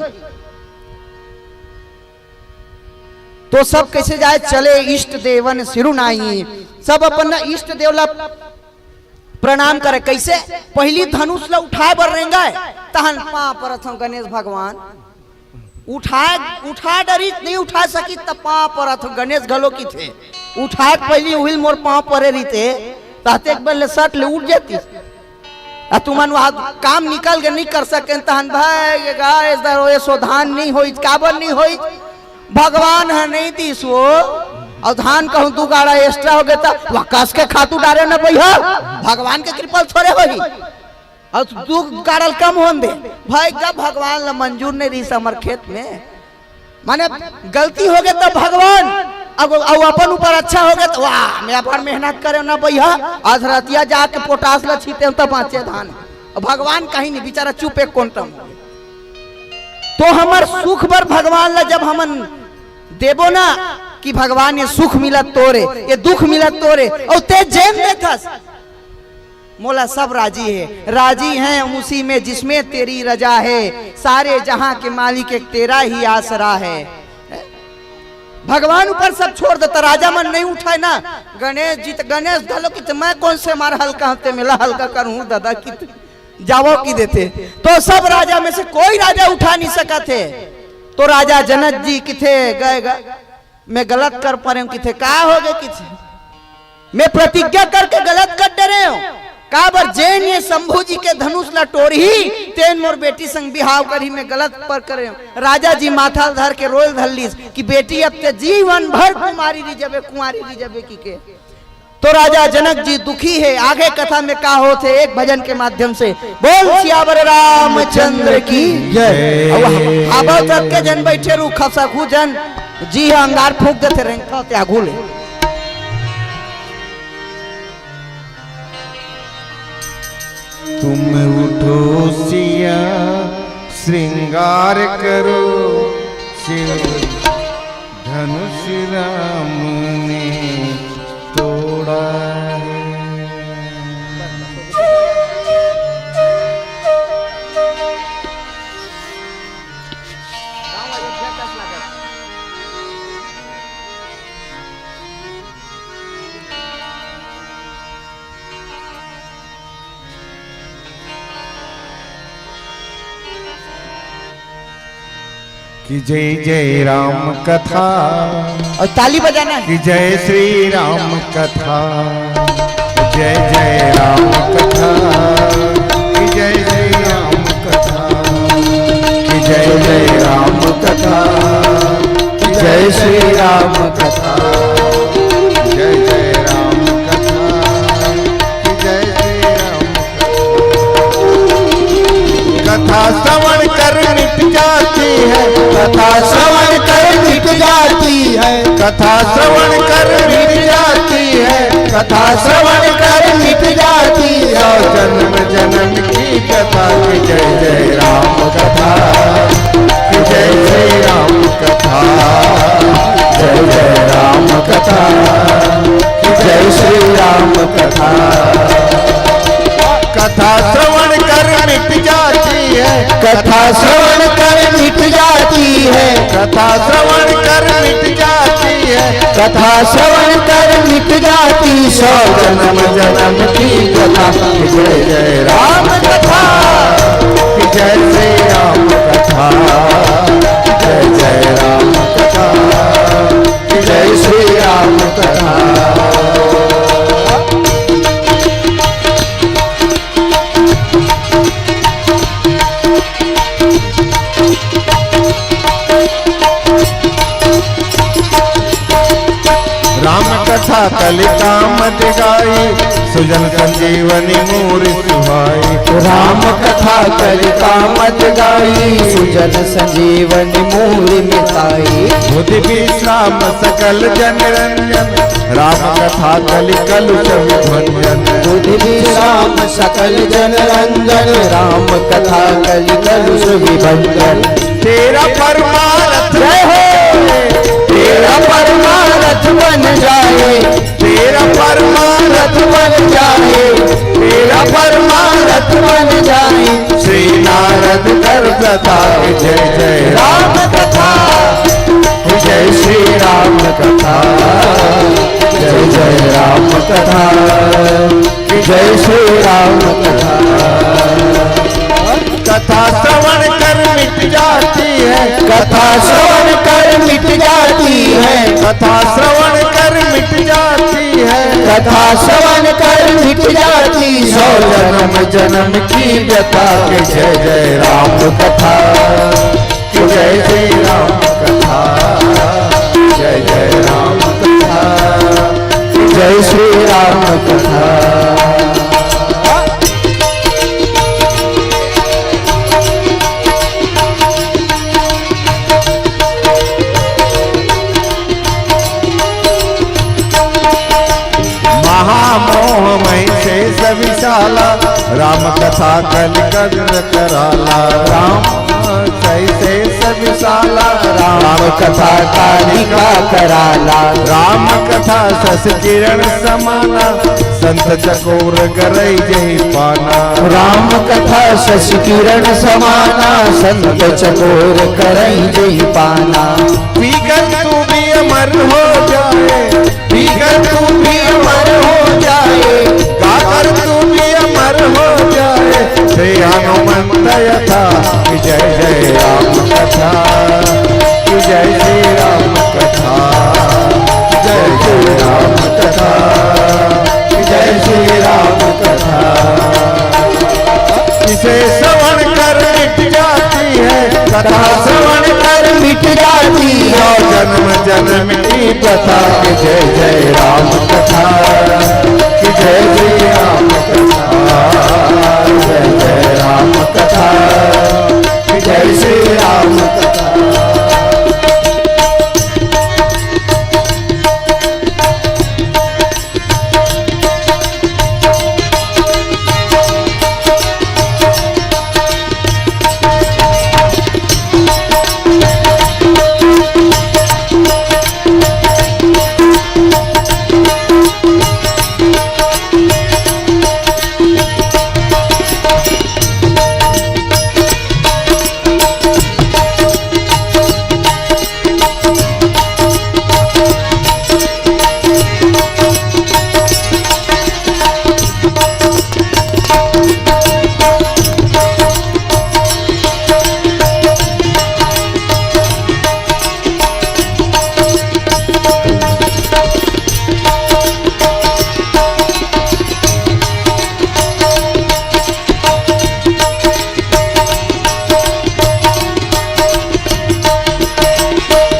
तो सब कैसे जाए, चले इष्ट देवन सिरु नाई। सब अपन ना इष्ट देव ला प्रणाम करे। कैसे? पहली धनुष ला उठाए बर रेंगे, तहन पांव परत हूं गणेश भगवान। उठाए, उठा डरी, नहीं उठा सकी, त पांव परत हूं गणेश घलो किथे। उठाए के पहली उहिल मोर पांव परे रहिते, तहते एक बार ले सट ले उठ जाती। आ तुमन वहां काम निकल के नहीं कर सके, तहन भाई ये गाय इस दर ये सो धान नहीं होई, काबर नहीं होई? भगवान ह नहीं दिस वो। अउ धान कहूं दू गाड़ा एक्स्ट्रा हो गया त वह कस के खातू डारे न भैया, भगवान के कृपा थोड़े होही। अउ दू गाड़ा ल कम होन दे भाई, जब भगवान ला मंजूर नहीं रही हमर खेत में, माने गलती हो गए त भगवान, अब अउ अपन ऊपर अच्छा हो गए त वाह, मैं अपन मेहनत करे न भैया, आज रतिया जाके पोटास ला छीते त बांचे धान। अब भगवान कहीं नहीं, बेचारा चुप एक कोंटम। तो हमर सुख बर भगवान ला जब हमन देबो ना कि भगवान ये सुख मिलत तोरे, ये दुख मिलत तोरे, अउ ते जेन देखस, मोला सब राजी है, राजी हैं उसी में जिसमें तेरी रजा है, सारे जहां के मालिक एक तेरा ही आसरा है। भगवान ऊपर सब छोड़ देता, राजा मन नहीं उठाए ना। गणेश जी त, गणेश घलो कि त मैं कौन से मार हल्का हते, मेला हल्का करूं दादा कि त जावो कि देते। तो सब राजा में से कोई राजा उठा नहीं सका थे। तो राजा जनक जी किथे गए ग-, मैं गलत कर परे हूं किथे, का हो गए किथे? मैं प्रतिज्ञा करके गलत कर डरे हूं। काबर जेन ये शंभू जी के धनुष ला टोरही, तेन मोर बेटी संग बिहाव करही, मैं गलत पर करे हूं। राजा जी माथा ल धर के रोयल धर लीस कि बेटी अब ते जीवन भर कुमारी रही जबे, कुंवारी रही जबे की के। तो राजा जनक जी दुखी है। आगे कथा में का होत है, एक भजन के माध्यम से। बोल सियावर रामचंद्र की जय। अब हाबा तक के जन बैठे रू, खसखू जन जी ह अंगार फूंक देथे, रेंगता ते आगू ले। तुम उठो सिया श्रृंगार करो, शिव धनुष राम ने तोड़ा है। कि जय जय राम कथा। और ताली बजाना है। कि जय श्री राम कथा। जय जय राम कथा। कि जय श्री राम कथा। कि जय जय राम कथा। कि जय श्री राम कथा। जय जय राम कथा। कि जय श्री राम कथा श्रवण कर मिट जाती है। कथा श्रवण कर मिट जाती है। कथा श्रवण कर मिट जाती है। कथा श्रवण कर मिट जाती है। सौ जन्म जन्म की कथा। कि जय जय राम कथा। कि जय श्री राम कथा। जय जय राम कथा। कि जय श्री राम कथा। कथा श्रवण कर मिट जाती है। कथा श्रवण कर मिट जाती है। कथा श्रवण कर मिट जाती है। कथा श्रवण कर मिट जाती, सौ जन्म जन्म की कथा। जय जय राम कथा। जय श्री राम कथा। जय जय राम कथा। जय श्री राम कथा। कलिका मत गाई, सुजन संजीवनी मोर सुहाई। राम कथा कलिका मत गाई, सुजन संजीवनी मोर मिताई। बुद्धि विश्राम सकल जन रंजन, राम कथा कलि कलुष विभंजन। बुद्धि विश्राम सकल जन रंजन, राम कथा कलि कलुष विभंजन। तेरा परमारथ, जय हो। तेरा परमारथ बन जाए, तेरा परमारथ बन जाए, तेरा परमारथ बन जाए। श्री नारद कर प्रताप, जय जय राम कथा, जय श्री राम कथा, जय जय राम कथा, जय श्री राम कथा। कथा श्रवण कर मिट जाती है, कथा श्रवण कर मिट जाती है, कथा श्रवण कर मिट जाती है, कथा श्रवण कर मिट जाती है। सौ जन्म जन्म की व्यथा के जय जय राम कथा, कि जय जय राम कथा, जय जय राम कथा, जय श्री राम कथा। महामोह मय शेष विशाला, राम कथा कलि कलुष कराला। राम सही शेष विशाला, राम कथा कालिका कराला। राम कथा शश किरण समाना, संत चकोर गरई जही पाना। राम कथा शश किरण समाना, संत चकोर गरई जही पाना। पीकर तू भी अमर हो जाए, पीकर तू भी अमर हो जाए, गाकर तू भी अमर हो जाए। श्री हनुमंत यथा, कि जय जय राम कथा, कि जय श्री राम कथा, जय श्री राम कथा, कि जय श्री राम कथा। इसे श्रवण कर मिट जाती है, कथा श्रवण कर मिट जाती है। जन्म जन्म की व्यथा के जय जय राम कथा, कि जय श्री राम कथा, जय जय राम कथा, कि जय श्री राम कथा।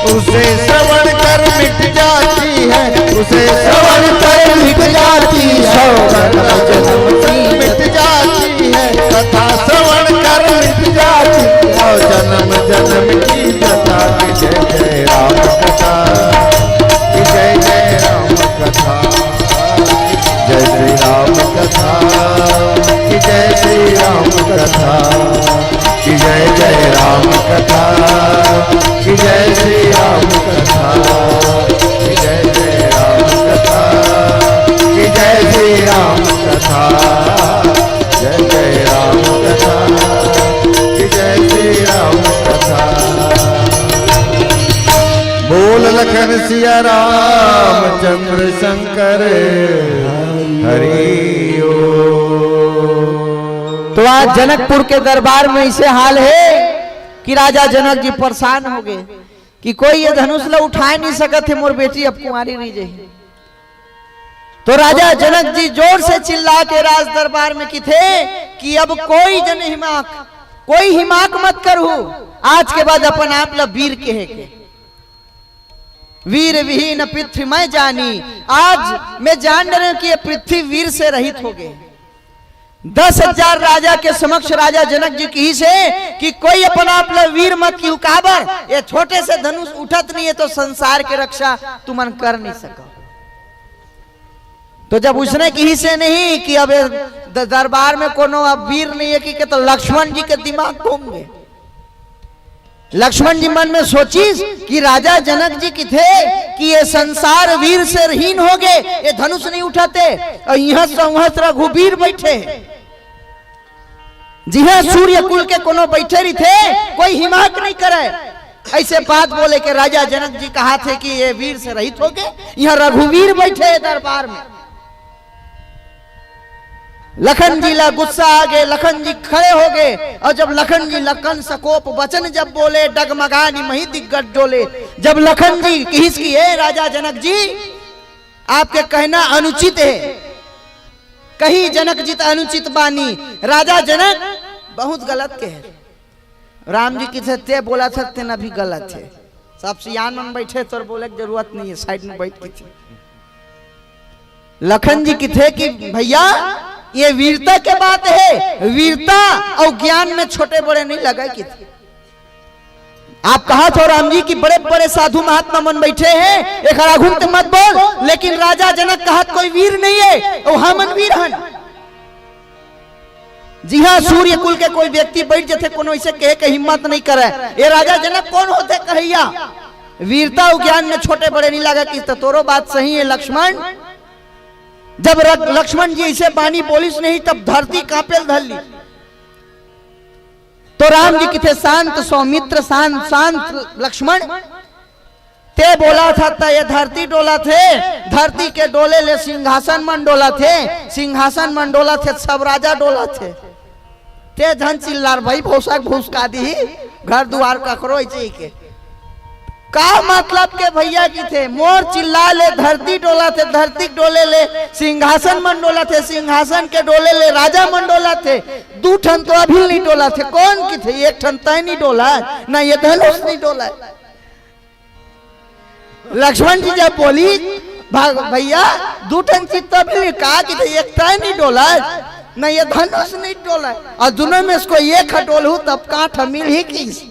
उसे श्रवण कर मिट जाती है, उसे श्रवण कर मिट जाती है। जन्म जन्म की मिट जाती है, कथा श्रवण कर मिट जाती है। जन्म जन्म की कथा की जय जय राम कथा, की जय जय राम कथा। जय श्री राम कथा, कि जय श्री राम कथा, कि जय जय राम कथा, कि जय श्री राम कथा, कि जय जय राम कथा, कि जय श्री राम कथा, जय जय राम कथा, कि जय श्री राम कथा। बोल लखन सिया रामचंद्र शंकर हरि ओम। तो आज जनकपुर के दरबार में ऐसे हाल है कि राजा जनक जी परेशान हो गए कि कोई ये धनुष ला उठाए नहीं सकत है, मोर बेटी अब कुंवारी रह जाही। तो राजा जनक जी जोर से चिल्ला के राज दरबार में किथे कि अब कोई जन हिमाक, कोई हिमाक मत करहू, आज के बाद अपन आप ला वीर कहे के। वीर विहीन पृथ्वी मैं जानी। आज मैं जान डरे हूं कि ये पृथ्वी वीर से रहित हो गे। दस हजार राजा के समक्ष राजा जनक जी किहिस हे कि कोई अपन आप ल वीर मत किहू, काबर ये छोटे से धनुष उठत नहीं है तो संसार के रक्षा तुमन कर नहीं सको। तो जब उसने किहिस हे नहीं कि अब ये द-, दरबार में कोनो अब वीर नहीं है कि, के तो लक्ष्मण जी के दिमाग घूम गे। लक्ष्मण जी मन में सोचिस कि राजा जनक जी किथे कि ये संसार वीर से हीन हो गे, ये धनुष नहीं उठाते, और इहां संवत रघुवीर बैठे हे। जिहां सूर्य कुल के कोनो बैठे रहिथे, कोई हिमाक नहीं करे। ऐसे बात बोले के राजा जनक जी कहाथे कि ये वीर से रहित हो गे, इहां रघुवीर बैठे हे दरबार में। लखन जी ला गुस्सा आ गे, लखन जी खड़े हो गे, और जब लखन जी लखन सकोप वचन जब बोले, डगमगानी मही दिग्गज डोले। जब लखन जी किहिस कि, "ए राजा जनक जी, आपके कहना अनुचित है, कही जनक जी त अनुचित बानी।" राजा जनक बहुत गलत कहे। राम जी किथे, "ते बोलत हस तेन अभी गलत हे। सब सियान मन बैठे, तोर बोले के जरूरत नहीं है, side में बैठ के।" लखन जी किथे कि भैया, ये वीरता के बात है, वीरता और ज्ञान में छोटे बड़े नहीं लगे किथे। आप कहत हो राम जी कि बड़े बड़े साधु महात्मा मन बैठे हैं, एकर आगू म ते मत बोल, लेकिन राजा जनक कहत कोई वीर नहीं है, और हमन वीर हन। जिहां सूर्य कुल के कोई व्यक्ति बैठ जथे, कोनो इसे कहे के हिम्मत नहीं करे। ये राजा जनक कौन होथे कहैया? वीरता अउ ज्ञान में छोटे बड़े नहीं लगे किथे। तोरो बात सही है लक्ष्मण। जब र-, लक्ष्मण जी इसे बानी बोलिस नहीं, तब धरती कांपे ल धर ली। तो राम जी किथे, "शांत सौमित्र, शांत, शांत लक्ष्मण।" ते बोलत हस त ये धरती डोलत हे, धरती के डोले ले सिंहासन मन डोलत हे, सिंहासन मन डोलत हे, सब राजा डोलत हे। ते झन चिल्लार भाई, भौसा के भूसका दिही, घर दुआर ककरो ही चीज के। का मतलब के भैया किथे, मोर चिल्ला ले धरती डोलत हे, धरती के डोले ले सिंहासन मन डोलत हे, सिंहासन के डोले ले राजा मन डोलत हे, दू ठन तो अभी नहीं डोलत हे। कौन किथे? एक ठन तय नहीं डोलत, ना ये धनुष नहीं डोलत। लक्ष्मण जी जब बोली, "भाग भैया, दू ठन चित्त मिल का कि एक तय नहीं डोला, न ये धनुष नहीं डोला, और दोनों में इसको एक ह डोलहू तब कांठ मिल ही किस।"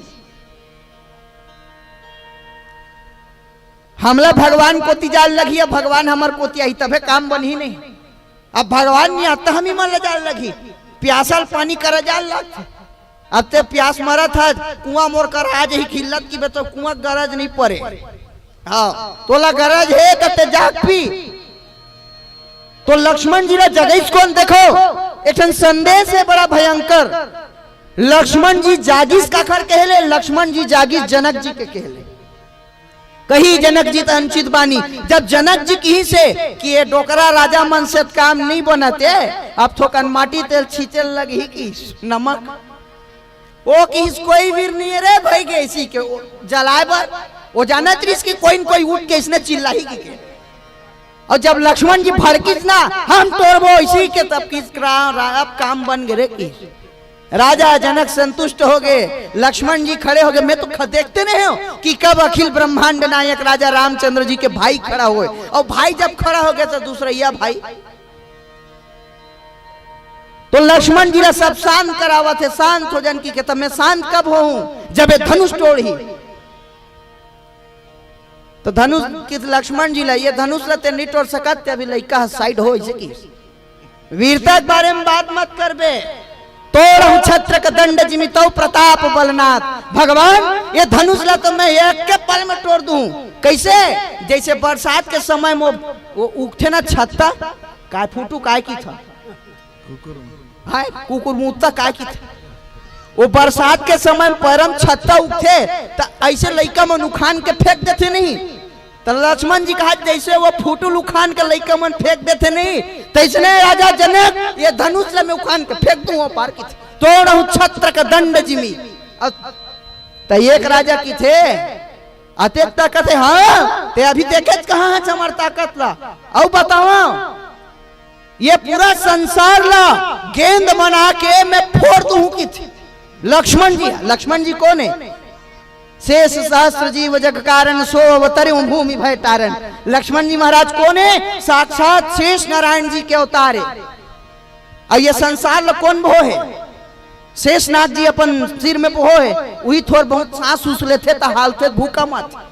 हमला भगवान कोती जाल लगी, अब भगवान हमर कोती आई तभे काम बनही नहीं। अब भगवान नहीं आता, हम ही मन ले जाल लगी, प्यासल पानी करे जाल लगथे। अब ते प्यास मरत हस, कुआं मोर कर आ जही खिल्लत की बे तो कुआं गरज नहीं पड़े। हाँ, तोला गरज हे त ते जाग पी। तो लक्ष्मण जी ला जगईस कोन? देखो, एक ठन संदेश है बड़ा भयंकर। लक्ष्मण जी जागिस काखर कहले? लक्ष्मण जी जागिस जनक जी के कहले। कही जनक जी त अनुचित बानी। जब जनक जी किहिसे कि ये डोकरा राजा मन से काम नहीं बनते, अब थोकन माटी तेल छींचे लगही कि नमक। वो किहिस कोई वीर नहीं है रे भाई, गैसी के वो जलाए बर। वो जानत रहिस कि कोई न कोई उठ के इसने चिल्लाही कि के। और जब लक्ष्मण जी भड़किस ना, "हम तोड़बो इसी के", तब किस रा-, रा-, अब काम बन गे रे कि। राजा जनक संतुष्ट हो गए, लक्ष्मण जी खड़े हो गए। मैं तो ख-, देखते नहीं हो कि कब अखिल ब्रह्मांड नायक राजा रामचंद्र जी के भाई खड़ा होए, और भाई जब खड़ा हो गए तो दूसरैया भाई। तो लक्ष्मण जी ला सब शांत करावत हे, "शांत हो जानकी के।" तब मैं शांत कब होहूं? जब ये धनुष टोड़ही। तो धनुष किस लक्ष्मण जी ला, "ये धनुष ला ते नहीं टोड़ सकत, ते अभी लइका ह, side हो।" इसे कि वीरता के बारे में बात मत करबे। तोड़हु छत्रक दंड जिमि तउ प्रताप बलनाथ। भगवान, ये धनुष ला तो मैं एक के पल में तोड़ दूं। कैसे? जैसे बरसात के समय में वो, वो उगथे ना छत्ता, काय फूटू काय किथे? हाय, कुकुर मुत्ता काय किथे? वो बरसात के समय में पैरम छत्ता उगथे, त ऐसे लइका मन उखान के फेंक देथे नहीं। त लक्ष्मण जी कहा, "जैसे वो फूटू ल उखान के लइका मन फेंक देथे नहीं, तैसने राजा जनक ये धनुष ल मैं उखान के फेंक दूं वो पार किथे। तोड़हु छत्रक दंड जिमि।" अ-, त एक राजा किथे, अतेक ताकत हे, हाँ, ते अभी देखेच कहाँ हे हमर ताकत ला? अउ बतावा, ये पूरा संसार ला गेंद बना के मैं फोड़ दूं किथे। लक्ष्मण जी, लक्ष्मण जी कोन हे? शेष सहस्र जीव जग कारण, सो अवतरिउ भूमि भय तारण। लक्ष्मण जी महाराज कोन हे? साक्षात शेष नारायण जी के अवतार हे। अउ ये संसार ल कोन बोहे? शेषनाग जी अपन सिर में बोहे हे। उही थोर बहुत सांस उस लेथे त हालथे भूकंप आथे।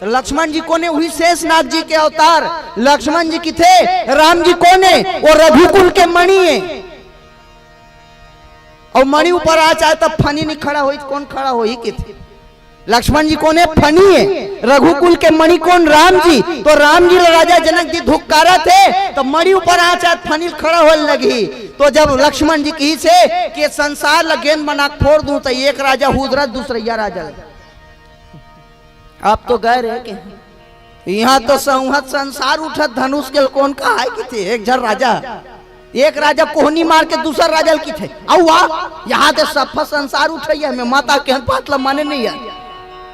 त लक्ष्मण जी कोन हे? उही शेषनाग जी के अवतार। लक्ष्मण जी किथे, राम जी कोन हे? वो रघुकुल के मणि हे। अउ मणि ऊपर आ जाय त फनी नहीं खड़ा होही, कोन खड़ा होही किथे? लक्ष्मण जी कोन हे? फनी हे। रघुकुल के मणि कोन? राम जी। तो राम जी ल राजा जनक जी धुक्कारत हे, त मणि ऊपर आ जाय त फनी खड़ा होय लगही। तो जब लक्ष्मण जी किहिस हे कि संसार ल गेंद बना के फोर दूं, त एक राजा हुदरत दूसरइया राजा ल। अब तो गए रे के। इहाँ तो संवत संसार उठत, धनुष के ल कोन कहाय किथे? एक झन राजा, एक राजा कोहनी मार के दूसर राजा ल किथे, "अउ आ, इहाँ ते सफा संसार उठइया, मैं माता के बात ल माने नहीं हे,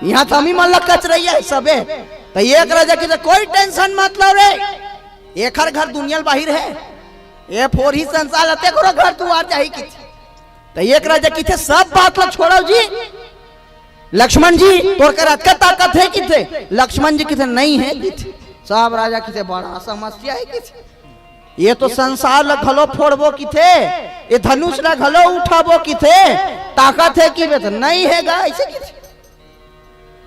इहाँ त हमी मन ल कचरइया हे सबे।" त एक राजा किथे, "कोई tension मत लो रे, एखर घर दुनिया ल बाहिर हे, ये फोरही संसार ल तेकरो घर दुआर जाही किथे।" त एक राजा किथे, "सब बात ल छोड़व जी, लक्ष्मण जी, तोर कर अतका ताकत हे किथे?" लक्ष्मण जी किथे, "नहीं हे किथे।" सब राजा किथे, "बड़ा समस्या हे किथे, ये तो संसार ल घलो फोड़बो किथे, ये धनुष ल घलो उठाबो किथे, ताकत हे कि?" बे त नहीं हे गा, अइसे किथे।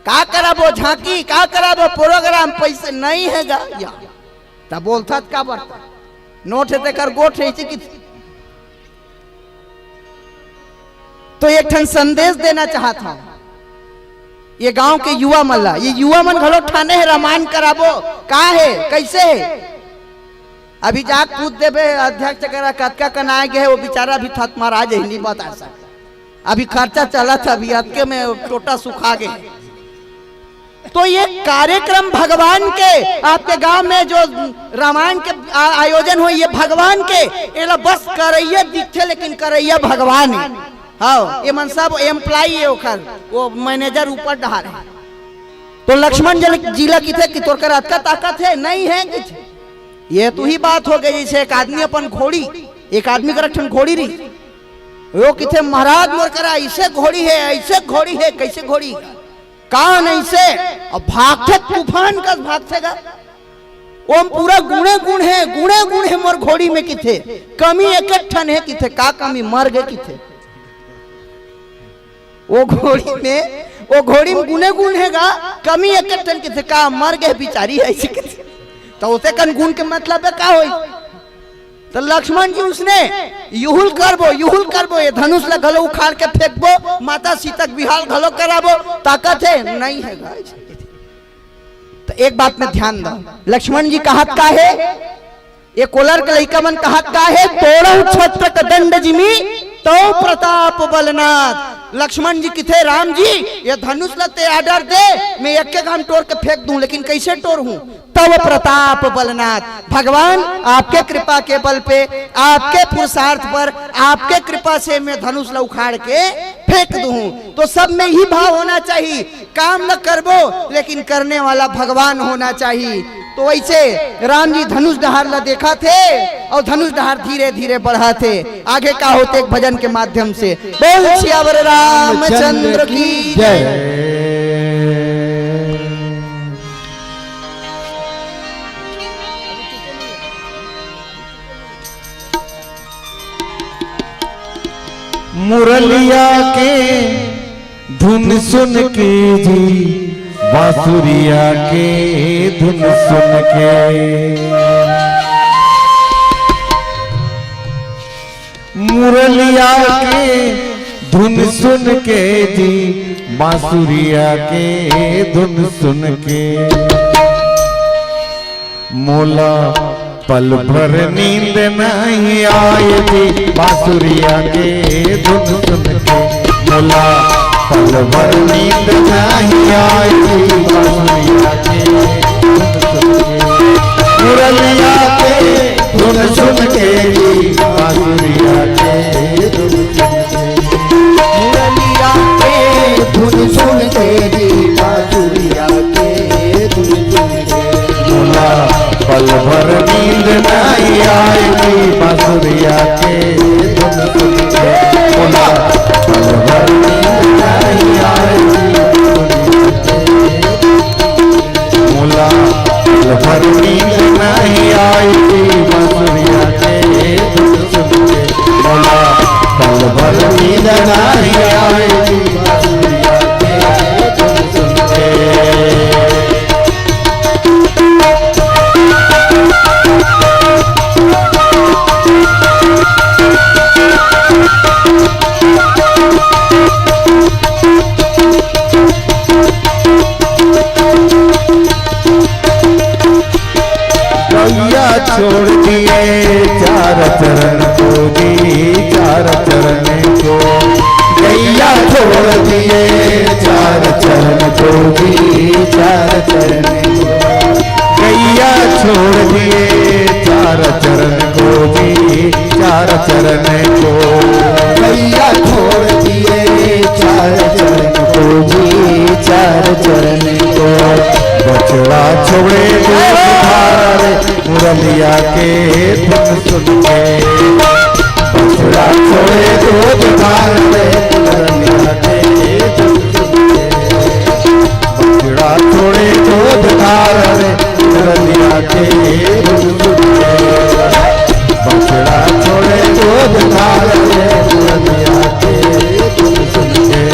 "का कराबो झांकी, का कराबो program, पइसे नहीं हे गा।" या त बोलथस काबर? नोट हे तेकर गोठ हे, अइसे किथे। तो एक ठन संदेश देना चाहत हंव ये गांव के युवा मन ला। ये युवा मन घलो ठाने हे रामायण कराबो, का हे, कइसे हे? अभी जाके पूछ देबे अध्यक्ष करा कतका कन आय गे हे, वो बेचारा अभी थतमरा जाही, नहीं बता सकय। अभी खर्चा चलत हे, अभी अतके में टोटा सुखा गे हे। तो ये कार्यक्रम भगवान के, आपके गांव में जो रामायण के आ-, आयोजन होय, ये भगवान के, एला बस करइया दिखथे, लेकिन करइया भगवान हे। हाँ, ये मन सब employee हे ओखर, वो manager ऊपर डहार हे। तो लक्ष्मण जी ल-, जी ला किथे कि तोर कर अतका ताकत हे, नहीं हे किथे। ये तो ही बात हो गई, जइसे एक आदमी अपन घोड़ी, एक आदमी कर एक ठन घोड़ी रही, वो किथे, "महाराज, मोर करा अइसे घोड़ी हे, अइसे घोड़ी हे।" "कइसे घोड़ी?" "कान अइसे, अउ भागथे तूफान कस भागथे गा। ओम पूरा गुणे गुण हे, गुणे गुण हे मोर घोड़ी में," किथे, "कमी एक एक ठन हे," किथे, "का कमी?" "मर गे," किथे। "वो घोड़ी में, वो घोड़ी में गुने गुन हे गा, कमी एक ठन किथे का, मर गे बिचारी," अइसे किथे। त ओते कन गुन के मतलब हे का होही? त लक्ष्मण जी उसने, "युहुल करबो, युहुल करबो, ये धनुष ला घलो उखाड़ के फेंकबो, माता सीता के बिहाव घलो कराबो, ताकत हे?" "नहीं हे गा," अइसे किथे। त एक बात में ध्यान दव, लक्ष्मण जी कहत का हे, ये कोलार के लइका मन कहत का हे, "तोड़हु छत्र क दंड जिमि, तव प्रताप बलनाथ।" लक्ष्मण जी किथे, "राम जी, ये धनुष ल तें order दे, मैं एके घाम टोर के फेंक दूं, लेकिन कइसे टोरहूं?" "तव प्रताप बलनाथ, भगवान आपके कृपा के बल पे, आपके पुरुषार्थ पर, आपके कृपा से मैं धनुष ल उखाड़ के फेंक दूं।" तो सब में यही भाव होना चाहिए। काम ल करबो, लेकिन करने वाला भगवान होना चाहिए। तो वइसे राम जी धनुष डहार ल देखथे अउ धनुष डहार धीरे-धीरे बढ़थे। आगे का होथे एक भजन के माध्यम से। बोल सियावर रामचंद्र की जय। मुरलिया के धुन सुन के जी, बांसुरिया के धुन सुन के। मुरलिया के धुन सुन के जी, बांसुरिया के धुन सुन के। मोला पल भर नींद नहीं आए जी, बांसुरिया के धुन सुन के। मोला पल भर नींद नहीं आए जी, बांसुरिया के धुन सुन के। मुरलिया के धुन सुन के जी, बांसुरिया के धुन सुन के। मुरलिया के धुन सुन के जी, बांसुरिया के धुन सुन के। मोला पल भर नींद नहीं आए जी, बांसुरिया के धुन सुन के। मोला पल भर नींद नहीं आए जी, बांसुरिया नाही आए जी बांसुरिया के धुन सुन के। गैया छोड़ दिए चार चरण को जी, चार चरण को। गैया छोड़ दिए चार चरण को जी, चार चरण को। गैया छोड़ दिए चार चरण को जी, चार चरण को। गैया छोड़ दिए चार चरण को जी, चार चरण को। बछड़ा छोड़े दूध धार रे, मुरलिया के धुन सुन के। बछड़ा छोड़े दूध धार रे, मुरलिया के धुन सुन के। बछड़ा छोड़े दूध धार रे, मुरलिया के धुन सुन के। बछड़ा छोड़े दूध धार रे, मुरलिया के धुन सुन के।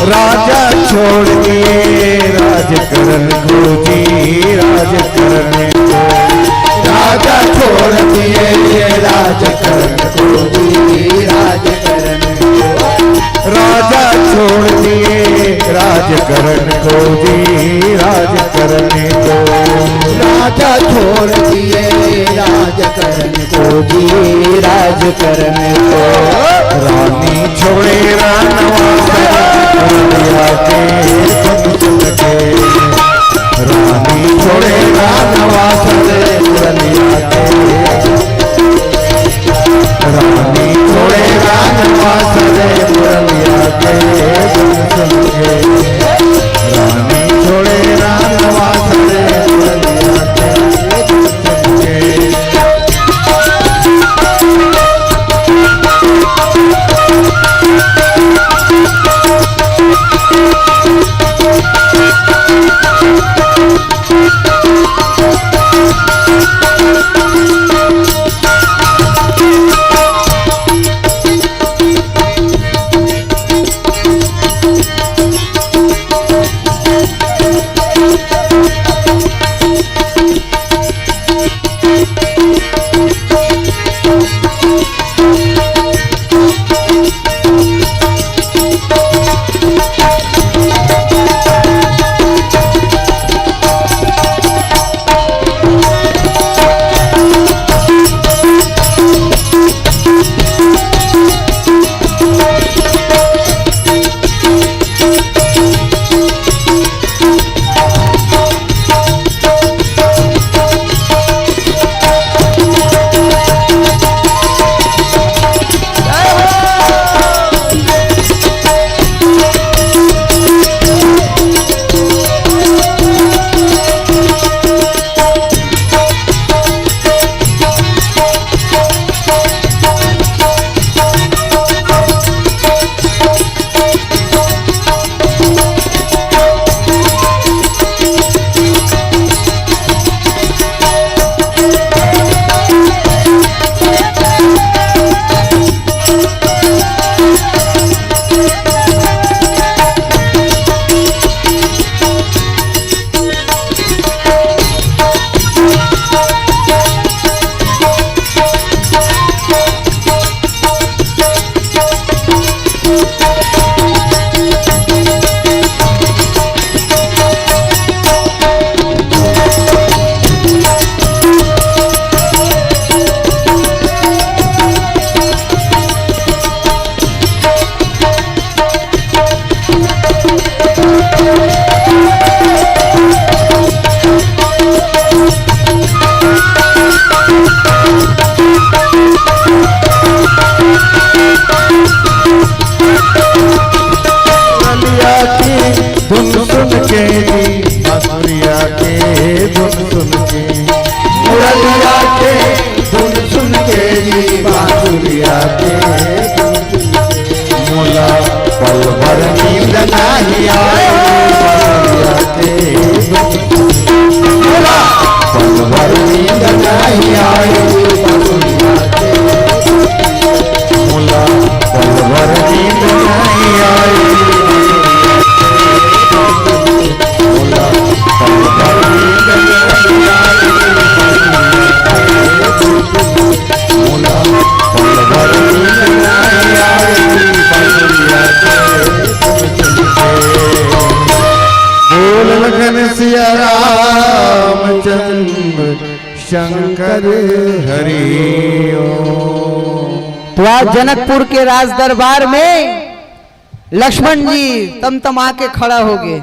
राजा छोड़ दिए राजकरण को जी, राजकरण को। राजा छोड़ दिए राजकरण को जी, राजकरण को। राजा छोड़ दिए राजकरण को जी, राजकरण को। राजा छोड़ दिए राजकरण को जी, राजकरण को। रानी छोड़े रानवा सरे, मुरलिया के धुन सुन के। रानी छोड़े रानवा सरे, मुरलिया के। रानी छोड़े रानवा सरे, मुरलिया के धुन सुन के। रानी छोड़े रानवा सरे, मुरलिया के धुन सुन के। बांसुरिया के, मोला पल भर नींद नाही आए, बांसुरिया के। मोला पल भर नींद नाही आए, बांसुरिया के। मोला पल भर नींद नाही आए, बांसुरिया के। मोला पल भर नींद नाही आए, बांसुरिया के। बोल लखन सिया रामचंद्र शंकर हरि ओम। तो आज जनकपुर के राज दरबार में लक्ष्मण जी तमतमा के खड़ा हो गए।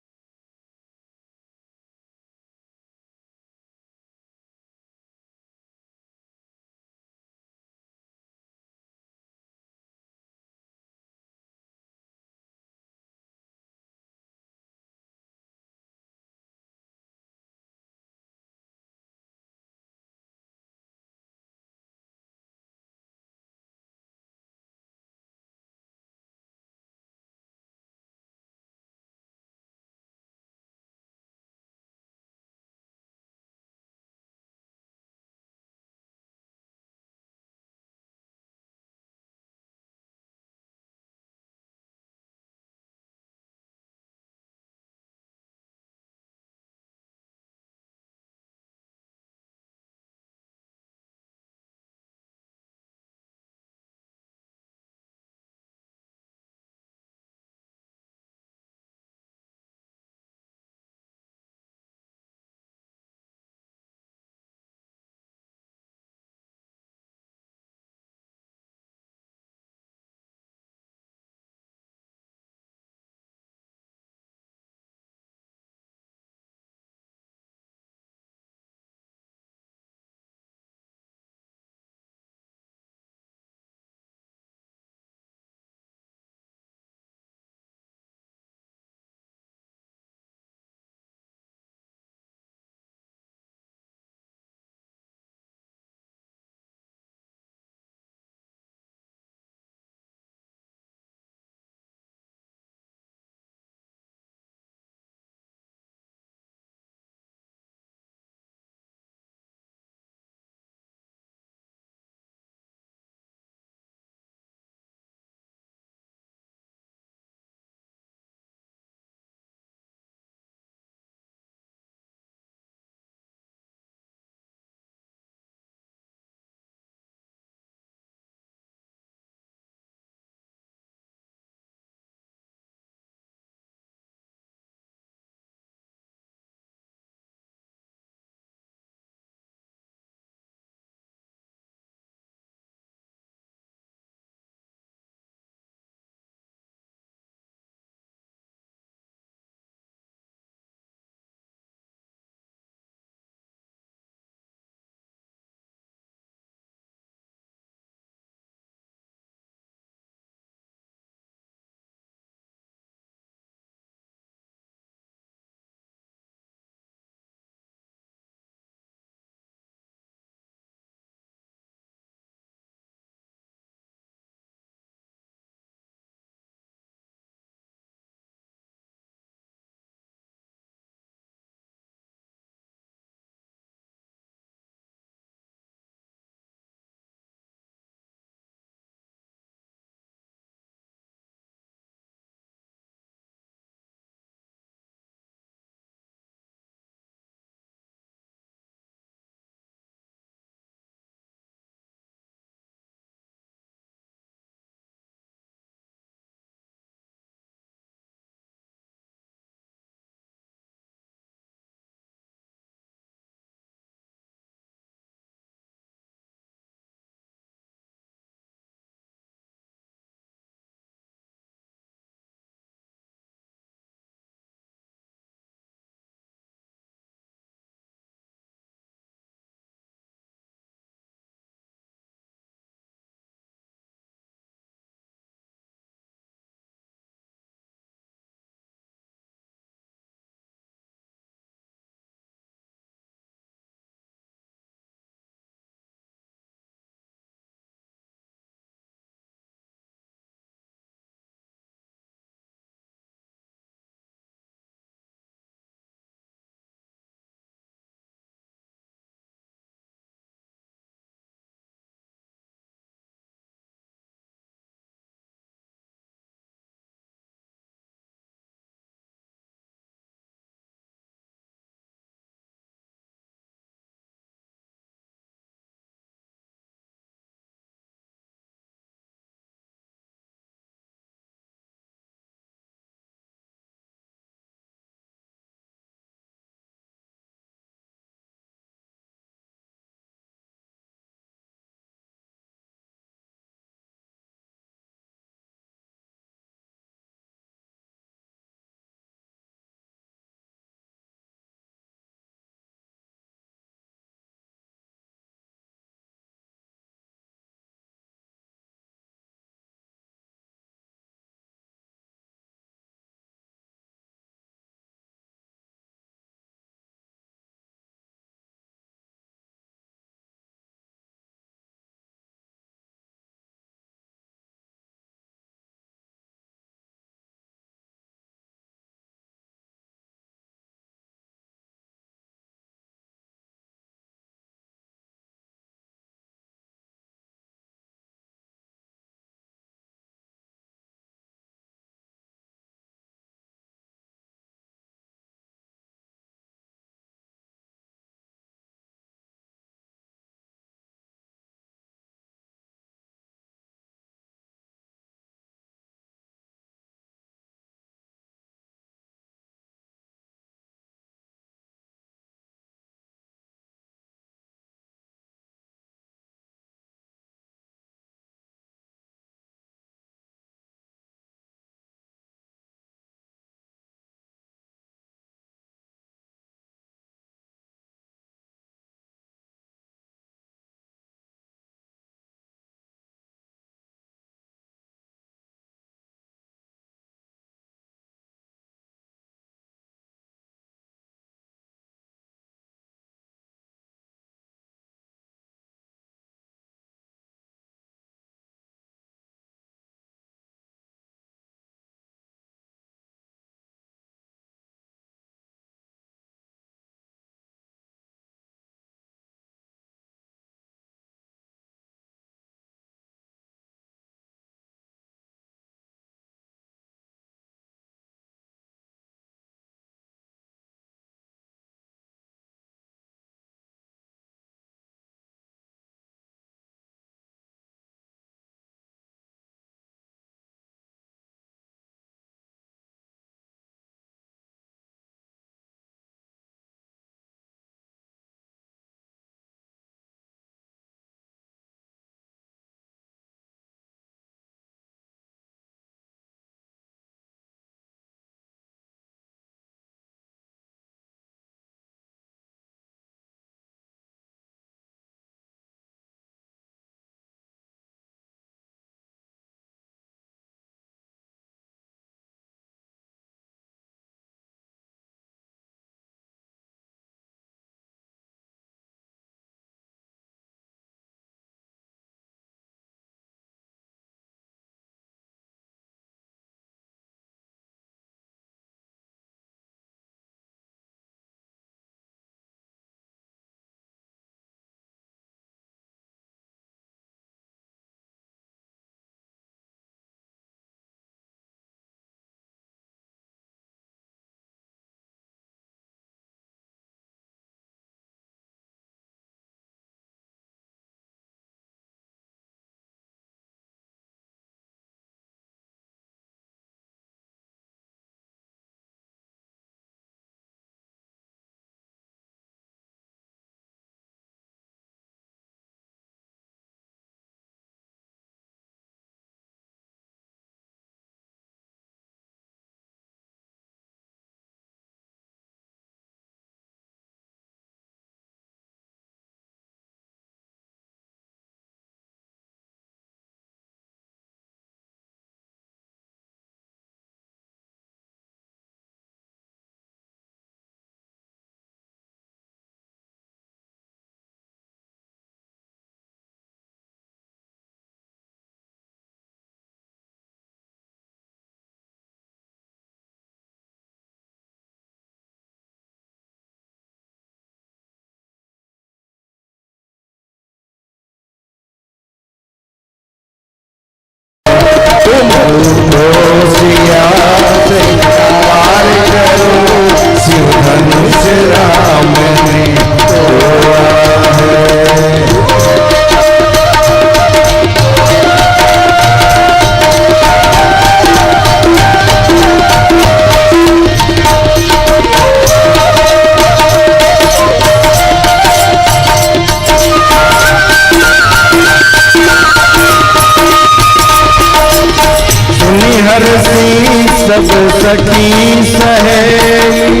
सखी सहेली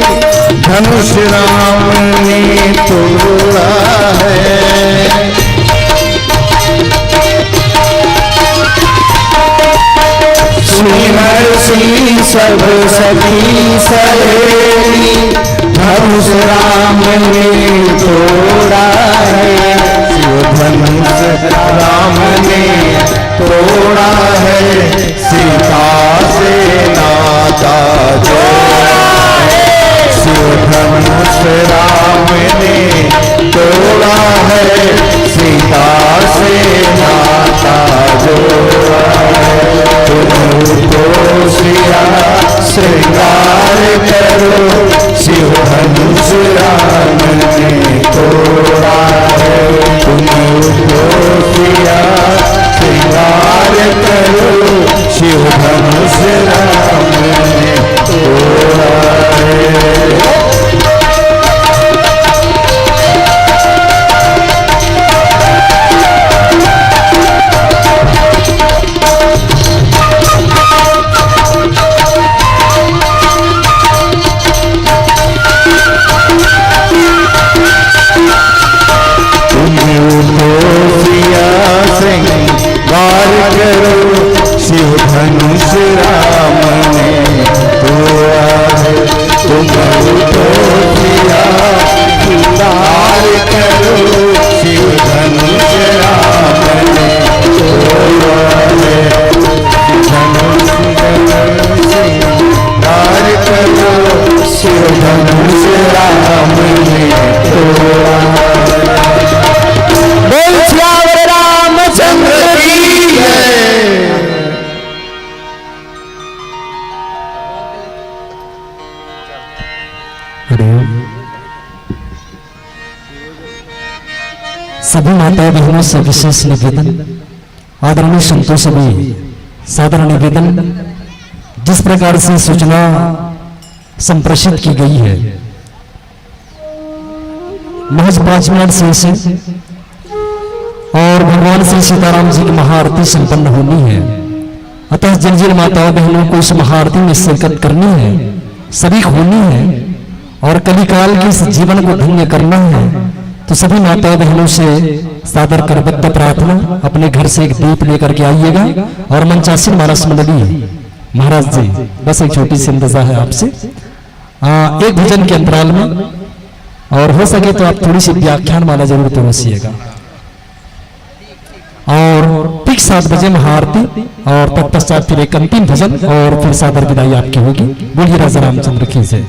धनुष राम ने तोड़ा है। सुनी हर्षी सब सखी सहेली धनुष राम ने तोड़ा है। शिव धनुष राम ने तोड़ा है। सीता से नाता जोड़ा है। शिव धनुष राम ने तोड़ा है। सीता से नाता जोड़ा है। तुम उठो सिया श्रृंगार करो। शिव धनुष राम ने तोड़ा है। तुम उठो सिया श्रृंगार करो। शिव धनुष राम ने तोड़ा है। तुम उठो सिया श्रृंगार करो। शिव धनुष राम ने तोड़ा है। तुम उठो सिया श्रृंगार करो। शिव धनुष राम ने तोड़ा है। धनुष श्रृंगार करो। शिव धनुष राम ने तोड़ा। बोल सियावर रामचंद्र की जय। हरिओम। सभी माता बहनों से विशेष निवेदन, आदरणीय संतों से भी सादर निवेदन, जिस प्रकार से सूचना संप्रेषित की गई है, महज पाँच मिनट शेष है और भगवान श्री सीताराम जी की महाआरती संपन्न होनी है। अतः जिन जिन माताओं बहनों को इस महाआरती में शिरकत करनी है, शरीक होनी है और कलिकाल के इस जीवन को धन्य करना है, तो सभी माताओं बहनों से सादर करबद्ध प्रार्थना, अपने घर से एक दीप लेकर के आइएगा। और मंचासीन मानस मंडली, महाराज जी, बस एक छोटी सी इंतजा है आपसे। आ, एक भजन के अंतराल में, और हो सके तो आप थोड़ी सी व्याख्यान माला जरूर परोसिएगा। और ठीक सात बजे महाआरती और तत्पश्चात फिर एक अंतिम भजन और फिर सादर विदाई आपकी होगी। बोलिए राजा रामचंद्र की जय।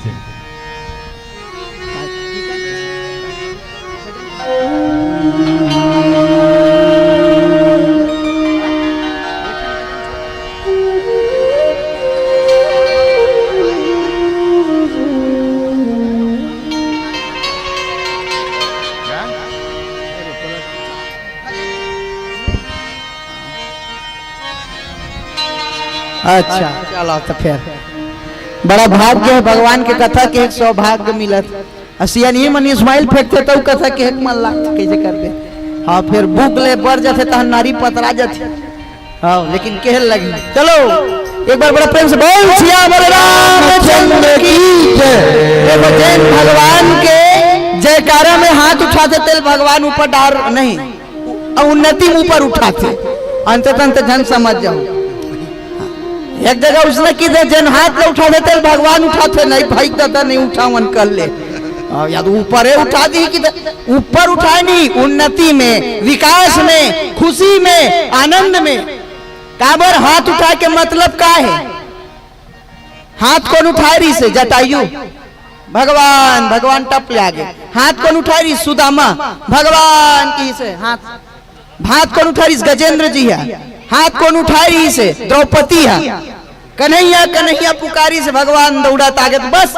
अच्छा, चलो तो फिर बड़ा भाग्य है, भगवान के कथा के एक सौभाग्य मिलत। असियन ही मन smile फेंकथे, तउ कथा के एक मन लागथे, कैसे कर दे। हाँ, फिर भूख ले बर जाथे, तहन नारी पतरा जाथे। हाँ, लेकिन कहे लगी। चलो, एक बार बड़ा प्रेम से बोल सियावर रामचंद्र की जय। देखो, जैन भगवान के जयकारा में हाथ उठाथे, तेल भगवान ऊपर डार नहीं, अउ उन्नति में ऊपर उठाथे। अंत तंत झन समझ जाओ। एक जगह उसने की दे, जैन हाथ ले उठाथे, तेल भगवान उठाथे, नहीं भाई दादा नहीं उठावन कर ले। हाँ, या तो ऊपर है उठा दी कि दे, ऊपर उठाए नहीं, उन्नति में, विकास में, खुशी में, आनंद में। काबर हाथ उठाए के मतलब का है? हाथ कोन उठाए रहिसे? जटायु। भगवान, भगवान टप ले आगे। हाथ कोन उठाए रहिस? सुदामा। भगवान की से हाथ, हाथ कोन उठाए रहिस? गजेंद्र जी है। हाथ कोन उठाए रहिसे? द्रौपदी है। कन्हैया, कन्हैया पुकारिस, भगवान दौड़त आगे। तो बस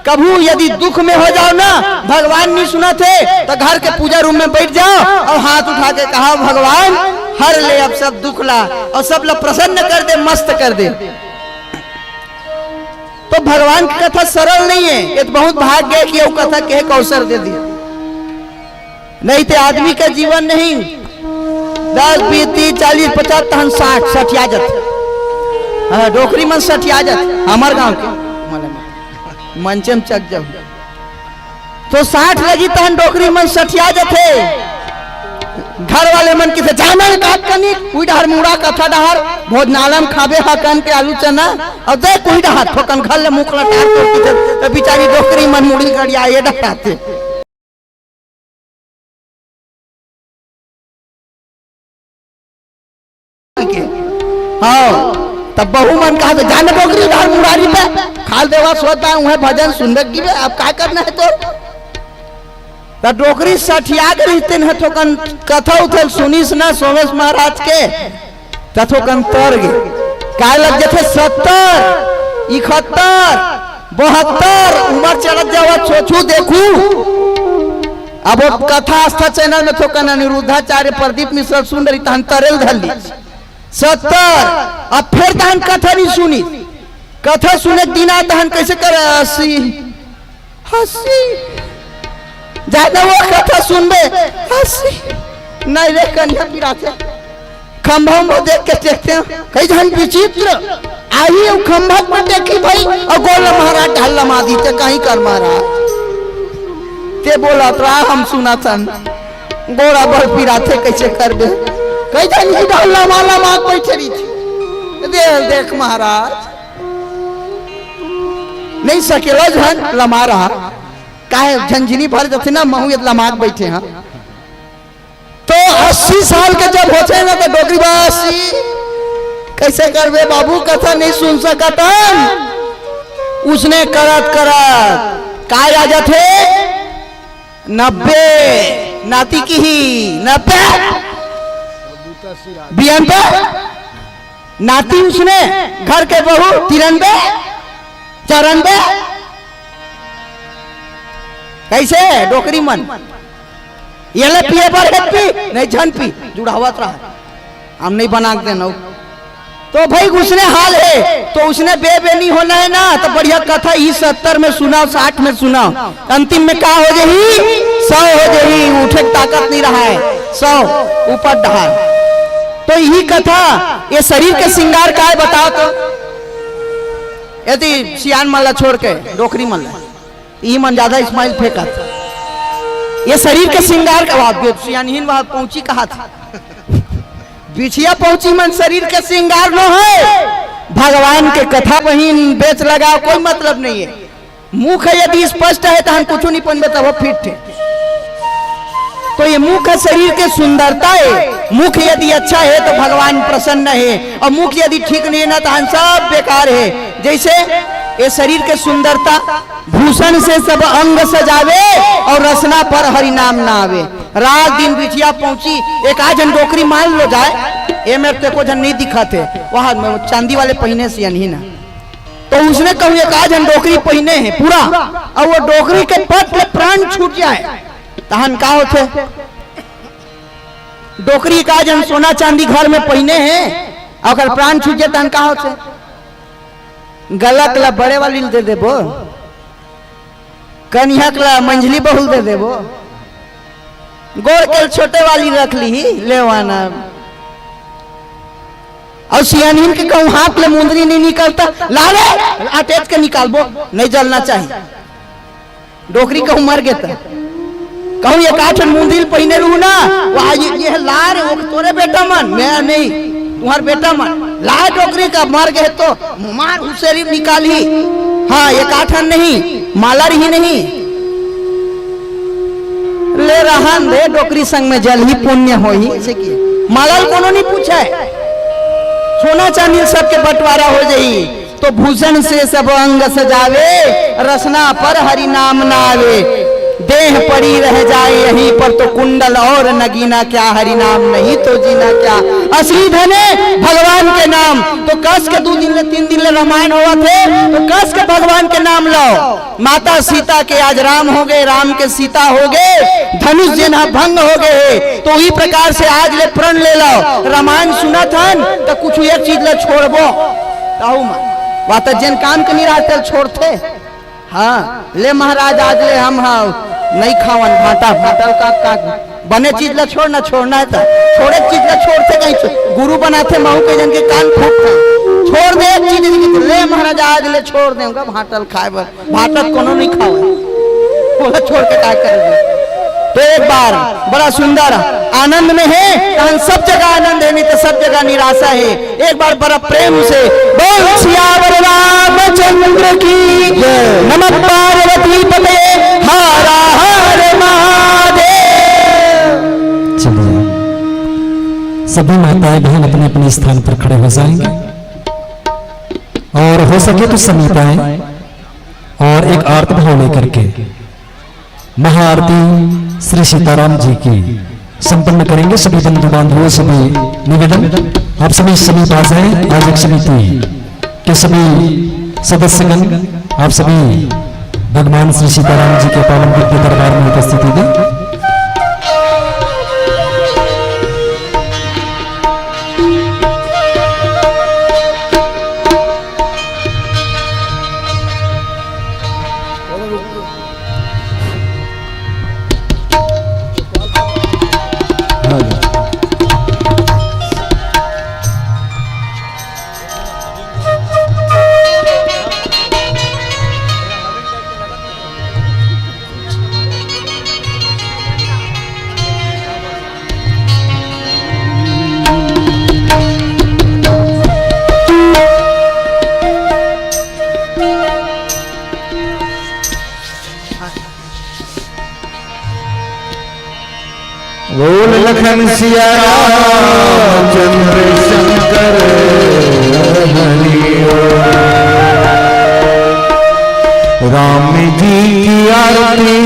कभू यदि दुख में हो जाओ ना, भगवान नहीं सुनथे, तो घर के पूजा रूम में बैठ जाओ और हाथ उठा के कहा, "भगवान, हर ले अब सब दुख ला और सब ला प्रसन्न कर दे, मस्त कर दे।" तो भगवान की कथा सरल नहीं है, ये तो बहुत भाग्य है कि ये कथा कहे के अवसर दे दिया, नहीं तो आदमी का जीवन नहीं, दस, बीस, तीस, चालीस, पचास, तहन साठ, सठिया जाथे। हाँ, डोकरी मन सठिया जात, हमर गांव के। मंचे में चक जाऊ। तो साठ लगी तहन डोकरी मन सठिया जथे। घर वाले मन किसे जाना का कनी, कोई डहर मुड़ा कथा डहर, भोजनालय में खाबे हा कन के आलू चना, और दे कोई डहर थोकन घर ले मुख लटार तो किसे, तो बिचारी डोकरी मन मुड़ी गड़िया ये डहराते। के। हाँ, तब बहू मन कहा तो जाने डोकरी डाल मुरारी पे, खाल देवा सोता हूँ है भजन सुनबे की बे, अब का करना है तो? तब डोकरी सठिया के रहते हैं थोकन कथा उथल सुनिस ना सोमेश महाराज के, त थोकन तर गे। काय लग जथे सत्तर, इकहत्तर, बहत्तर, उमर चढ़त जावत सोचू देखू। अब वो कथा आस्था चैनल में थोकन अनिरुद्धाचार्य प्रदीप मिश्र सुन रही तहन तरेल धर ली। सत्तर, अब फिर तहन कथा नहीं सुनी। कथा सुने के दिन आ तहन कैसे कर अस्सी, अस्सी। जाने वो कथा सुनबे, अस्सी। नहीं रे कन्या पिराथे। खंभा में देख के देखते हैं, कई जन विचित्र। आई वो खंभा में देखी भाई, और गोल महाराज ढाल लमा दी थे, कहीं कर महाराज। ते बोला तो हम सुना था। गोड़ा बड़ पिराथे कैसे करबे? कई जन ही ढाल लमा लमा बैठे रही थी। दे देख महाराज। नहीं सकेला झन लमा रहा। काहे झंझनी भर जथे ना महू ये लमात बैठे हैं। तो अस्सी साल के जब होथे ना तो डोकरी बासी कैसे करबे बाबू, कथा नहीं सुन सकतन। उसने करत करत काय आ जाथे? नब्बे, नाती की ही नब्बे, बियन पे नाती उसने घर के बहू तिरनबे, चौरनबे। कैसे डोकरी मन? ये ले पिए बर है पी, नहीं झन पी, जुड़ावत रहा। हम नहीं बना के देना। तो भाई उसने हाल है, तो उसने बे बे नहीं होना है ना, तो बढ़िया कथा ही सत्तर में सुनाओ, साठ में सुनाओ, अंतिम में का हो जाही? सौ हो जाही, उठे के ताकत नहीं रहा है, सौ ऊपर डहार। तो यही कथा, ये शरीर के श्रृंगार का है बताओ तो? यदि सियान मन ला छोड़ के डोकरी मन ला, ई मन ज्यादा स्माइल फेंकत। ये शरीर के श्रृंगार का बात, जो सियानहीन वह पहुंची कहा था। बिछिया पहुंची मन शरीर के श्रृंगार न है। भगवान के कथा बहिन बेच लगा कोई मतलब नहीं है। मुख यदि स्पष्ट है तो हम कुछ नहीं पनबे तब फिट है। तो ये मुख शरीर के सुंदरता है। मुख यदि अच्छा है तो भगवान प्रसन्न है, और मुख यदि ठीक नहीं है ना तो हम सब बेकार है। जैसे ये शरीर के सुंदरता, भूषण से सब अंग सजावे और रसना पर हरि नाम ना आवे। रात दिन बिछिया पहुंची, एक आध झन डोकरी मान लो जाए, ए मेरे ते को झन नहीं दिखा थे, वहां में वो चांदी वाले पहिने से यानी ना, तो उसने कहूं एक आध झन डोकरी पहिने है पूरा, और वो डोकरी के पट ले प्राण छूट जाए, तहन का होथे? डोकरी एक आध झन सोना चांदी घर में पहिने है, अगर प्राण छूट जाए तहन का होथे? गलक ला बड़े वाली ल दे देबो, कनिहक ला मंझली बहुल दे देबो, गोड़ के छोटे वाली रख ली, लेवाना। और सियानहीन के कहूं हाथ ले मुंदरी नहीं निकलता, ला रे, अटेच के निकालबो, नहीं जलना चाहिए। डोकरी कहूं मर गे त कहूं एक आठ ठन मुंदरी पहिने रहू ना, वो आज ये है लार, वो तोरे बेटा मन, मैं नहीं, तुम्हार बेटा मन। लार डोकरी का मर गए तो मार हुसेरी निकाली। हाँ, एक आठ ठन नहीं, माला रही नहीं। ले रहन दे, डोकरी संग में जल ही पुण्य होही, ऐसे की माला ल कोनो नहीं पूछे। सोना चांदी सबके बंटवारा हो जाई। तो भूषण से सब अंग सजावे, रसना पर हरि नाम ना आवे। देह पड़ी रह जाए यहीं पर, तो कुंडल और नगीना क्या, हरि नाम नहीं तो जीना क्या। असली धने भगवान के नाम। तो कस के दो दिन ले, तीन दिन ले रामायण होवत हे, तो कस के भगवान के नाम लो। माता सीता के आज राम हो गए, राम के सीता हो गए, धनुष जेन ह भंग हो गए हे। तो वही प्रकार से आज ले प्रण ले लो, रामायण सुनत हन तो कुछ एक चीज ला छोड़बो। कहू मा, वा तो जेन काम के नहीं रहते छोड़ते। हाँ, ले महाराज, आज ले हम हा नहीं खावन भाटा, भाटा का, का बने चीज ला छोड़ना, छोड़ना है तो छोड़े चीज ला छोड़ते कहीं से। गुरु बनाते महू के जन के कान फूटता। छोड़ दे एक ले छोड़ देंगा भाटल खाए बर। भाटल कोनो नहीं खावे, ओला छोड़ के काय करेंगे? तो एक बार बड़ा सुंदर आनंद में है, तहन सब जगह आनंद है, नहीं तो सब जगह निराशा है। एक बार बड़ा प्रेम से बोल सियावर रामचंद्र की जय। नमः पार्वती पते हर हर महादेव। चलिए, सभी माताएं बहन अपने अपने स्थान पर खड़े हो जाएंगे और हो सके तो समीप आए और एक आर्त भाव लेकर के महाआरती श्री सीताराम जी की संपन्न करेंगे। सभी बंधु बांधवों से भी निवेदन, आप सभी समीप आ जाए। आयोजक समिति के सभी सदस्यगण, आप सभी भगवान श्री सीताराम जी के पावन दिव्य दरबार में उपस्थिति दें। बोल लखन सिया रामचंद्र शंकर हरि बोल। राम जी की आरती,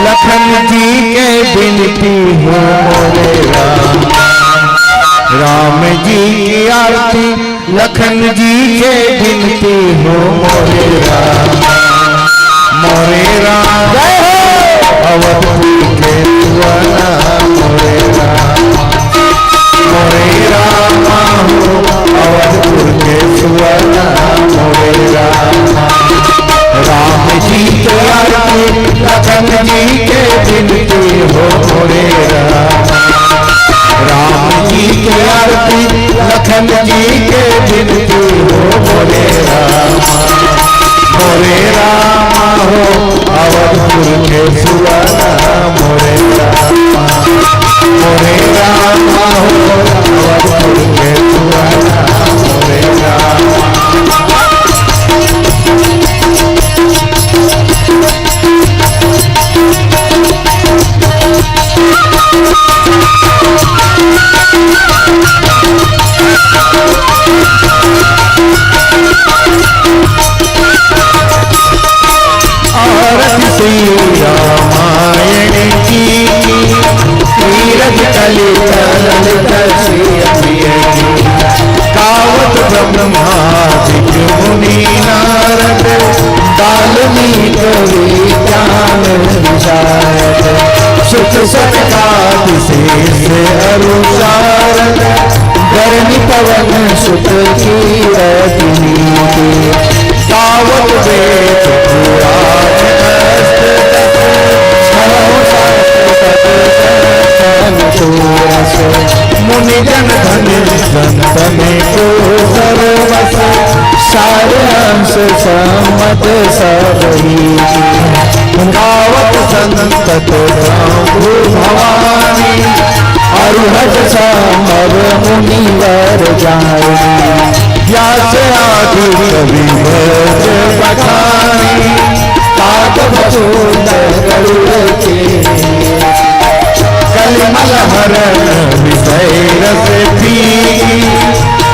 लखन जी के बिनती हो मोरे राम। राम जी की आरती, लखन जी के बिनती हो मोरे राम, मोरे राम। जय हो। अवधपुर के सुअना मोरे राम, मोरे राम हो, अवधपुर के सुअना मोरे राम। राम जी के आरती, लखन जी के बिनती हो मोरे राम। राम जी के आरती, लखन जी के बिनती हो मोरे राम। मोरे राम हो, अवधपुर के सुअना मोरे राम। मोरे राम हो, अवधपुर के सुअना मोरे राम। आरती श्री रामायण की, तीरथ कलि चरण दसिया पिया की। गावत ब्रह्मादिक मुनि नारद, वाल्मीकि ज्ञान विशारद। सुत सनकादि शेष अरु सारद, धरणी पवन सुत कीरति नीति। गावत वेद पुराण अष्ट दस, छहों शास्त्र पद दर्शन चौरस। मुनि जन धन जन तमें को सर्वस, सार हंस सम्मत सब रीति। गावत संतत शंभु भवानी, अरु हठ समर मुनिवर जानी। व्यास आदि कवि भज बखानी, तात बसोदर गरुड़ के। कलिमल हरण विषय रस पीगी,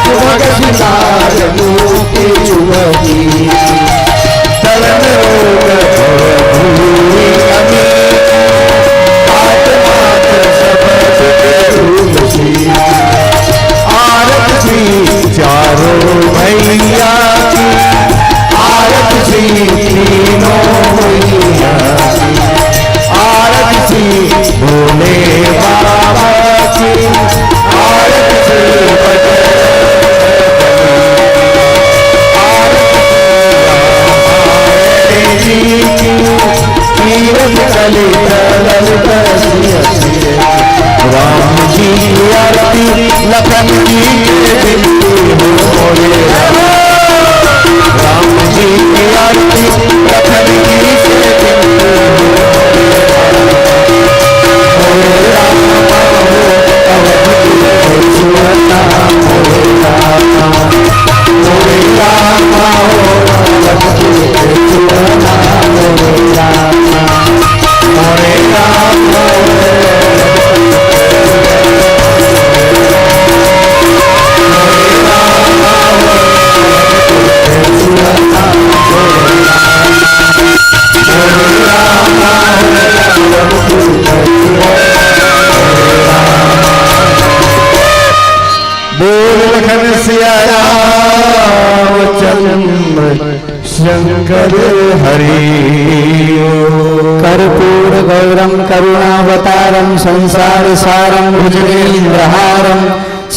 सुभग सिंगार मोती चुमकी। तरन रोग भव भूरि अमीरी, तात मात सब दुख दूर की। आरती चारों मैया की, आरती तीनों मैया की, आरती भोले बाबा की, आरती बोल लखन सिया रामचंद्र शंकर हरि ओम। कर्पूर गौरम करुणावतारम संसार सारम भुजगेंद्रहारम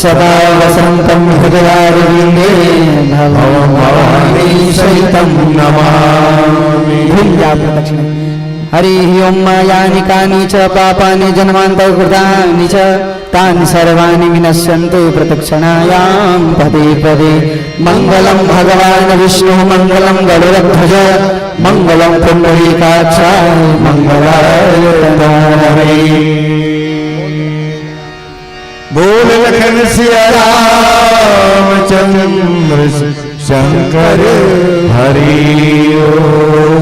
सदा वसंतम हृदयारविंदे भवम भवानी सहितम नमामि। भूमि प्रदक्षिण। हरि ओम। यानि कानि च पापानि जन्मांतर कृतानि च तानि सर्वाणि विनश्यन्तु प्रदक्षिणायां पदे पदे। मंगलम भगवान विष्णु मंगलम गरुड़ध्वज मंगलम पुंडरीकाक्षाय मंगलाय तनोहरि। बोल लखन सिया रामचंद्र शंकर हरि ओम।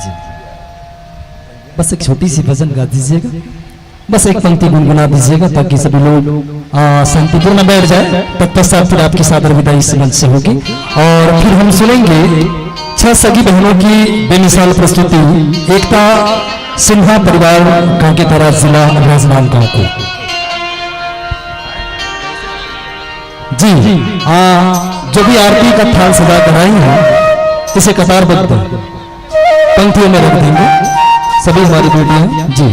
जी। बस एक छोटी सी भजन गा दीजिएगा, बस एक पंक्ति गुनगुना दीजिएगा, ताकि सभी लोग, आ, शांतिपूर्ण बैठ जाए। तत्पश्चात फिर आपकी सादर विदाई इस मंच से होगी और फिर हम सुनेंगे छह सगी बहनों की बेमिसाल प्रस्तुति, एकता सिन्हा परिवार, कांकेतारा, जिला राजनांदगांव को। जी, आ, जो भी आरती का थाल सजा कर आई हैं, इसे कतारबद्ध पंक्तियों में रख देंगे सभी हमारी बेटियां। जी।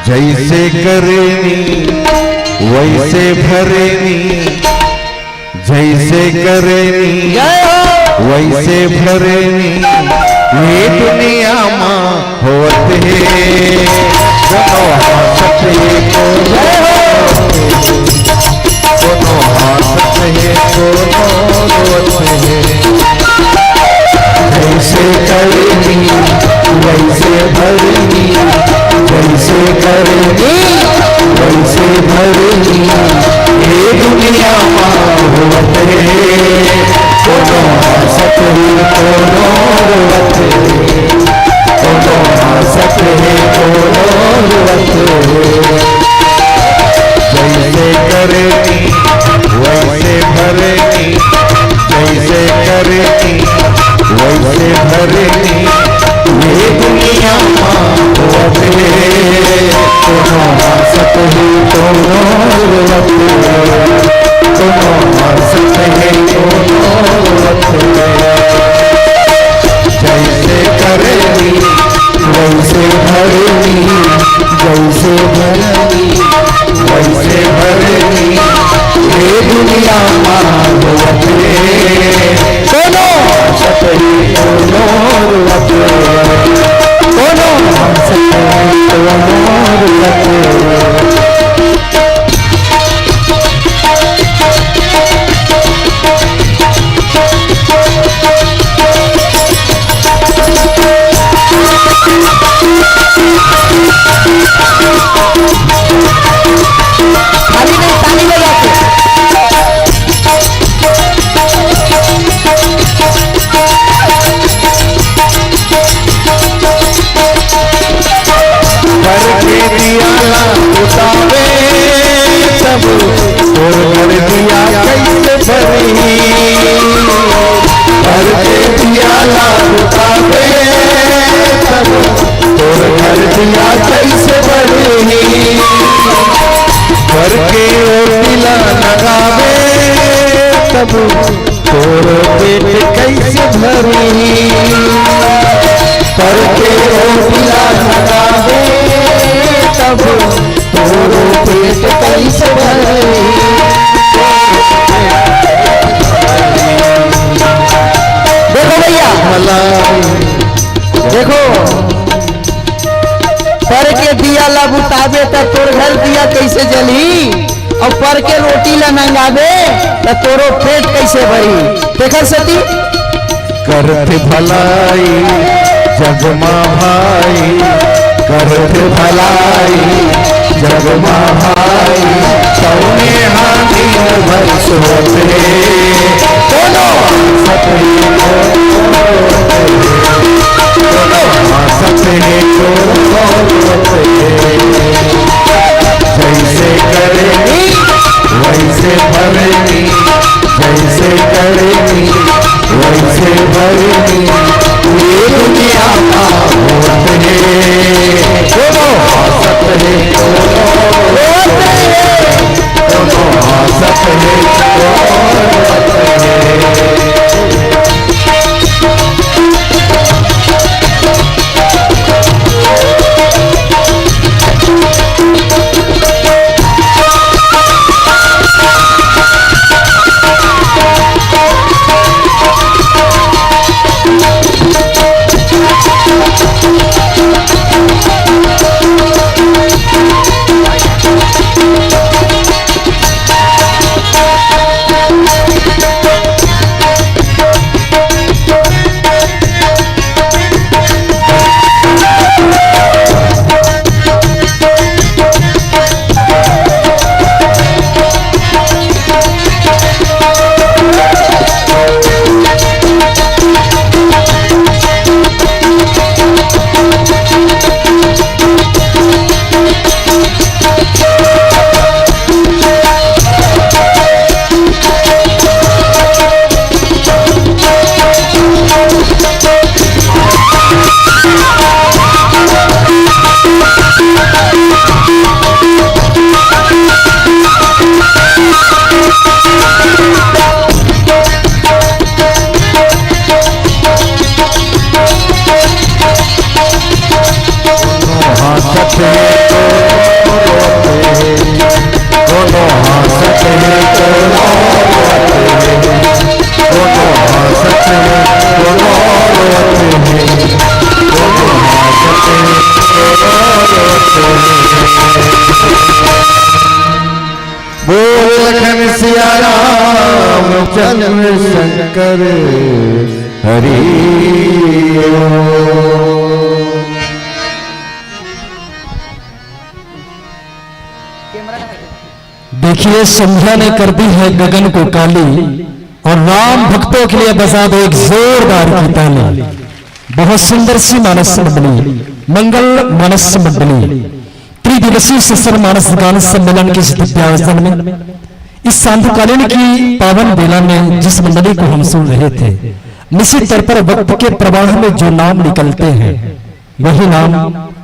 जैसे करेनी वैसे भरेनी, जैसे करेनी जय हो। वैसे भरेनी, ये दुनिया मा होत हे। कोनो हंसत हे, कोनो जय हो। कोनो हंसत हे, कोनो रोवत हे। जैसे करेनी वैसे भरेनी, जैसे करेनी वैसे भरेनी, ये दुनिया मा होत हे। कोनो हंसत हे, कोनो रोवत हे, कोनो हंसत हे, कोनो रोवत हे। जैसे करेनी वैसे भरेनी, जैसे करेनी वैसे भरेनी, ये दुनिया मा होत हे। कोनो हंसत हे, कोनो रोवत हे, कोनो हंसत हे, कोनो रोवत हे। जैसे करेनी वैसे भरेनी, जैसे भरेनी वैसे भरेनी, ये दुनिया मा होत हे। कोनो हंसत हे, कोनो रोवत हे, कोनो हंसत हे, कोनो रोवत हे। खाली नहीं, ताली बजा के। भर के दिया ला बुतावे तब तोर घर दिया कैसे भरी। भर के दिया ला बुतावे तब तोर घर दिया कैसे भरी। भर के ओटिला लगावे तब तोर पेट कैसे भरी। भर के ओटिला लगावे तब तोर पेट कैसे भरी। अबे त तोर घर दिया कइसे जलही? अउ पर के रोटी ला नंगाबे त तोरो पेट कइसे भरही? तेखर सेती करत भलाई जग मा भाई, करत भलाई जग मा भाई, तउने हा दिन भर सोत हे। कोनो सपने को कोनो सपने को जैसे करनी वैसे भरनी, जैसे करनी वैसे भरनी, ये दुनिया का होत हे। कोनो सपने को कोनो सपने को बोल लखन सिया राम चंद्र शंकर हरि ओम। देखिए, संध्या ने कर दी है गगन को काली और राम भक्तों के लिए बजा दो एक जोरदार की ताली। बहुत सुंदर सी मानस मंडली, मंगल मानस मंडली, त्रिदिवसीय ससर मानस गान सम्मेलन के इस दिव्यायोजन में, इस सांध्यकालीन की पावन बेला में जिस मंडली को हम सुन रहे थे, निश्चित तौर पर वक्त के प्रवाह में जो नाम निकलते हैं, वही नाम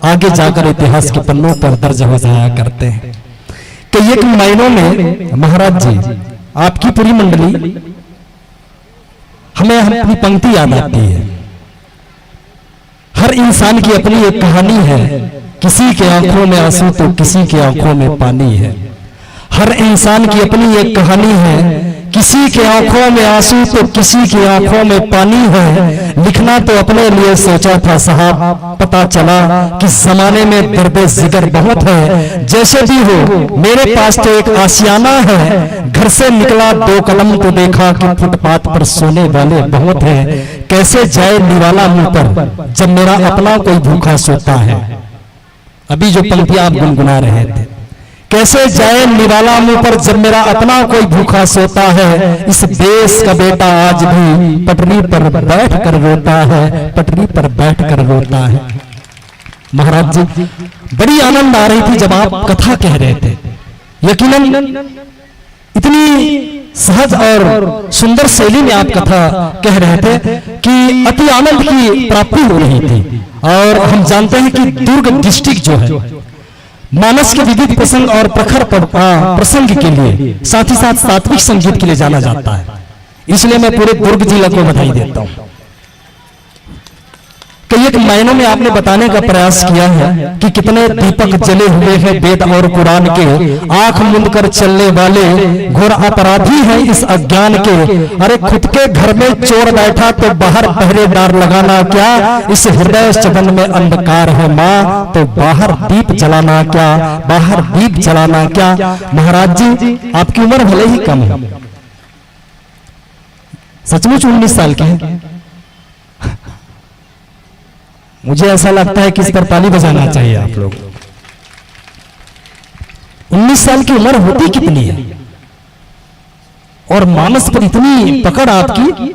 आगे जाकर इतिहास के पन्नों पर दर्ज हो जाया करते हैं। कई एक मायनों में महाराज जी, आपकी पूरी मंडली हमें अपनी पंक्ति याद आती है। हर इंसान की अपनी एक कहानी है, किसी के आंखों में आंसू तो किसी के आंखों में पानी है। हर इंसान की अपनी एक कहानी है, किसी के आंखों में आंसू तो किसी की आंखों में पानी है। लिखना तो अपने लिए सोचा था साहब, पता चला कि जमाने में दर्द जिगर बहुत है। जैसे भी हो, मेरे पास तो एक आशियाना है, घर से निकला दो कदम तो देखा कि फुटपाथ पर सोने वाले बहुत हैं। कैसे जाए निवाला मुंह पर जब मेरा अपना कोई भूखा सोता है। अभी जो पंक्तियां आप गुनगुना रहे थे, कैसे जाए निवाला मुंह पर जब मेरा अपना कोई भूखा सोता है। इस देश का बेटा आज भी पटरी पर बैठ कर रोता है, पटरी पर बैठ कर रोता है। महाराज जी, बड़ी आनंद आ रही थी जब आप कथा कह रहे थे। यकीनन इतनी सहज और सुंदर शैली में आप कथा कह रहे थे कि अति आनंद की प्राप्ति हो रही थी। और हम जानते हैं कि दुर्ग डिस्ट्रिक्ट जो है, मानस के विविध प्रसंग और प्रखर प्र-, आ, प्रसंग के लिए, साथ ही साथ सात्विक संगीत के लिए जाना जाता है। इसलिए मैं पूरे दुर्ग जिला को बधाई देता हूँ। कई एक मायनों में आपने बताने का प्रयास किया है कि कितने दीपक जले हुए हैं वेद और पुराण के, आंख मूंद कर चलने वाले घोर अपराधी हैं इस अज्ञान के। अरे, खुद के घर में चोर बैठा तो बाहर पहरेदार लगाना क्या, इस हृदय सदन में अंधकार है माँ तो बाहर दीप जलाना क्या, बाहर दीप जलाना क्या। महाराज जी, आपकी उम्र भले ही कम है, सचमुच उन्नीस साल के हैं। मुझे ऐसा लगता है कि इस पर ताली बजाना चाहिए आप लोग। उन्नीस साल की उम्र होती कितनी है और मानस पर इतनी पकड़ आपकी,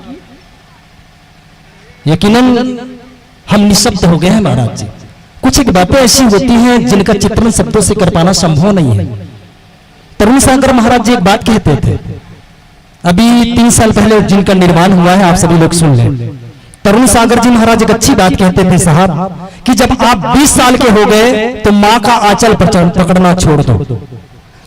यकीनन हम निशब्द हो गए हैं महाराज जी। कुछ एक बातें ऐसी होती हैं जिनका चित्रण शब्दों से कर पाना संभव नहीं है। तरुण सागर महाराज जी एक बात कहते थे, अभी तीन साल पहले जिनका निर्वाण हुआ है, आप सभी लोग सुन लें। तरुण सागर जी महाराज एक अच्छी बात कहते थे साहब, कि जब आप बीस साल के हो गए तो माँ का आंचल पकड़- पकड़ना छोड़ दो।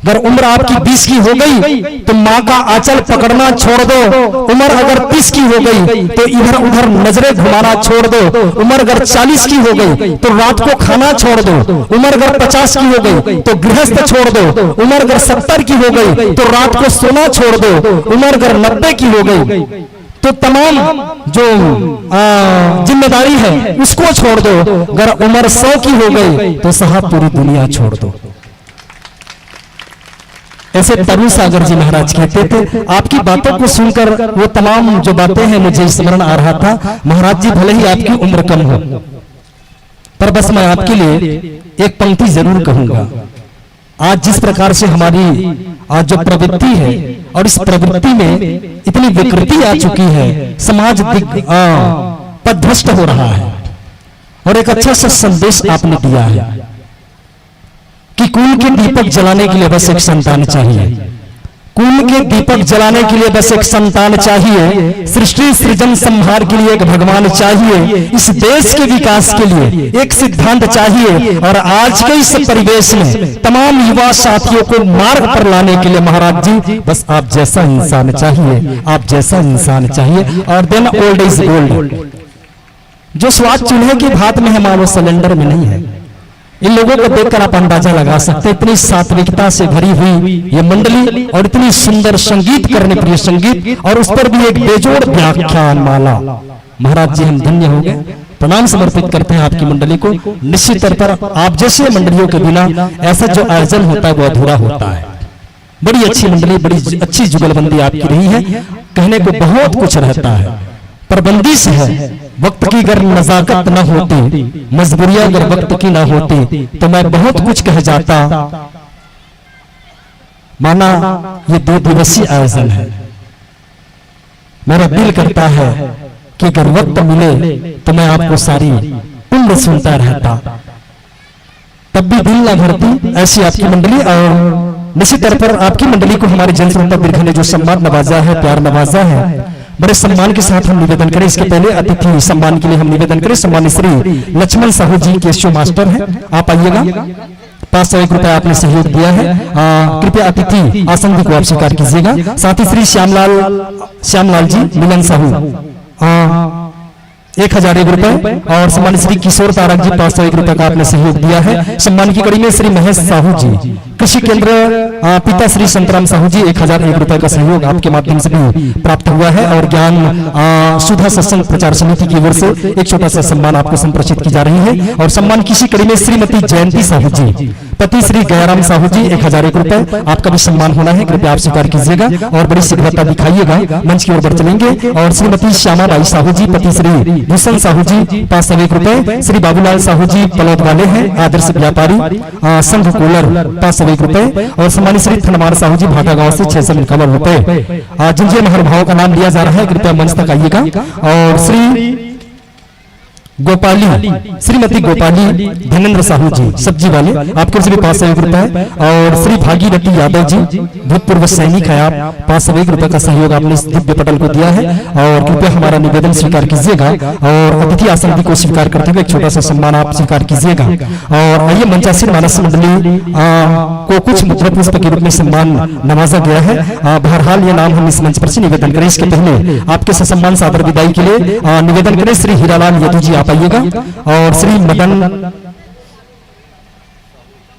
अगर उम्र आपकी बीस की हो गई तो माँ का आंचल पकड़ना छोड़ दो। उम्र अगर तीस की हो गई तो इधर उधर नजरें घुमाना छोड़ दो। उम्र अगर चालीस की हो गई तो रात को खाना छोड़ दो। उम्र अगर पचास की हो गई तो गृहस्थ छोड़ दो। उम्र अगर सत्तर की हो गई तो रात को सोना छोड़ दो। उम्र अगर नब्बे की हो गई तो तमाम जो, आ, जिम्मेदारी है उसको छोड़ दो। अगर उम्र सौ की हो गई तो साहब पूरी दुनिया छोड़ दो। ऐसे तरुण सागर जी महाराज कहते थे। आपकी बातों को सुनकर वो तमाम जो बातें हैं मुझे स्मरण आ रहा था। महाराज जी भले ही आपकी उम्र कम हो, पर बस मैं आपके लिए एक पंक्ति जरूर कहूंगा। आज जिस प्रकार से हमारी आज जो प्रवृत्ति है और इस प्रवृत्ति में इतनी विकृति आ चुकी है, समाज दिग- आ, पथभ्रष्ट हो रहा है। और एक अच्छा सा संदेश आपने दिया है कि कुल के दीपक जलाने के लिए बस एक संतान चाहिए। कुल के दीपक जलाने के लिए बस एक संतान चाहिए। सृष्टि सृजन संहार के लिए एक भगवान चाहिए। इस देश के विकास के लिए एक सिद्धांत चाहिए। और आज के इस परिवेश में तमाम युवा साथियों को मार्ग पर लाने के लिए महाराज जी बस आप जैसा इंसान चाहिए, आप जैसा इंसान चाहिए। और then old is gold। जो स्वाद चूल्हे की भात में है माँ, वो सिलेंडर में नहीं है। इन लोगों को देखकर आप अंदाजा लगा सकते हैं, इतनी सात्विकता से भरी हुई ये मंडली और इतनी सुंदर संगीत करने प्रिय संगीत, और उस पर भी एक बेजोड़ व्याख्यान माला। महाराज जी, हम धन्य हो गए, प्रणाम समर्पित करते हैं आपकी मंडली को। निश्चित तौर पर आप जैसे मंडलियों के बिना ऐसा जो आयोजन होता है वो अधूरा होता है। बड़ी अच्छी मंडली, बड़ी अच्छी जुगलबंदी आपकी रही है। कहने को बहुत कुछ रहता है, पर बंदिश है, वक्त की अगर नजाकत न होती, मजबूरियां अगर वक्त की ना होती, तो मैं बहुत कुछ कह जाता। माना ये दो दिवसीय आयोजन है, मेरा दिल करता है कि अगर वक्त मिले तो मैं आपको सारी उम्र सुनता रहता, तब भी दिल ना भरती। ऐसी आपकी मंडली, और निश्चित तौर पर आपकी मंडली को हमारे जन श्रोता दीर्घा ने जो सम्मान नवाजा है, प्यार नवाजा है, बड़े सम्मान के साथ हम निवेदन करें। इसके पहले अतिथि सम्मान के लिए हम निवेदन करें, सम्मानित श्री लक्ष्मण साहू जी, केएसयू मास्टर हैं, आप आइएगा। पाँच सौ एक रुपए आपने सहयोग दिया है। आ, कृपया अतिथि आसन को आप स्वीकार कीजिएगा। साथ ही श्री श्यामलाल, श्यामलाल जी, मिलन साहू, आ, एक हजार एक रुपए, और सम्मानित श्री किशोर तारक जी, पाँच सौ एक रुपए का आपने सहयोग दिया है। सम्मान की कड़ी में श्री महेश साहू जी, कृषि केंद्र, आ, पिता श्री संतराम साहू जी, एक हजार एक रुपए का सहयोग आपके माध्यम से भी प्राप्त हुआ है। और ज्ञान, आ, सुधा सत्संग प्रचार समिति की ओर से एक छोटा सा सम्मान आपको संप्रेषित की जा रही है। और सम्मान की इसी कड़ी में श्रीमती जयंती साहू जी, पति श्री गयाराम साहू जी, एक हजार एक रुपए, आपका भी सम्मान होना है, कृपया आप स्वीकार कीजिएगा और बड़ी शीघ्रता दिखाइएगा। मंच की ओर बढ़ चलेंगे। और श्रीमती श्यामा बाई साहू जी, पति श्री भूषण साहू जी, पाँच सौ एक रुपए, श्री बाबूलाल साहू जी, पलौद वाले हैं, आदर्श व्यापारी, आ, संघ कोलर, पाँच सौ एक रुपए, और सम्मानित श्री थनमार साहू जी, भाटा गांव से, छह सौ इक्यावन रुपए। आ, जिन जिन महानुभावों का नाम लिया जा रहा है, कृपया मंच तक आइएगा। और श्री गोपाली, श्रीमती गोपाली धनेंद्र साहू जी, सब्जी वाले, आपके ओर से भी पाँच सौ एक रुपए, और श्री भागीरथी यादव जी, भूतपूर्व सैनिक है आप, पाँच सौ एक रुपए का सहयोग आपने इस दिव्य पटल को दिया है, और कृपया हमारा निवेदन स्वीकार कीजिएगा। और अतिथि आसन को स्वीकार करते हुए एक छोटा सा सम्मान आप स्वीकार कीजिएगा। और आइए, मंचासीन मानस मंडली, आ, को कुछ मुद्रा पुष्प के रूप में सम्मान नवाजा गया है। आ, बहरहाल, ये नाम हम इस मंच पर से निवेदन करें। इसके पहले आपके ससम्मान सादर विदाई के लिए, आ, निवेदन करें, श्री हीरालाल यदु जी, आप पाइएगा। और श्री मदन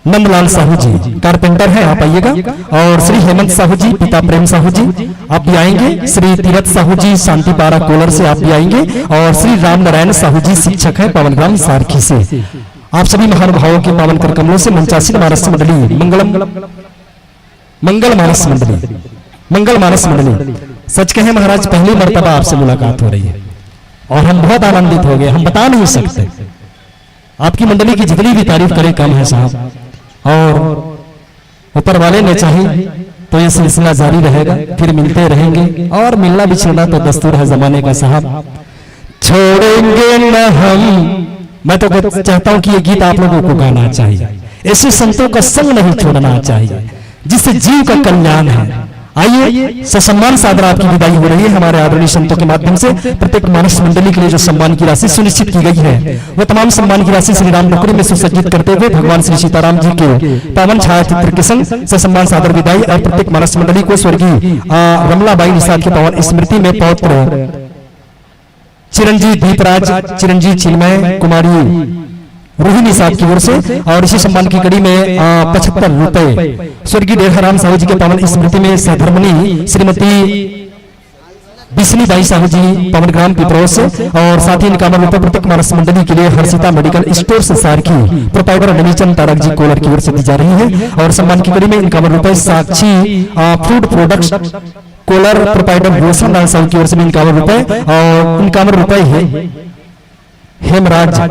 नंदलाल साहू जी कारपेंटर हैं, आप आइएगा। और श्री हेमंत साहू जी, पिता प्रेम साहू जी, आप भी आएंगे। श्री तीरथ साहू जी, शांतिपारा कोलर से, आप भी आएंगे। और श्री राम नारायण साहू जी, शिक्षक हैं पावन ग्राम सारखी से। आप सभी महानुभावों के पावन कर कमलों से मंचासीन मानस मंडली, मंगलम, मंगल मानस मंडली, मंगल मानस मंडली, सच कहें महाराज, पहली मर्तबा आपसे मुलाकात हो रही है और हम बहुत आनंदित हो गए, हम बता नहीं सकते। आपकी मंडली की जितनी भी तारीफ करें, कम है साहब। और ऊपर वाले ने चाहे तो ये सिलसिला जारी रहेगा, फिर मिलते रहेंगे और मिलना बिछड़ना तो दस्तूर है जमाने का साहब। छोड़ेंगे न हम। मैं तो चाहता हूं कि ये गीत आप लोगों को गाना चाहिए। ऐसे संतों का संग नहीं छोड़ना चाहिए, जिससे जीव का कल्याण है। आइए, ससम्मान सादर आपकी विदाई हो रही है हमारे आदरणीय संतों के माध्यम से। प्रत्येक मानस मंडली के लिए जो सम्मान की राशि सुनिश्चित की गई है, वो तमाम सम्मान की राशि श्री राम टुकड़ी में सुसज्जित करते हुए भगवान श्री सीताराम जी के पावन छाया चित्र के संग ससम्मान सादर विदाई और प्रत्येक मानस मंडली को स्वर्गीय, आ, रमलाबाई निषाद के पावन स्मृति में पौत्र चिरंजीव दीपराज, चिरंजीव चिन्मय, कुमारी रोहिणी साहब की ओर से। और इसी सम्मान की कड़ी में, आ, पचहत्तर रुपए स्वर्गीय डेढ़ाराम साहू जी के पावन स्मृति में सहधर्मनी श्रीमती बिसनी बाई साहू जी, पावन ग्राम पिपरोस से। और साथ ही इक्यावन रुपए प्रत्येक मानस मंडली के लिए हर्षिता मेडिकल स्टोर से सारखी, प्रोपाइटर नवीचंद तारक जी कोलर की ओर से दी जा रही है। और सम्मान की कड़ी में इक्यावन रुपए साक्षी, आ, food products collar, proprietor Roshan Lal Sahu की ओर से भी इक्यावन रुपए और इक्यावन रुपए है हेमराज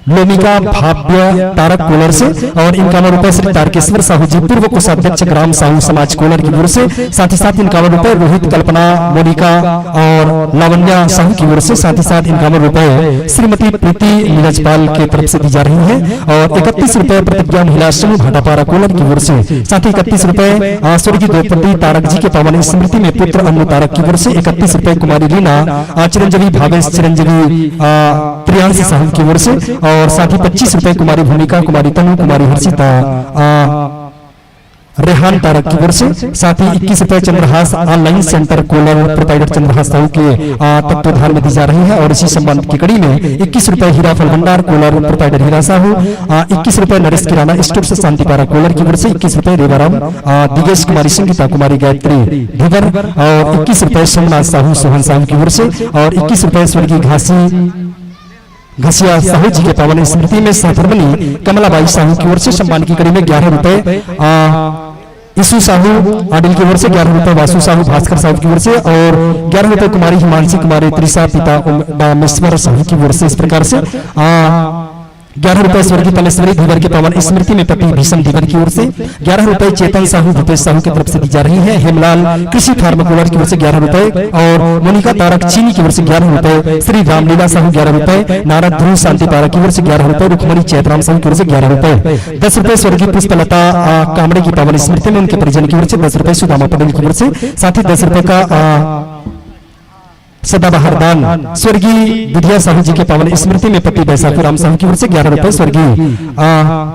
लोमिका भाव्य तारक कोलर से और इक्यावन रुपए श्री तारकेश्वर साहू जी, पूर्व कोषाध्यक्ष ग्राम साहू समाज कोलर की ओर से, साथ ही साथ इक्यावन रुपए रोहित, कल्पना, मोनिका और लावण्या साहू की ओर से, साथ ही साथ इक्यावन रुपए श्रीमती प्रीति नीरजपाल की तरफ से दी जा रही है और इकतीस रुपए प्रतिज्ञा महिला समूह भाटापारा कोलर की ओर से, साथ ही इकतीस रुपए, आ, स्वर्गीय द्रौपदी तारक जी के पावन स्मृति में पुत्र अनु तारक की ओर से, इकतीस रुपए कुमारी लीना, आ, चिरंजीवी भावेश, चिरंजीवी, आ, प्रियांश साहू की ओर से और साथ ही पच्चीस रुपए कुमारी भूमिका, कुमारी तनु, कुमारी हर्षिता, आ, रेहान तारक की ओर से, साथ ही इक्कीस रुपए चंद्रहास ऑनलाइन सेंटर कोलर प्रोपाइटर चंद्रहास साहू के, आ, तत्वाधान में दी जा रही है और इसी सम्मान की कड़ी में इक्कीस रुपए हीरा फल भंडार कोलर प्रोपाइटर हीरा साहू, आ, इक्कीस रुपए नरेश किराना स्टोर से शांतिपारा कोलर की ओर से, इक्कीस रुपए रेवाराम, आ, दिगेश कुमारी, संगीता कुमारी, गायत्री धीवर और इक्कीस रुपए सोमनाथ साहू, सोहन साहू की ओर से और इक्कीस रुपए स्वर्गीय घासी घसिया साहू जी के पावन स्मृति में सहधर्मनी कमलाबाई साहू की ओर से सम्मान की कड़ी में ग्यारह रुपए, आ, ईशु साहू आडिल की ओर से, ग्यारह रुपए वासु साहू भास्कर साहू की ओर से और ग्यारह रुपए कुमारी हिमांशी कुमारी त्रिशा पिता उम-, डामेश्वर साहू की ओर से। इस प्रकार से, आ, ग्यारह रुपए स्वर्गीय तमेश्वरी धीवर के पावन स्मृति में पति भीषम धीवर की ओर से, ग्यारह रुपए चेतन साहू भूपेश साहू की तरफ से दी जा रही है। हेमलाल कृषि फार्म कोलर की ओर से ग्यारह रुपए और मोनिका तारक चीनी की ओर से ग्यारह रुपए, श्री रामलीला साहू ग्यारह रुपए, नारद ध्रुव शांति तारा की ओर से ग्यारह रुपए, रुक्मणी चैतराम साहू की ओर से ग्यारह रुपए, दस रुपए स्वर्गीय पुष्पलता, आ, कामड़े की पावन स्मृति में उनके परिजन की ओर से दस रुपए, सुदामा पटेल की ओर से, साथ ही दस रुपए का, आ, सदाबहार दान स्वर्गीय बुधिया साहू जी के पावन स्मृति में पति बैसाखी राम साहू की ओर से ग्यारह रुपए, स्वर्गीय, आ,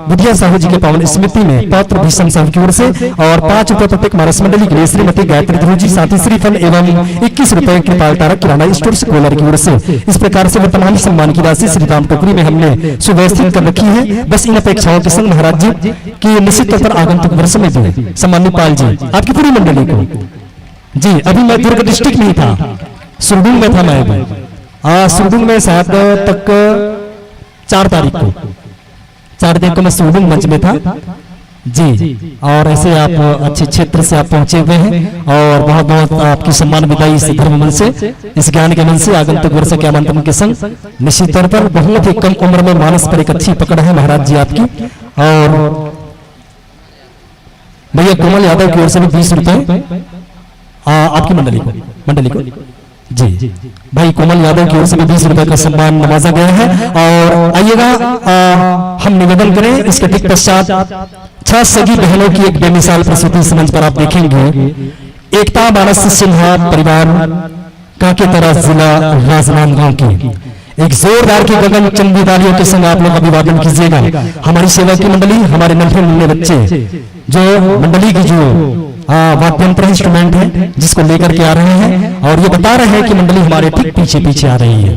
बुधिया साहू जी के पावन स्मृति में पौत्र भीषम साहू की ओर से और पांच रुपए प्रत्येक मानस मंडली के लिए श्रीमती गायत्री ध्रुव जी, साथ ही श्रीफल एवं इक्कीस रुपए कृपाल तारक किराना स्टोर से कोलर की ओर से। इस प्रकार से वो तमाम सम्मान की राशि श्री राम टोकरी में हमने सुव्यवस्थित कर रखी है। बस इन अपेक्षाओं के संग महाराज जी कि निश्चित तौर पर आगंतुक वर्ष में भी सम्मानित पाल जी आपकी पूरी मंडली को जी, अभी मैं दुर्ग डिस्ट्रिक्ट में ही था, सुरडुंग में था मैं अभी। आ, सुरडुंग में शायद तक चार तारीख को, चार तारीख को मैं सुरडुंग मंच में था जी। और ऐसे आप अच्छे क्षेत्र से आप पहुंचे हुए हैं और बहुत बहुत आपकी सम्मान विदाई इस धर्म मंच से, इस ज्ञान के मंच से आगंतुक वर्ष के आमंत्रण के संग निश्चित तौर पर बहुत ही कम उम्र में मानस पर एक अच्छी पकड़ है महाराज जी आपकी। और भैया कोमल यादव की ओर से भी बीस रुपए, आ, आपकी मंडली को, मंडली को जी, भाई कोमल यादव की ओर से भी बीस रुपए का सम्मान नवाजा गया है। और आइएगा, आ, हम निवेदन करें इसके ठीक पश्चात छह सगी बहनों की एक बेमिसाल प्रस्तुति इस मंच पर आप देखेंगे। एकता मानस सिन्हा परिवार कांकेतरा, जिला राजनांदगांव की एक जोरदार की गगन चुंबी तालियों के संग आप लोग अभिवादन कीजिएगा हमारी सेवा की मंडली, हमारे नन्हे मुन्ने बच्चे जो मंडली की जो, आ, वाद्यंत्र इंस्ट्रूमेंट है जिसको लेकर के आ रहे हैं और ये बता रहे हैं कि मंडली हमारे ठीक पीछे पीछे आ रही है।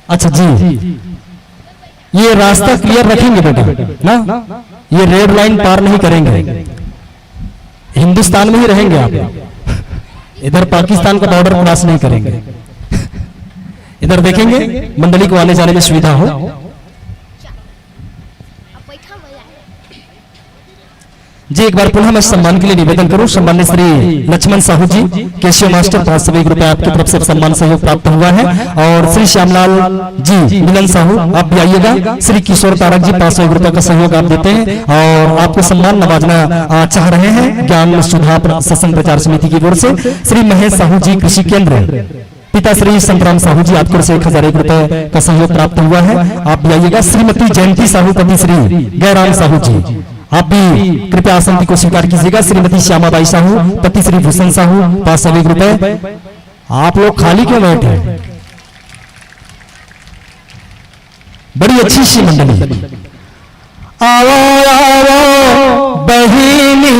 अच्छा जी, ये रास्ता क्लियर रखेंगे बेटा ना, ये रेड लाइन पार नहीं करेंगे, हिंदुस्तान में ही रहेंगे आप, इधर पाकिस्तान का बॉर्डर क्रॉस नहीं करेंगे। इधर देखेंगे, मंडली को आने जाने में सुविधा हो। जी, एक बार पुनः मैं सम्मान के लिए निवेदन करूं, सम्मानित श्री लक्ष्मण साहू जी, केसीओ मास्टर, पाँच सौ एक रुपए आपकी तरफ से सम्मान सहयोग प्राप्त हुआ है। और श्री श्यामलाल जी, मिलन साहू, आप भी आइएगा। श्री किशोर तारक जी, पाँच सौ एक रुपए का सहयोग आप देते हैं और आपको सम्मान नवाजना, आ, चाह रहे हैं ज्ञान सुधा प्र-, सत्संग प्रचार समिति की ओर से। श्री महेश साहू जी, कृषि केंद्र, पिता श्री संतराम साहू जी, आपको से एक हजार एक रुपए का सहयोग प्राप्त हुआ है, आप भी आइएगा। श्रीमती जयंती साहू, पति श्री गैराम साहू जी, आप भी कृपया आसन को स्वीकार कीजिएगा। श्रीमती श्यामाबाई साहू, पति श्री भूषण साहू, पाँच सौ एक रुपए। आप लोग खाली क्यों बैठे हैं? बड़ी अच्छी सी मंडली। आवो, आवो बहिनी,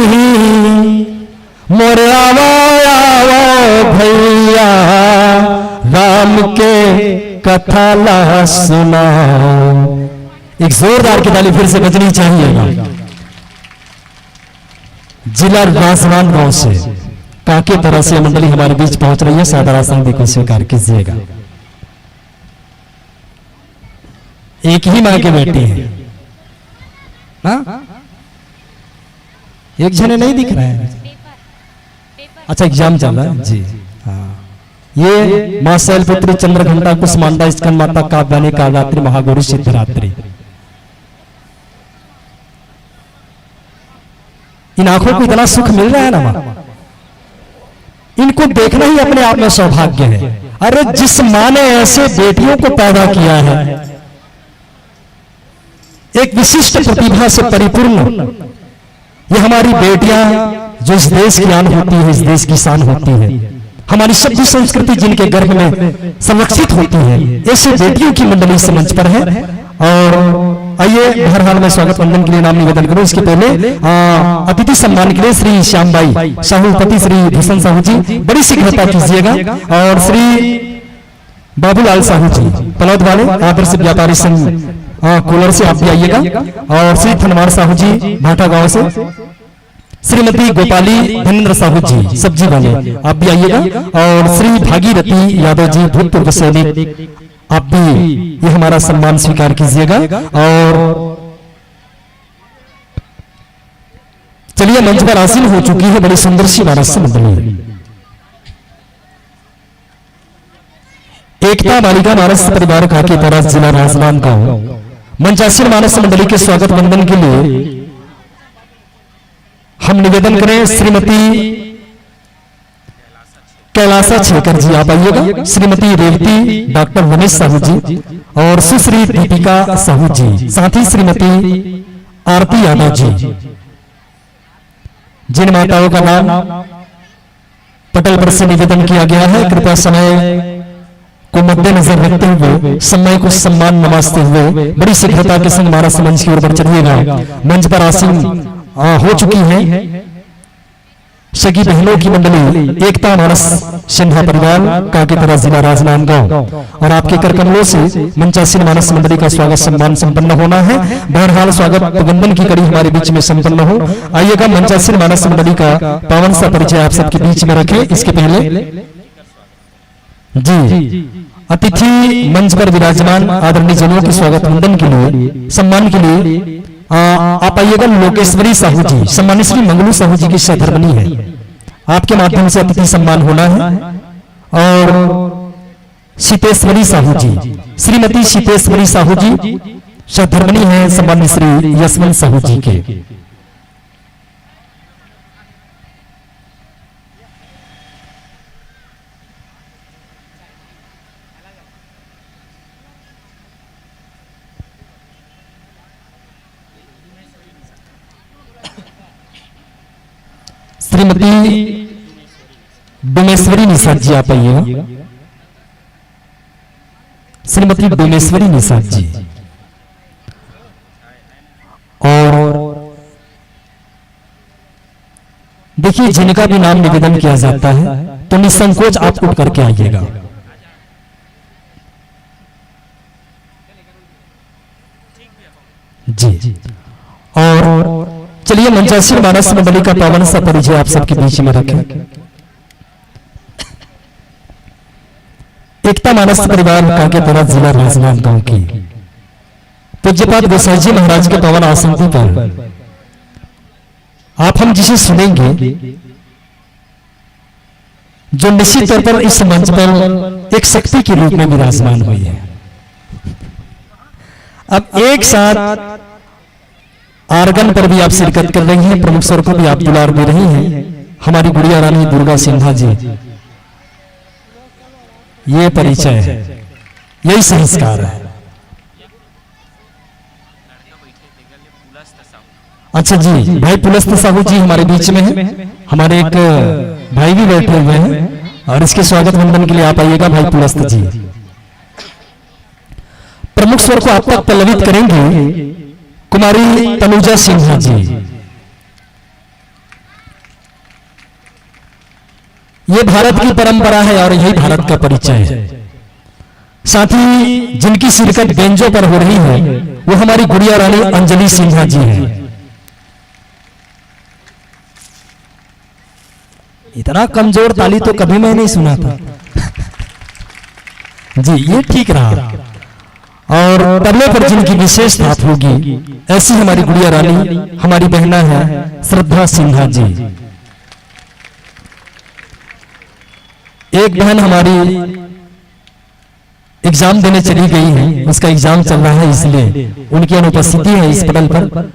मोरे आवो, आवो भैया, राम के कथा ला सुनाओ। एक जोरदार की ताली फिर से बजनी चाहिए। जिला राजनांदगांव से काके तरह से मंडली हमारे बीच पहुंच रही है, सादर आसन को स्वीकार कीजिएगा। एक ही माँ के बेटे हैं ना, एक जने नहीं दिख रहे हैं। अच्छा, एग्जाम चल रहा है जी। हाँ, ये माँ शैलपुत्री, चंद्रघंटा, कुसमांडा, स्कंद माता, काव्यानी, कालरात्रि, महागौरी, सिद्धरात्रि। इन आंखों को इतना सुख मिल रहा है ना माँ, इनको देखना ही अपने आप में सौभाग्य है। अरे, जिस माँ ने ऐसे बेटियों को पैदा किया है, एक विशिष्ट प्रतिभा से परिपूर्ण, ये हमारी बेटियां जो इस देश की आन होती है, इस देश की शान होती है, हमारी सभ्य संस्कृति जिनके गर्भ में संरक्षित होती है, ऐसी बेटियों की मंडली इस मंच पर है। और आइए, बहरहाल मैं स्वागत वंदन के लिए नाम निवेदन करूं। इसके पहले, आ, अतिथि सम्मान के लिए श्री श्यामबाई साहू, पति श्री भूषण साहू जी, बड़ी शीघ्रता कीजिएगा। और श्री बाबूलाल साहू जी, पलौद वाले, आदर्श व्यापारी संघ, आ, कोलर से आप भी आइएगा। और श्री धनवार साहू जी, भाटा गांव से, श्रीमती गोपाली धनेंद्र साहू जी, सब्जी वाले, आप भी आइएगा। और श्री भागीरथी यादव जी, भूतपूर्व सैनिक, आप भी ये हमारा सम्मान स्वीकार कीजिएगा। और चलिए, मंच पर आसीन हो चुकी है बड़ी सुंदर सी मानस मंडली। एकता बालिका मानस परिवार काकेपरा, जिला राजनांदगांव। मंचासीन मानस मंडली के स्वागत वंदन के लिए हम निवेदन करें, श्रीमती कैलासा छेकर जी, आप आइएगा, श्रीमती रेवती, डॉक्टर रमेश साहू जी और सुश्री दीपिका साहू जी, साथ ही श्रीमती आरती यादव जी। जिन माताओं का नाम पटल पर से निवेदन किया गया है, कृपया समय को मद्देनजर रखते हुए, समय को सम्मान नवाजते हुए बड़ी शीघ्रता के संग मानस मंच की ओर बढ़ चलिएगा। मंच पर आसीन, आ, हो चुकी है सगी बहनों की मंडली एकता मानस सिन्हा परिवार, काकेपरा, जिला राजनांदगांव। और आपके कर कमलों से मंचासीन मानस मंडली का स्वागत सम्मान संपन्न होना है। बहरहाल, स्वागत वंदन की कड़ी हमारे बीच में संपन्न हो। आइएगा, मंचासीन मानस मंडली का पावन सा परिचय आप सबके बीच में रखें। इसके पहले जी, अतिथि मंच पर विराजमान आदरणीय जनों के स्वागत वंदन के लिए, सम्मान के लिए, आ, आप आइएगा, लोकेश्वरी साहू जी, सम्मानित श्री मंगलू साहू जी की सहधर्मिणी है, आपके माध्यम से अतिथि सम्मान होना है। और सीतेश्वरी साहू जी, श्रीमती सीतेश्वरी साहू जी, सहधर्मिणी है सम्मानित श्री यशवंत साहू जी के। श्रीमती डोमेश्वरी निषाद जी, आप आइएगा। श्रीमती डोमेश्वरी निषाद जी। और देखिए, जिनका भी नाम निवेदन किया जाता है तो निसंकोच आप उठ करके आइएगा। जी। और चलिए, मंचासीन मानस मंडली का पावन सा परिचय आप सबके बीच में रखें। एकता मानस परिवार कांकेपारा, जिला राजनांदगांव की पूज्यपाद गोसाई जी महाराज के पावन आसन पर आप हम जिसे सुनेंगे, जो निश्चित तौर पर इस मंच पर एक शक्ति के रूप में विराजमान हुई है। अब एक साथ आर्गन पर भी आप शिरकत कर रही हैं, प्रमुख स्वर को भी आप दुलार दे रही हैं, हमारी गुड़िया रानी दुर्गा सिन्हा जी। ये परिचय है, यही संस्कार है। अच्छा जी, भाई पुलस्त साहू जी हमारे बीच में हैं, हमारे एक भाई भी बैठे हुए हैं और इसके स्वागत वंदन के लिए आप आइएगा भाई पुलस्त जी। प्रमुख स्वर को आप तक पल्लवित करेंगे कुमारी तनुजा सिन्हा जी। ये भारत की परंपरा है और यही भारत का परिचय है। साथ ही जिनकी शिरकत बेंजो पर हो रही है, वो हमारी गुड़िया रानी अंजलि सिन्हा जी हैं। इतना कमजोर ताली तो कभी मैं नहीं सुना था। जी, ये ठीक रहा। और तबले पर जिनकी विशेष थाप होगी, ऐसी हमारी गुड़िया रानी, हमारी बहना है श्रद्धा सिन्हा जी। एक बहन हमारी एग्जाम देने चली गई है, उसका एग्जाम चल रहा है, इसलिए उनकी अनुपस्थिति है इस पटल पर,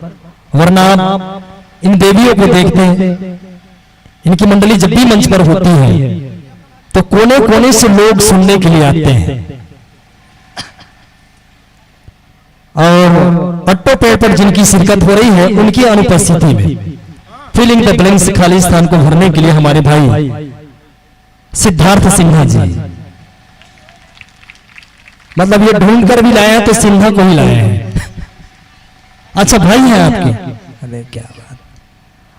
वरना आप इन देवियों को देखते, इनकी मंडली जब भी मंच पर होती है तो कोने कोने से लोग सुनने के लिए आते हैं और अट्टो पेड़ पर जिनकी शिरकत हो रही है उनकी अनुपस्थिति में फिलिंग द ब्लैंक्स, खाली स्थान को भरने के लिए हमारे भाई सिद्धार्थ सिन्हा जी, मतलब ये ढूंढ कर भी लाए हैं तो सिन्हा को ही लाए हैं। अच्छा भाई हैं आपके। अरे क्या बात।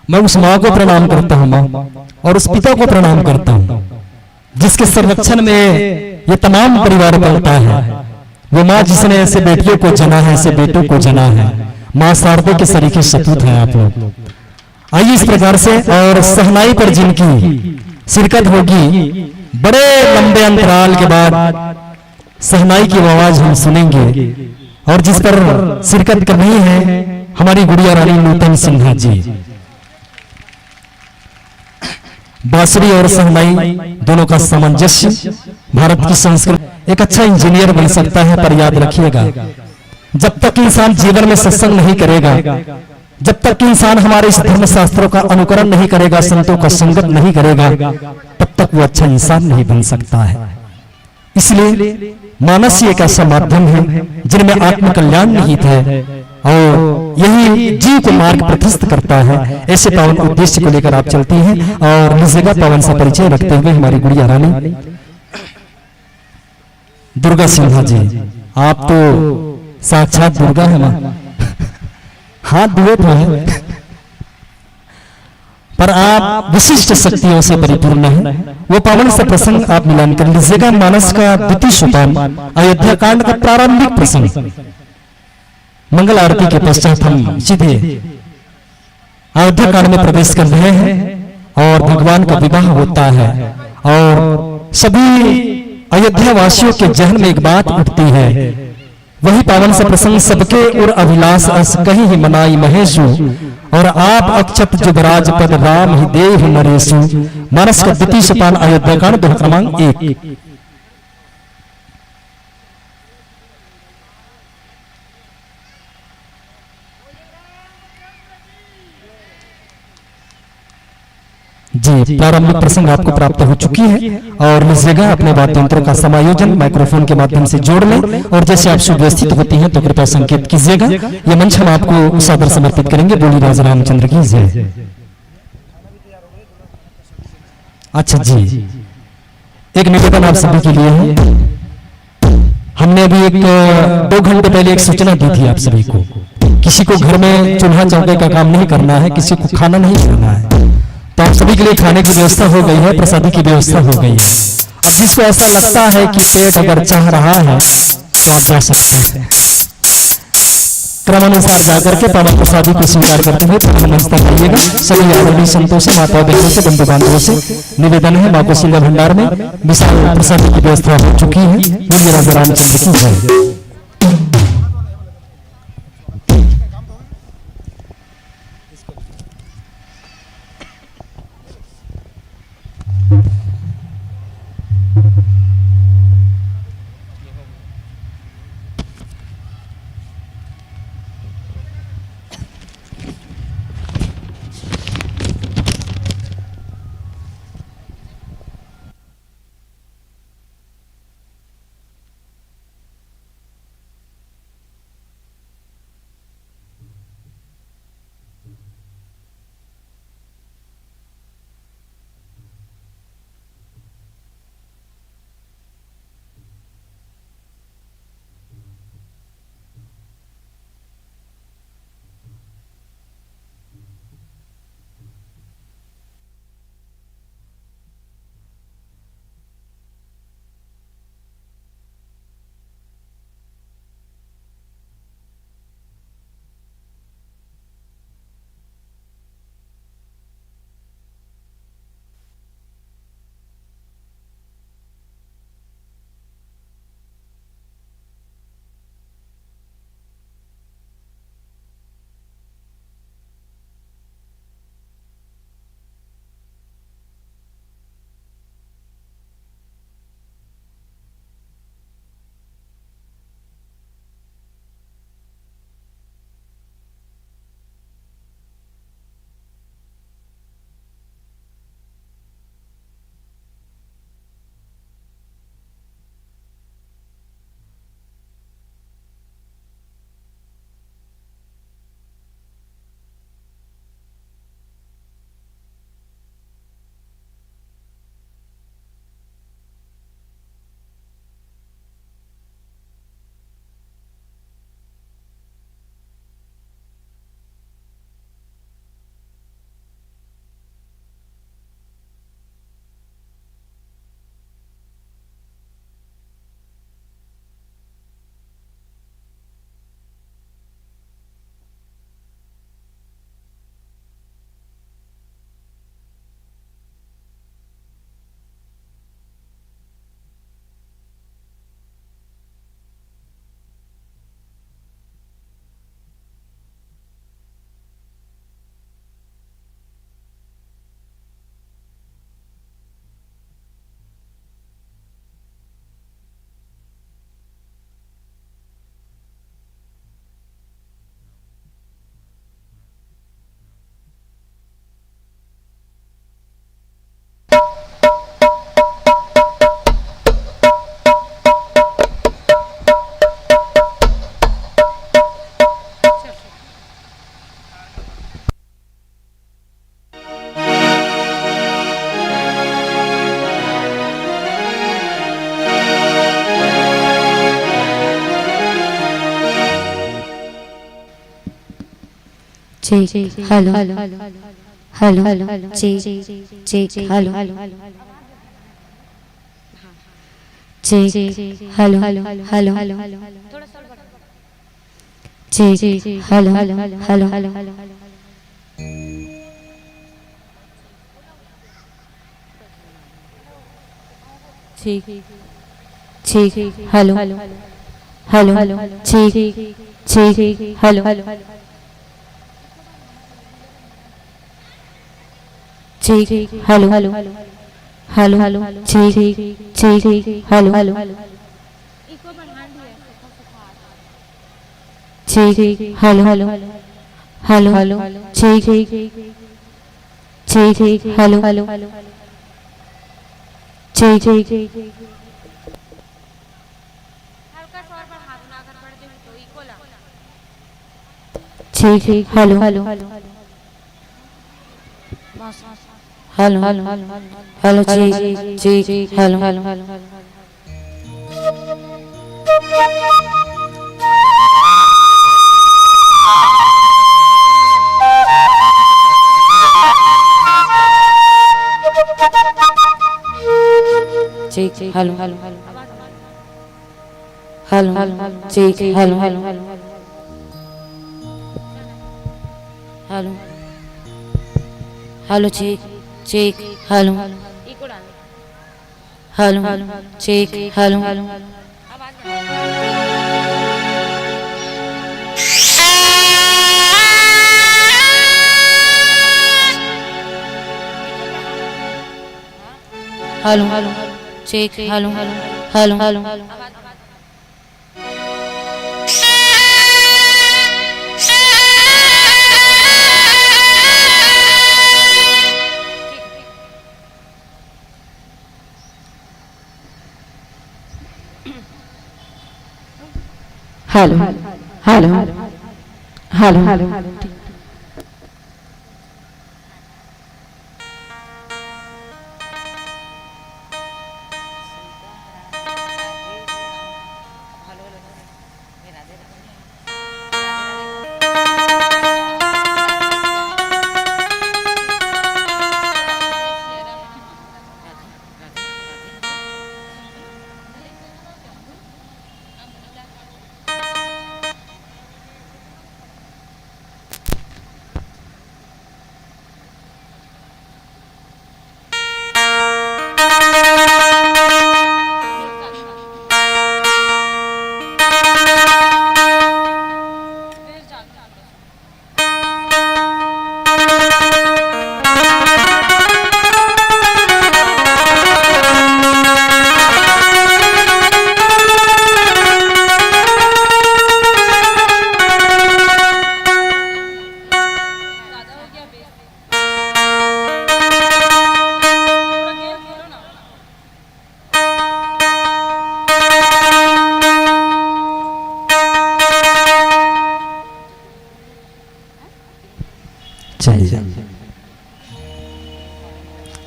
मैं उस माँ को प्रणाम करता हूँ माँ, और उस पिता को प्रणाम करता हूँ जिसके संरक्षण में ये तमाम परिवार पलता है। वो माँ जिसने ऐसे बेटियों को जना है, ऐसे बेटों को जना है, माँ शारदे के सरीखे सपूत हैं आप लोग। आइए इस प्रकार से, और शहनाई पर जिनकी शिरकत होगी बड़े लंबे अंतराल के बाद, शहनाई की आवाज हम सुनेंगे और जिस पर शिरकत कर रही है हमारी गुड़िया रानी नूतन सिन्हा जी। बांसुरी और शहनाई दोनों का सामंजस्य भारत की संस्कृति। एक अच्छा इंजीनियर बन सकता है, पर याद रखिएगा, जब तक इंसान जीवन में सत्संग नहीं करेगा, जब तक इंसान हमारे इस धर्म शास्त्रों का अनुकरण नहीं करेगा, संतों का संगत नहीं करेगा, तब तक वो अच्छा इंसान नहीं बन सकता है। इसलिए मानस ही एक ऐसा माध्यम है जिनमें आत्म कल्याण निहित है और यही जीव को मार्ग प्रशस्त करता है। ऐसे पावन उद्देश्य को लेकर आप चलती हैं और निज जगह पावन सा परिचय रखते हुए हमारी गुड़िया रानी दुर्गा सिन्हा जी, आप तो साक्षात दुर्गा है माँ। हाथ धोए तो है, पर आप विशिष्ट शक्तियों से परिपूर्ण हैं। वो पावन सा प्रसंग आप मिलान कर लीजिएगा, मानस का द्वितीय सोपान, अयोध्या कांड का प्रारंभिक प्रसंग। मंगल आरती के पश्चात हम सीधे अयोध्या कांड में प्रवेश कर रहे हैं और भगवान का विवाह होता है और सभी अयोध्या वासियों के जहन में एक बात उठती है, वही पावन सा प्रसंग, सबके उर अभिलाष अस कहि ही मनाई महेशु, और आप अक्षत जुबराज पद राम ही देहु नरेशु। मानस का द्वितीय सोपान, अयोध्या कांड, दोहा क्रमांक एक। जी, प्रारंभिक प्रसंग आपको प्राप्त हो चुकी है और लीजिएगा अपने वाद्य यंत्रों का समायोजन माइक्रोफोन के माध्यम से जोड़ लें और जैसे आप सुव्यवस्थित होती हैं तो कृपया संकेत कीजिएगा। ये मंच हम आपको सादर समर्पित करेंगे। बोली राजा रामचंद्र की जय। अच्छा जी, एक निवेदन आप सभी के लिए है। हमने अभी एक, अ, दो घंटे पहले एक सूचना दी थी आप सभी को, किसी को घर में चूल्हा चौके का काम नहीं करना है, किसी को खाना नहीं खाना है। तो आप सभी के लिए खाने की व्यवस्था हो गई है, प्रसादी की व्यवस्था हो गई है। अब जिसको ऐसा लगता है कि पेट अगर चाह रहा है तो आप जा सकते हैं। क्रमानुसार जाकर के पावन प्रसादी को स्वीकार करते हुए प्रधान मंच तक आइएगा। सभी आदरणीय संतों से, माताओं, बहनों से, बंधु बांधवों से निवेदन है, माँ कौशल्या भंडार में विशाल प्रसादी की व्यवस्था हो चुकी है। बोलिए राजा रामचंद्र की जय। Check, hello, hello, check, check, hello, check, hello, hello, check, hello, hello. ठीक, ठीक, hello, hello, check, check, hello, check, hello, hello, check, check, hello, hello, check, hello, hello, hello, check, check, hello, hello, check, check, हल्का सा और बढ़ा दो ना, अगर बढ़ जाए तो इको ला। ठीक, ठीक, hello, hello, hello, check, check, hello, hello, check, hello, hello, hello, check, hello, hello, hello. Hello, check, check, hello. Hello, check, hello. Hello, check, hello, hello. Hello, hello, hello. चलिए,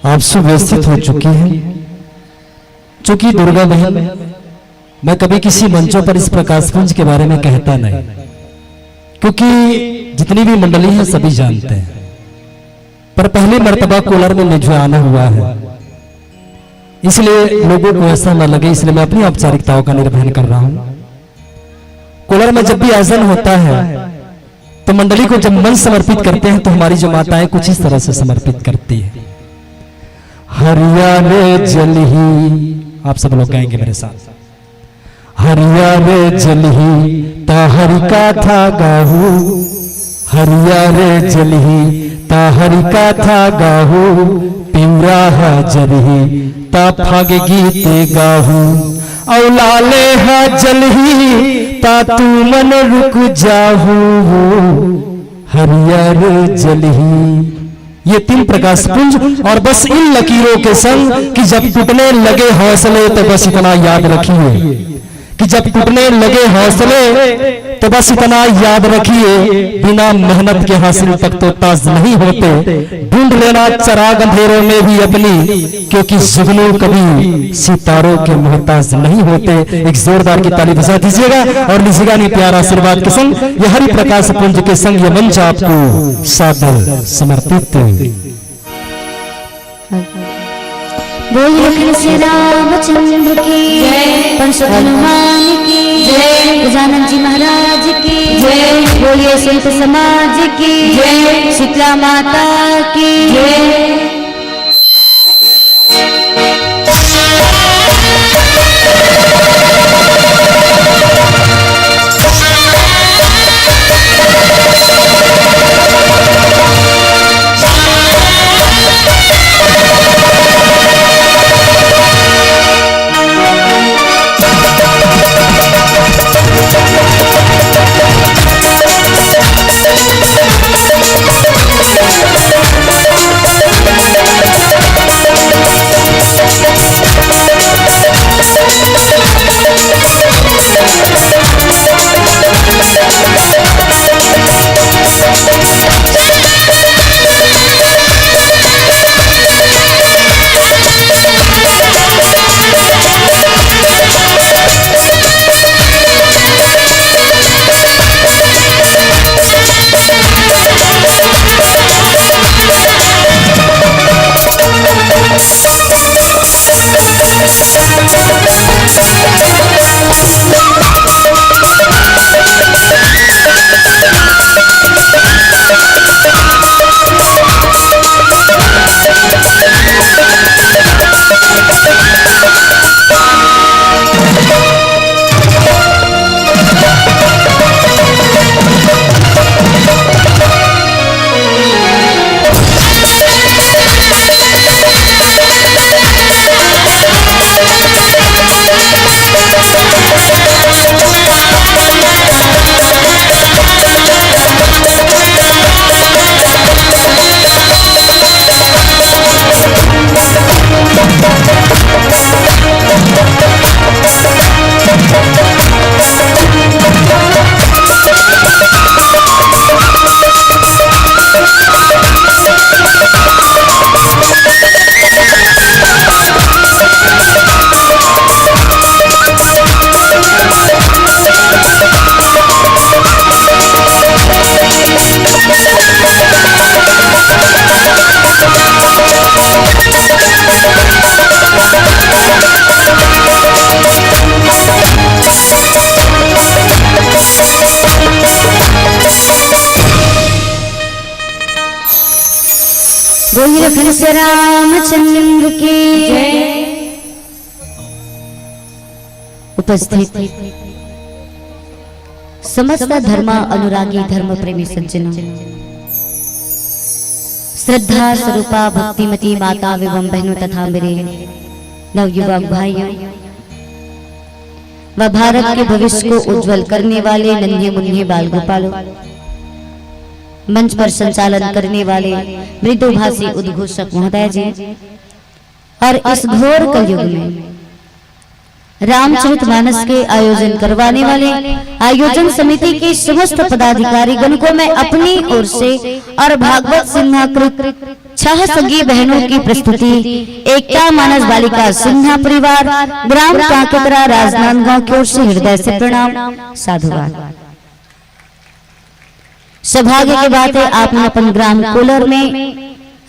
आप सुव्यवस्थित हो चुकी हैं। चूंकि दुर्गा बहन, मैं कभी किसी मंचों पर इस प्रकाश पुंज के बारे में कहता नहीं, क्योंकि जितनी भी मंडली है, सभी जानते हैं, पर पहली मर्तबा कोलार में मुझे आना हुआ है, इसलिए लोगों को ऐसा न लगे, इसलिए मैं अपनी औपचारिकताओं का निर्वहन कर रहा हूँ। कोलार में जब भी आयोजन होता है, तो मंडली को जब मन समर्पित करते हैं, तो हमारी जो माताएं कुछ इस तरह से समर्पित करती है। हरिया रे जलही, आप सब लोग गाएंगे मेरे साथ। हरिया रे जलही, ता हरि कथा गाहू। हरिया रे जलही, ता हरि कथा गाहू। पिंवरा ह जरही, ता फाग गीत गाहू। अउ लाले ह जलही, ता तुमन रुक जाहू। हरिया रे जलही, ये तीन प्रकाश पुंज और बस इन लकीरों के संग कि जब टूटने लगे हौसले तो बस इतना याद रखिए, कि जब टूटने लगे हौसले तो बस इतना याद रखिए, बिना मेहनत के हासिल तख्त व ताज नहीं होते। ढूंढ लेना चराग अंधेरों में भी अपनी, क्योंकि जुगनू कभी सितारों के मोहताज नहीं होते। एक जोरदार की ताली बजा दीजिएगा और लीजिएगा इन्हीं प्यार आशीर्वाद के संग ये हरि प्रकाश पुंज के संग ये मंच आपको सादर समर्पित। बोलिए कृष्ण रामचंद्र की जय। पंच हनुमान की जय। गजानन जी महाराज की जय। बोलिए संत समाज की जय। शीतला माता की जय। बोलिए फिर से रामचंद्र की उपस्थित समस्त धर्म अनुरागी धर्म प्रेमी सज्जनों, श्रद्धा स्वरूपा भक्तिमती माता एवं बहनों तथा मेरे नवयुवक भाइयों व भारत के भविष्य को उज्जवल करने वाले नन्हे मुन्ने बाल गोपालों, मंच पर संचालन करने वाले मृदुभाषी उद्घोषक महोदय जी और इस घोर कलयुग में रामचरितमानस के आयोजन करवाने वाले आयोजन समिति के समस्त पदाधिकारी गण को मैं अपनी ओर से और भागवत सिन्हा कृत छह सगी बहनों की प्रस्तुति एकता मानस बालिका सिन्हा परिवार ग्राम कांकेतरा राजनांदगांव की ओर से हृदय से प्रणाम साधुवाद। सौभाग्य की बात है, आप मन अपन ग्राम कोलर में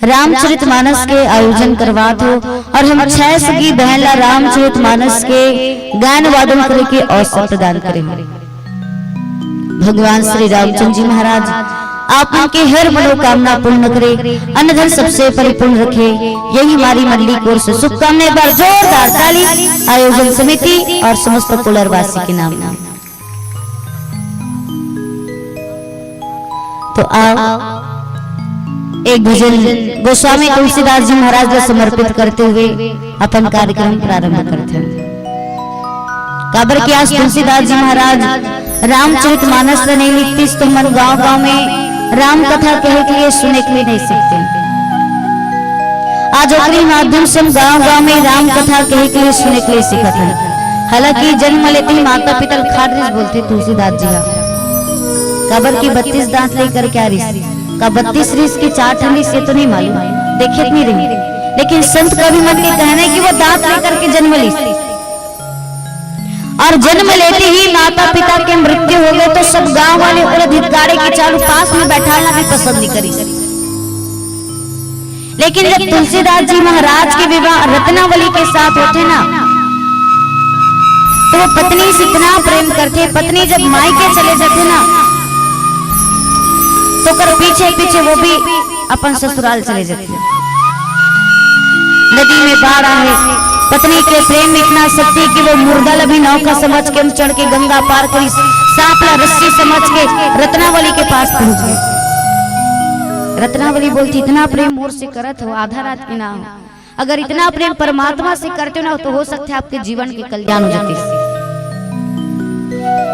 रामचरितमानस के आयोजन करवात हो और हम छह सगी बहन ला रामचरितमानस के गायन वादन करे के अवसर प्रदान करे हो। भगवान श्री रामचंद्र जी महाराज आप मन के हर मनोकामना पूर्ण करे, अन्न धन सबसे परिपूर्ण रखे, यही हमारी मंडली की ओर से शुभकामना। एक बार जोरदार ताली आयोजन समिति और समस्त कोलर वासी के नाम में। तो आओ, एक भजन गोस्वामी तुलसीदास जी महाराज ला समर्पित करते हुए अपन कार्यक्रम प्रारंभ करते हैं। काबर कि आज तुलसीदास जी महाराज रामचरितमानस ला नहीं लिखतिस तो हमन गांव-गांव में राम कथा कहे के लिए, सुने के लिए नहीं सीखते। आज ओकरी माध्यम से हम गांव-गांव में राम कथा कहे के लिए, सुने के लिए सीखत हैं। हालांकि जन्म लेते ही माता पिता ल खाट रिस बोलथे तुलसीदास जी हा। काबर कि बत्तीस दांत लेकर क्या रिस? का बत्तीस रिस के चार ठन रिस, ये तो नहीं मालूम, देखे तो नहीं रही। लेकिन संत कवि मन के कहना है कि वो दांत लेकर के जन्म लिस। और जन्म लेते ही माता पिता के मृत्यु हो गए तो सब गांव वाले ओला धिक्कारे के चालू, पास में बैठालना भी पसंद नहीं करिस। लेकिन जब तुलसीदास जी महाराज के विवाह रत्नावली के साथ होथे ना, तो वो पत्नी से इतना प्रेम करथे, पत्नी जब मायके चले जाथे ना, तो ओकर पीछे पीछे वो भी अपन ससुराल चले जाथे। नदी में बाढ़ आए, पत्नी के प्रेम में इतना शक्ति कि वो मुर्दा ला भी नौका समझ के चढ़ के गंगा पार करिस, सांप ला रस्सी समझ के रत्नावली के पास पहुंच गए। रत्नावली बोलथे, "इतना प्रेम मोर से करत हो, आधा रात के ना हो। अगर इतना प्रेम परमात्मा से करते हो ना, तो हो सकता है आपके जीवन के कल्याण हो जाते।"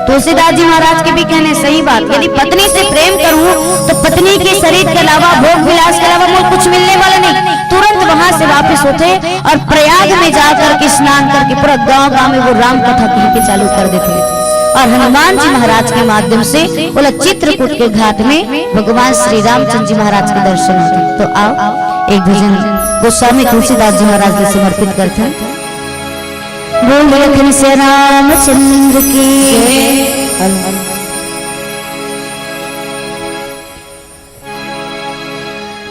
तुलसीदास जी महाराज के भी कहने सही बात, यदि पत्नी से प्रेम करूं तो पत्नी के शरीर के अलावा, भोग विलास के अलावा मोर कुछ मिलने वाला नहीं। तुरंत वहां से वापस होथे और प्रयाग में जा करके स्नान करके पूरा गांव गांव में वो राम कथा कह के चालू कर देथे और हनुमान जी महाराज के माध्यम से ओला चित्रकूट के घाट में भगवान श्री रामचंद्र जी महाराज के दर्शन होथे। तो आओ, एक भजन गोस्वामी तुलसीदास जी महाराज ला समर्पित करथन। बोल लखन से रामचंद्र की जय।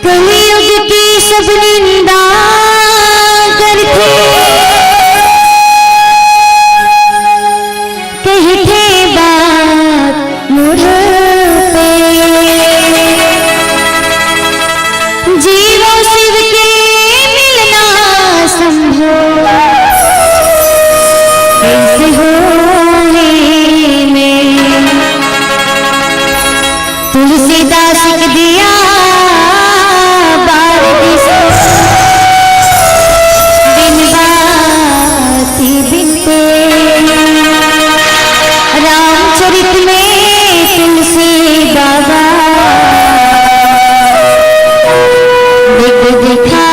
कलयुग की सब निंदा करथे, कहिथे बात मुड़ पे। जीवो शिव के मिलना संभव कैसे होए में। तुलसीदास के दिया बार दिस बिन बाती बिनते। रामचरित में तुलसी बाबा दिख दिखा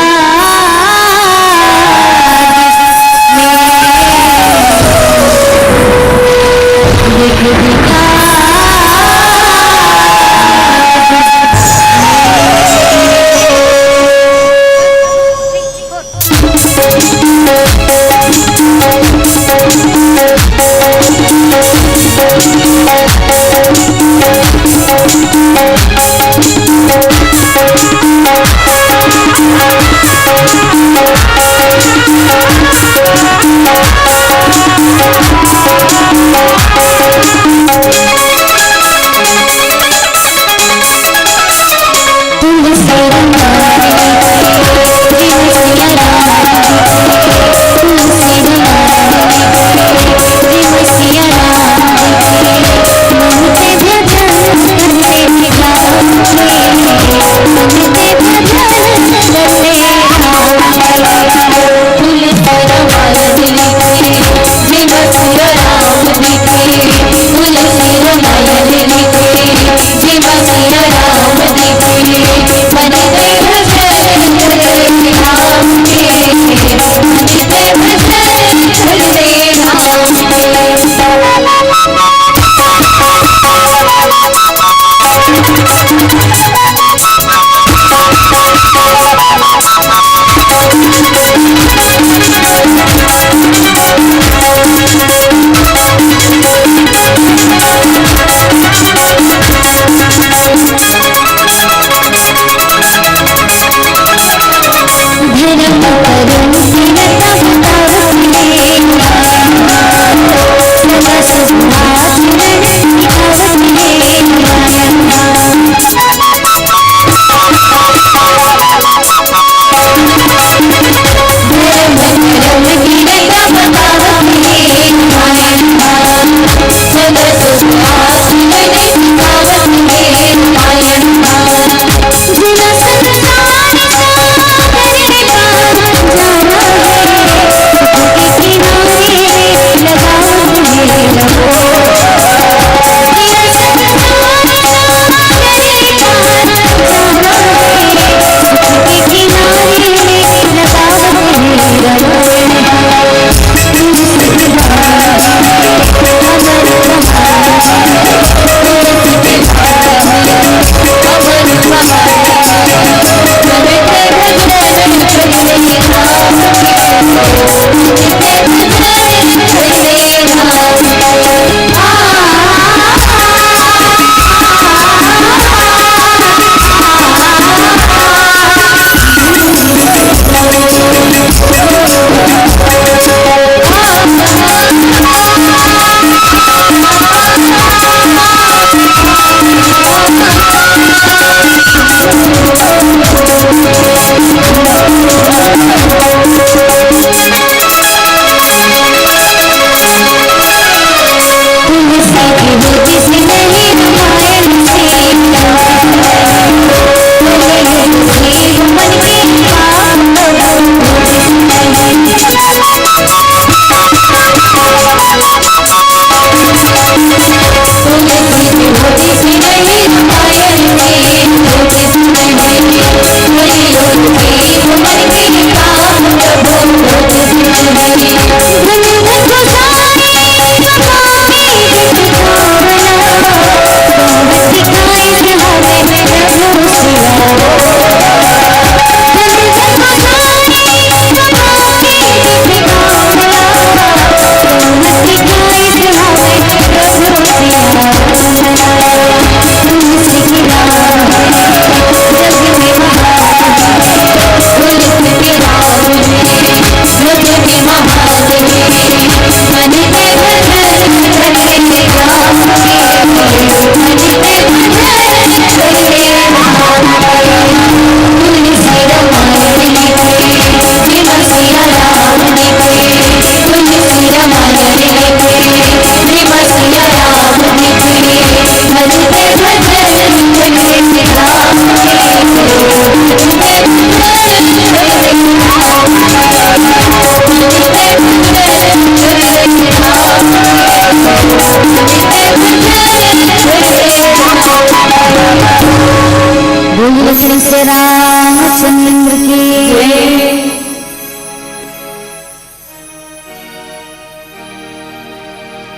रामचंद्र की जय।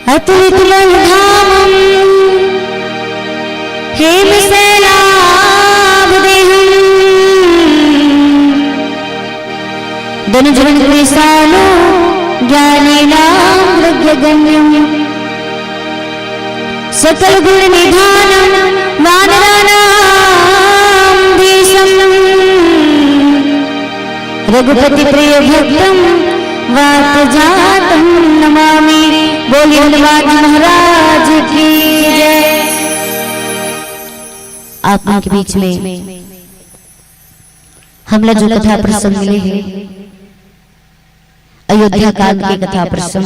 अतुलित बल धामम हेम सैलाभ देहम। धनुज बाण कृशालु ग्रासेनाम मृगयम। सकल गुण निधानम वानराणाम धीशम। रघुपति प्रिय भक्तम वात जातम नमामि। बोलिए हनुमान जी महाराज की जय। आप मन के बीच में हमला जो कथा प्रसंग मिले हे, अयोध्या कांड के कथा प्रसंग।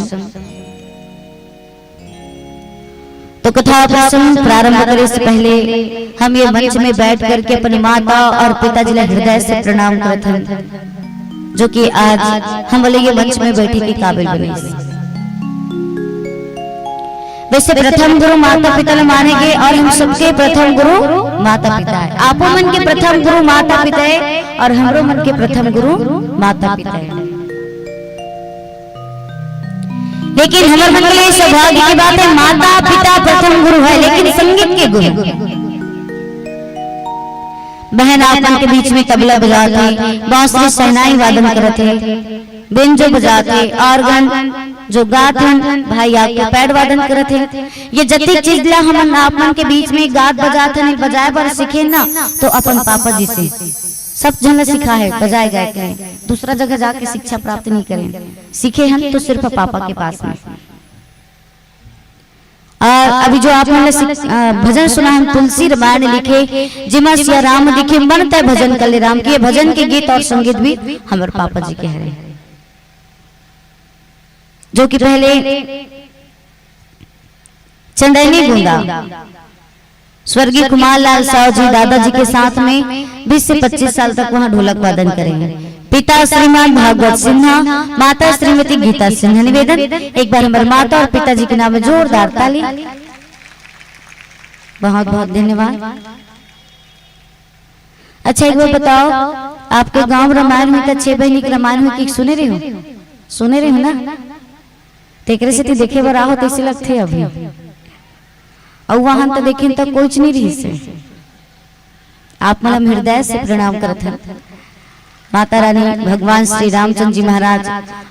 तो कथा प्रसंग प्रारंभ करे से पहले हम ये मंच में बैठ करके अपनी माता और पिताजी ला हृदय से प्रणाम करत हन, जो कि आज हमला ये मंच में बैठे के काबिल बने। वैसे प्रथम गुरु माता पिता ला माने गे और हम सबके प्रथम गुरु माता पिता हे। आपो मन के प्रथम गुरु माता पिता हे और हमरो मन के प्रथम गुरु माता पिता हे। लेकिन हमर मन के लिए सौभाग्य की बात हे, माता पिता प्रथम गुरु हे, लेकिन संगीत के गुरु। बहन आप मन के बीच में तबला बजात हे, बांसुरी शहनाई वादन करत हे, बेंजो बजात हे, organ जो गात हन, भाई आपके pad वादन करत हे। ये जतिक चीज ला हमन आप मन के बीच में गात बजात हन, बजाए बर सीखे ना, तो अपन पापा जी से सब झन ला सिखाए, बजाए गाए के। दूसरा जगह जाके शिक्षा प्राप्त नहीं करें, सीखे हन तो सिर्फ पापा के पास में। और अभी जो आप मन ला सिख-, अ, भजन सुना हन, तुलसी रामायण लिखे, जिमा सिया राम दिखे, मन तै भजन कर ले राम के। ये भजन के गीत और संगीत भी हमर पापा जी के हरे, जो कि पहले चंदैनी गोंदा स्वर्गीय कुमार लाल साव जी दादाजी के साथ में बीस से पच्चीस साल तक वहाँ ढोलक वादन करे हैं। पिता श्रीमान भागवत सिन्हा, माता श्रीमती गीता सिन्हा। निवेदन, एक बार हमारे माता और पिताजी के नाम में जोरदार ताली। बहुत बहुत धन्यवाद। अच्छा, एक बार बताओ, आपके गांव रामायण हुई त छह बहिनी के रामायण हुई कि सुने रहे हो? सुने रहे हो ना? तेकरे सेती देखे बर आहो तइसे लगथे अभी। अउ वहां त देखिन त कोच नहीं रहिस हे। आप मन ला हम हृदय से प्रणाम करत हन। माता रानी, भगवान श्री रामचंद्र जी महाराज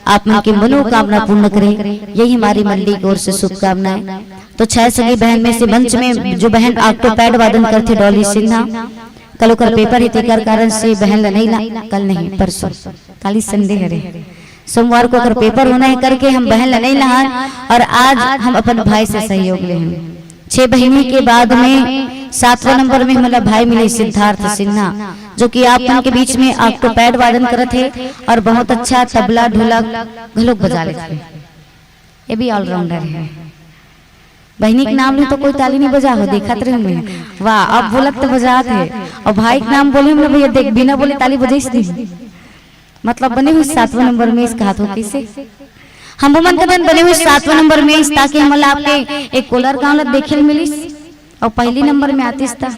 आप मन के मनोकामना पूर्ण करें, यही हमारी मंडली की ओर से शुभकामनाएं। तो छह सगी बहन में से मंच में जो बहन octopad वादन करथे, डॉली सिन्हा, कल ओकर पेपर हे, तेकर कारण से बहन ला नहीं ला, कल नहीं, परसों, काली Sunday हरे, सोमवार को ओकर पेपर होना हे करके हम बहन ला नहीं लाहन और आज हम अपन भाई से सहयोग लेहन। छह बहिनी के बाद में सातवां नंबर में हमला भाई मिले सिद्धार्थ सिन्हा, जो कि आप मन के बीच में octopad वादन करत हे और बहुत अच्छा तबला ढोलक घलोक बजा लेथे। ये भी all-rounder हे। बहिनी के नाम ले तो कोई ताली नहीं बजा हो, देखत रहे मैं। वाह, अब बोलत तो बजात हे। और भाई के नाम बोले ना भैया, देख, बिना बोले ताली बजाइस नहीं। मतलब बने हुई सातवां नंबर में इस कहा तो किसे? हम मन कदन बने हुई सातवां नंबर में इस, ताकि हमला आपके एक कोलर गांव ला देखे ल मिलिस और पहली नंबर में आतिस ता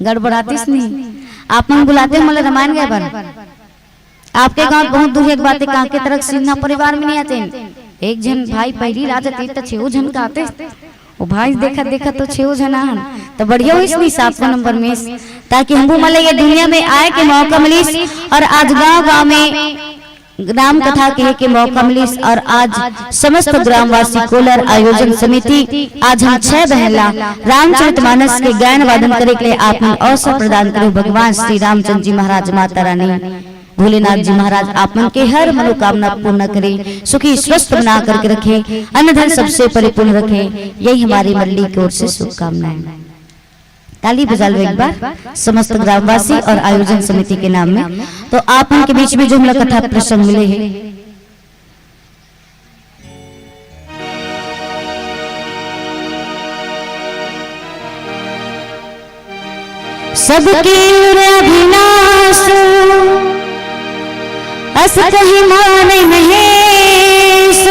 गड़बड़ातिस नहीं। आप मन बुलाते हमला रामायण गाय बर। आपके गांव बहुत दूर एक बात हे, कांके तरक सिन्हा परिवार में नहीं आते। एक झन भाई पहली ला जाते त छेऊ झन का आते। ओ भाई देखत देखत तो छेऊ झन आहन। त बढ़िया होइस नहीं सातवां नंबर में इस, ताकि हमहू मन ला ये दुनिया में आए के मौका मिलिस और आज गांव गांव में राम कथा कहे के मौका मिलिस और आज समस्त ग्रामवासी कोलर आयोजन समिति आज हम छह बहन ला रामचरित मानस के गायन वादन करे के लिए आप मन अवसर प्रदान करो। भगवान श्री रामचंद्र जी महाराज, माता रानी, भोलेनाथ जी महाराज आप मन के हर मनोकामना पूर्ण करे, सुखी स्वस्थ बना करके रखे, अन्न धन सबसे परिपूर्ण रखे, यही हमारी मंडली की ओर से शुभकामनाएं। ताली बजा लो एक बार समस्त ग्रामवासी और आयोजन समिति के नाम में। तो आप मन के बीच में जो हमला कथा प्रसंग मिले हे, सबके उर अभिनाश, अस कहि मानइ महेश।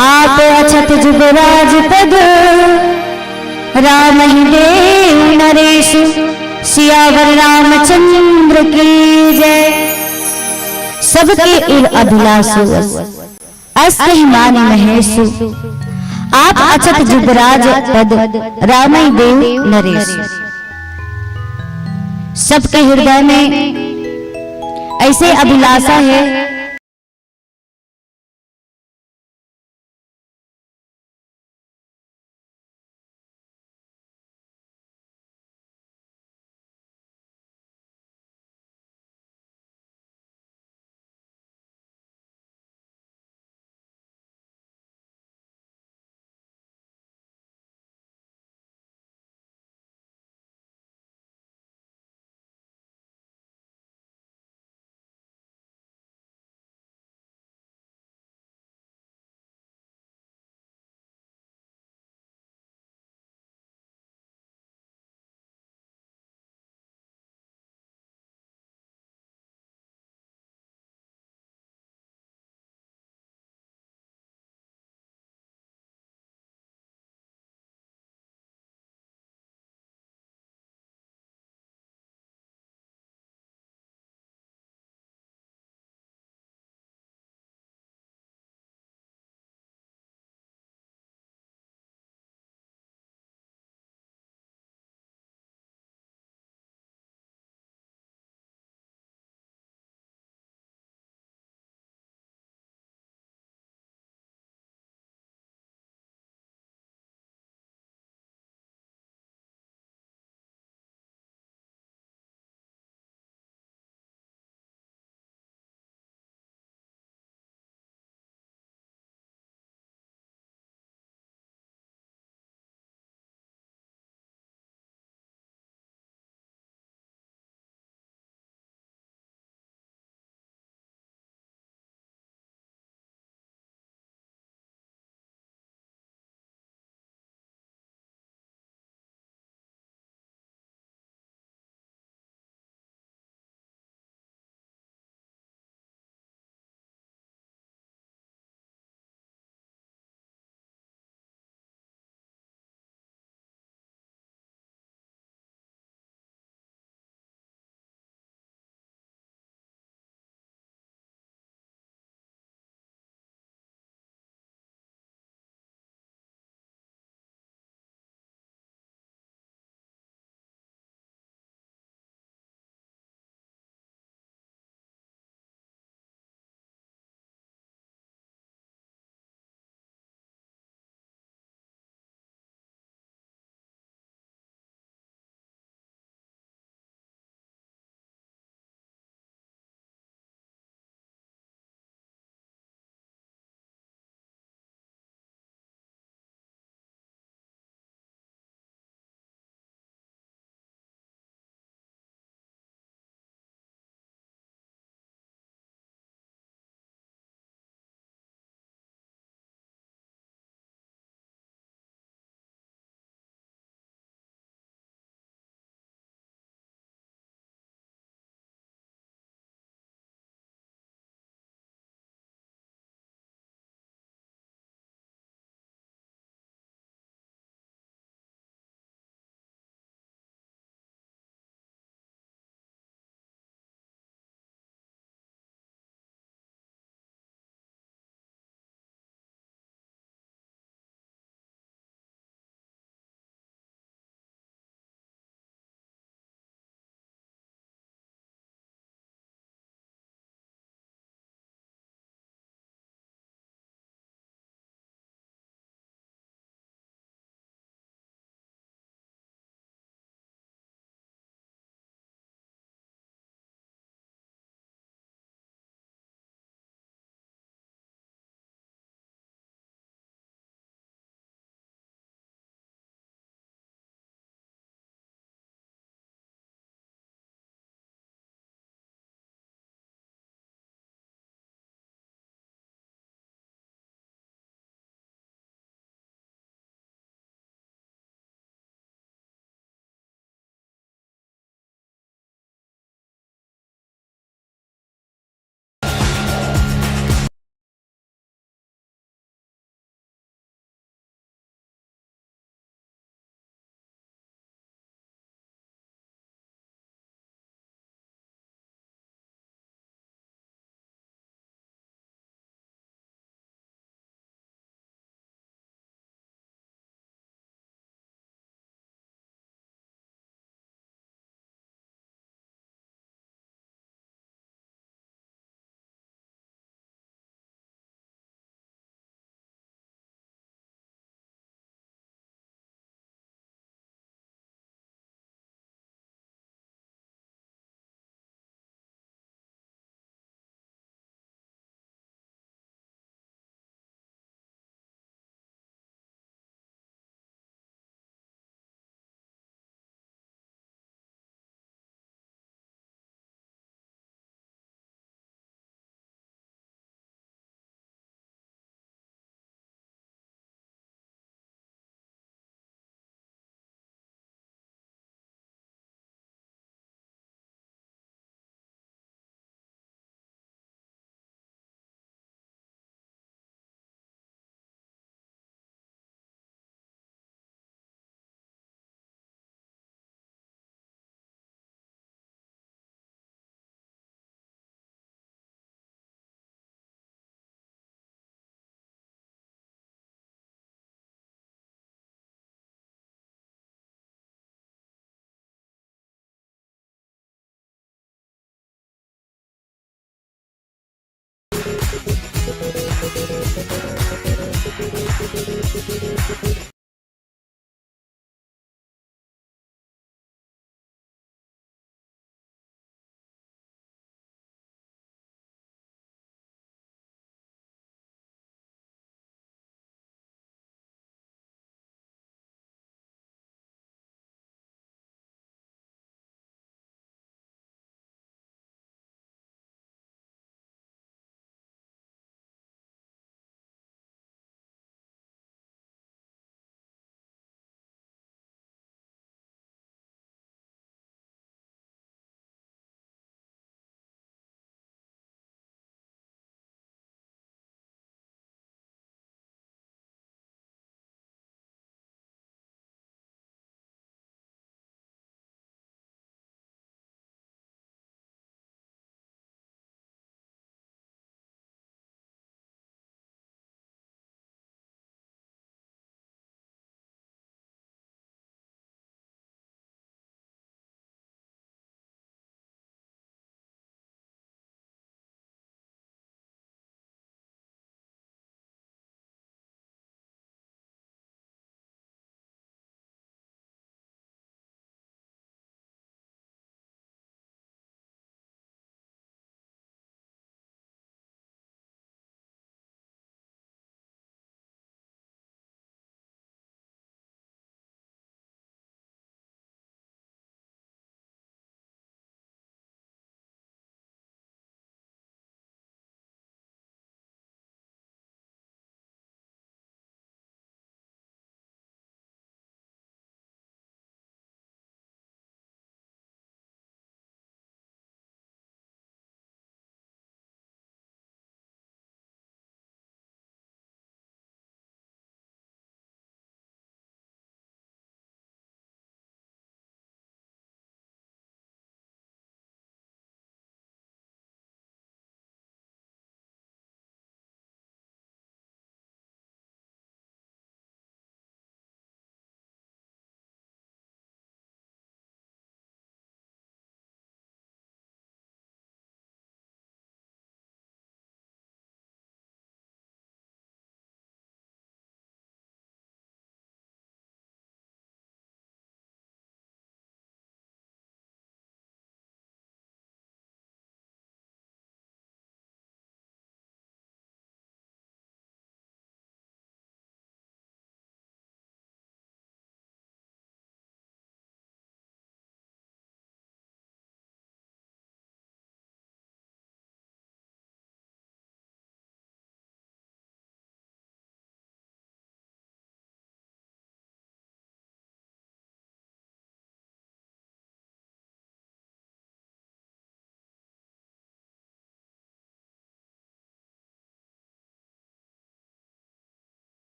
आप अछत जुगराज पद, रामहि देव नरेश। सियावर रामचंद्र की जय। सबके उर अभिलाषो अस, अस कहि मानि महेसु। आप अछत जुगराज पद, रामई देव नरेसु। सबके हृदय में ऐसे अभिलाषा है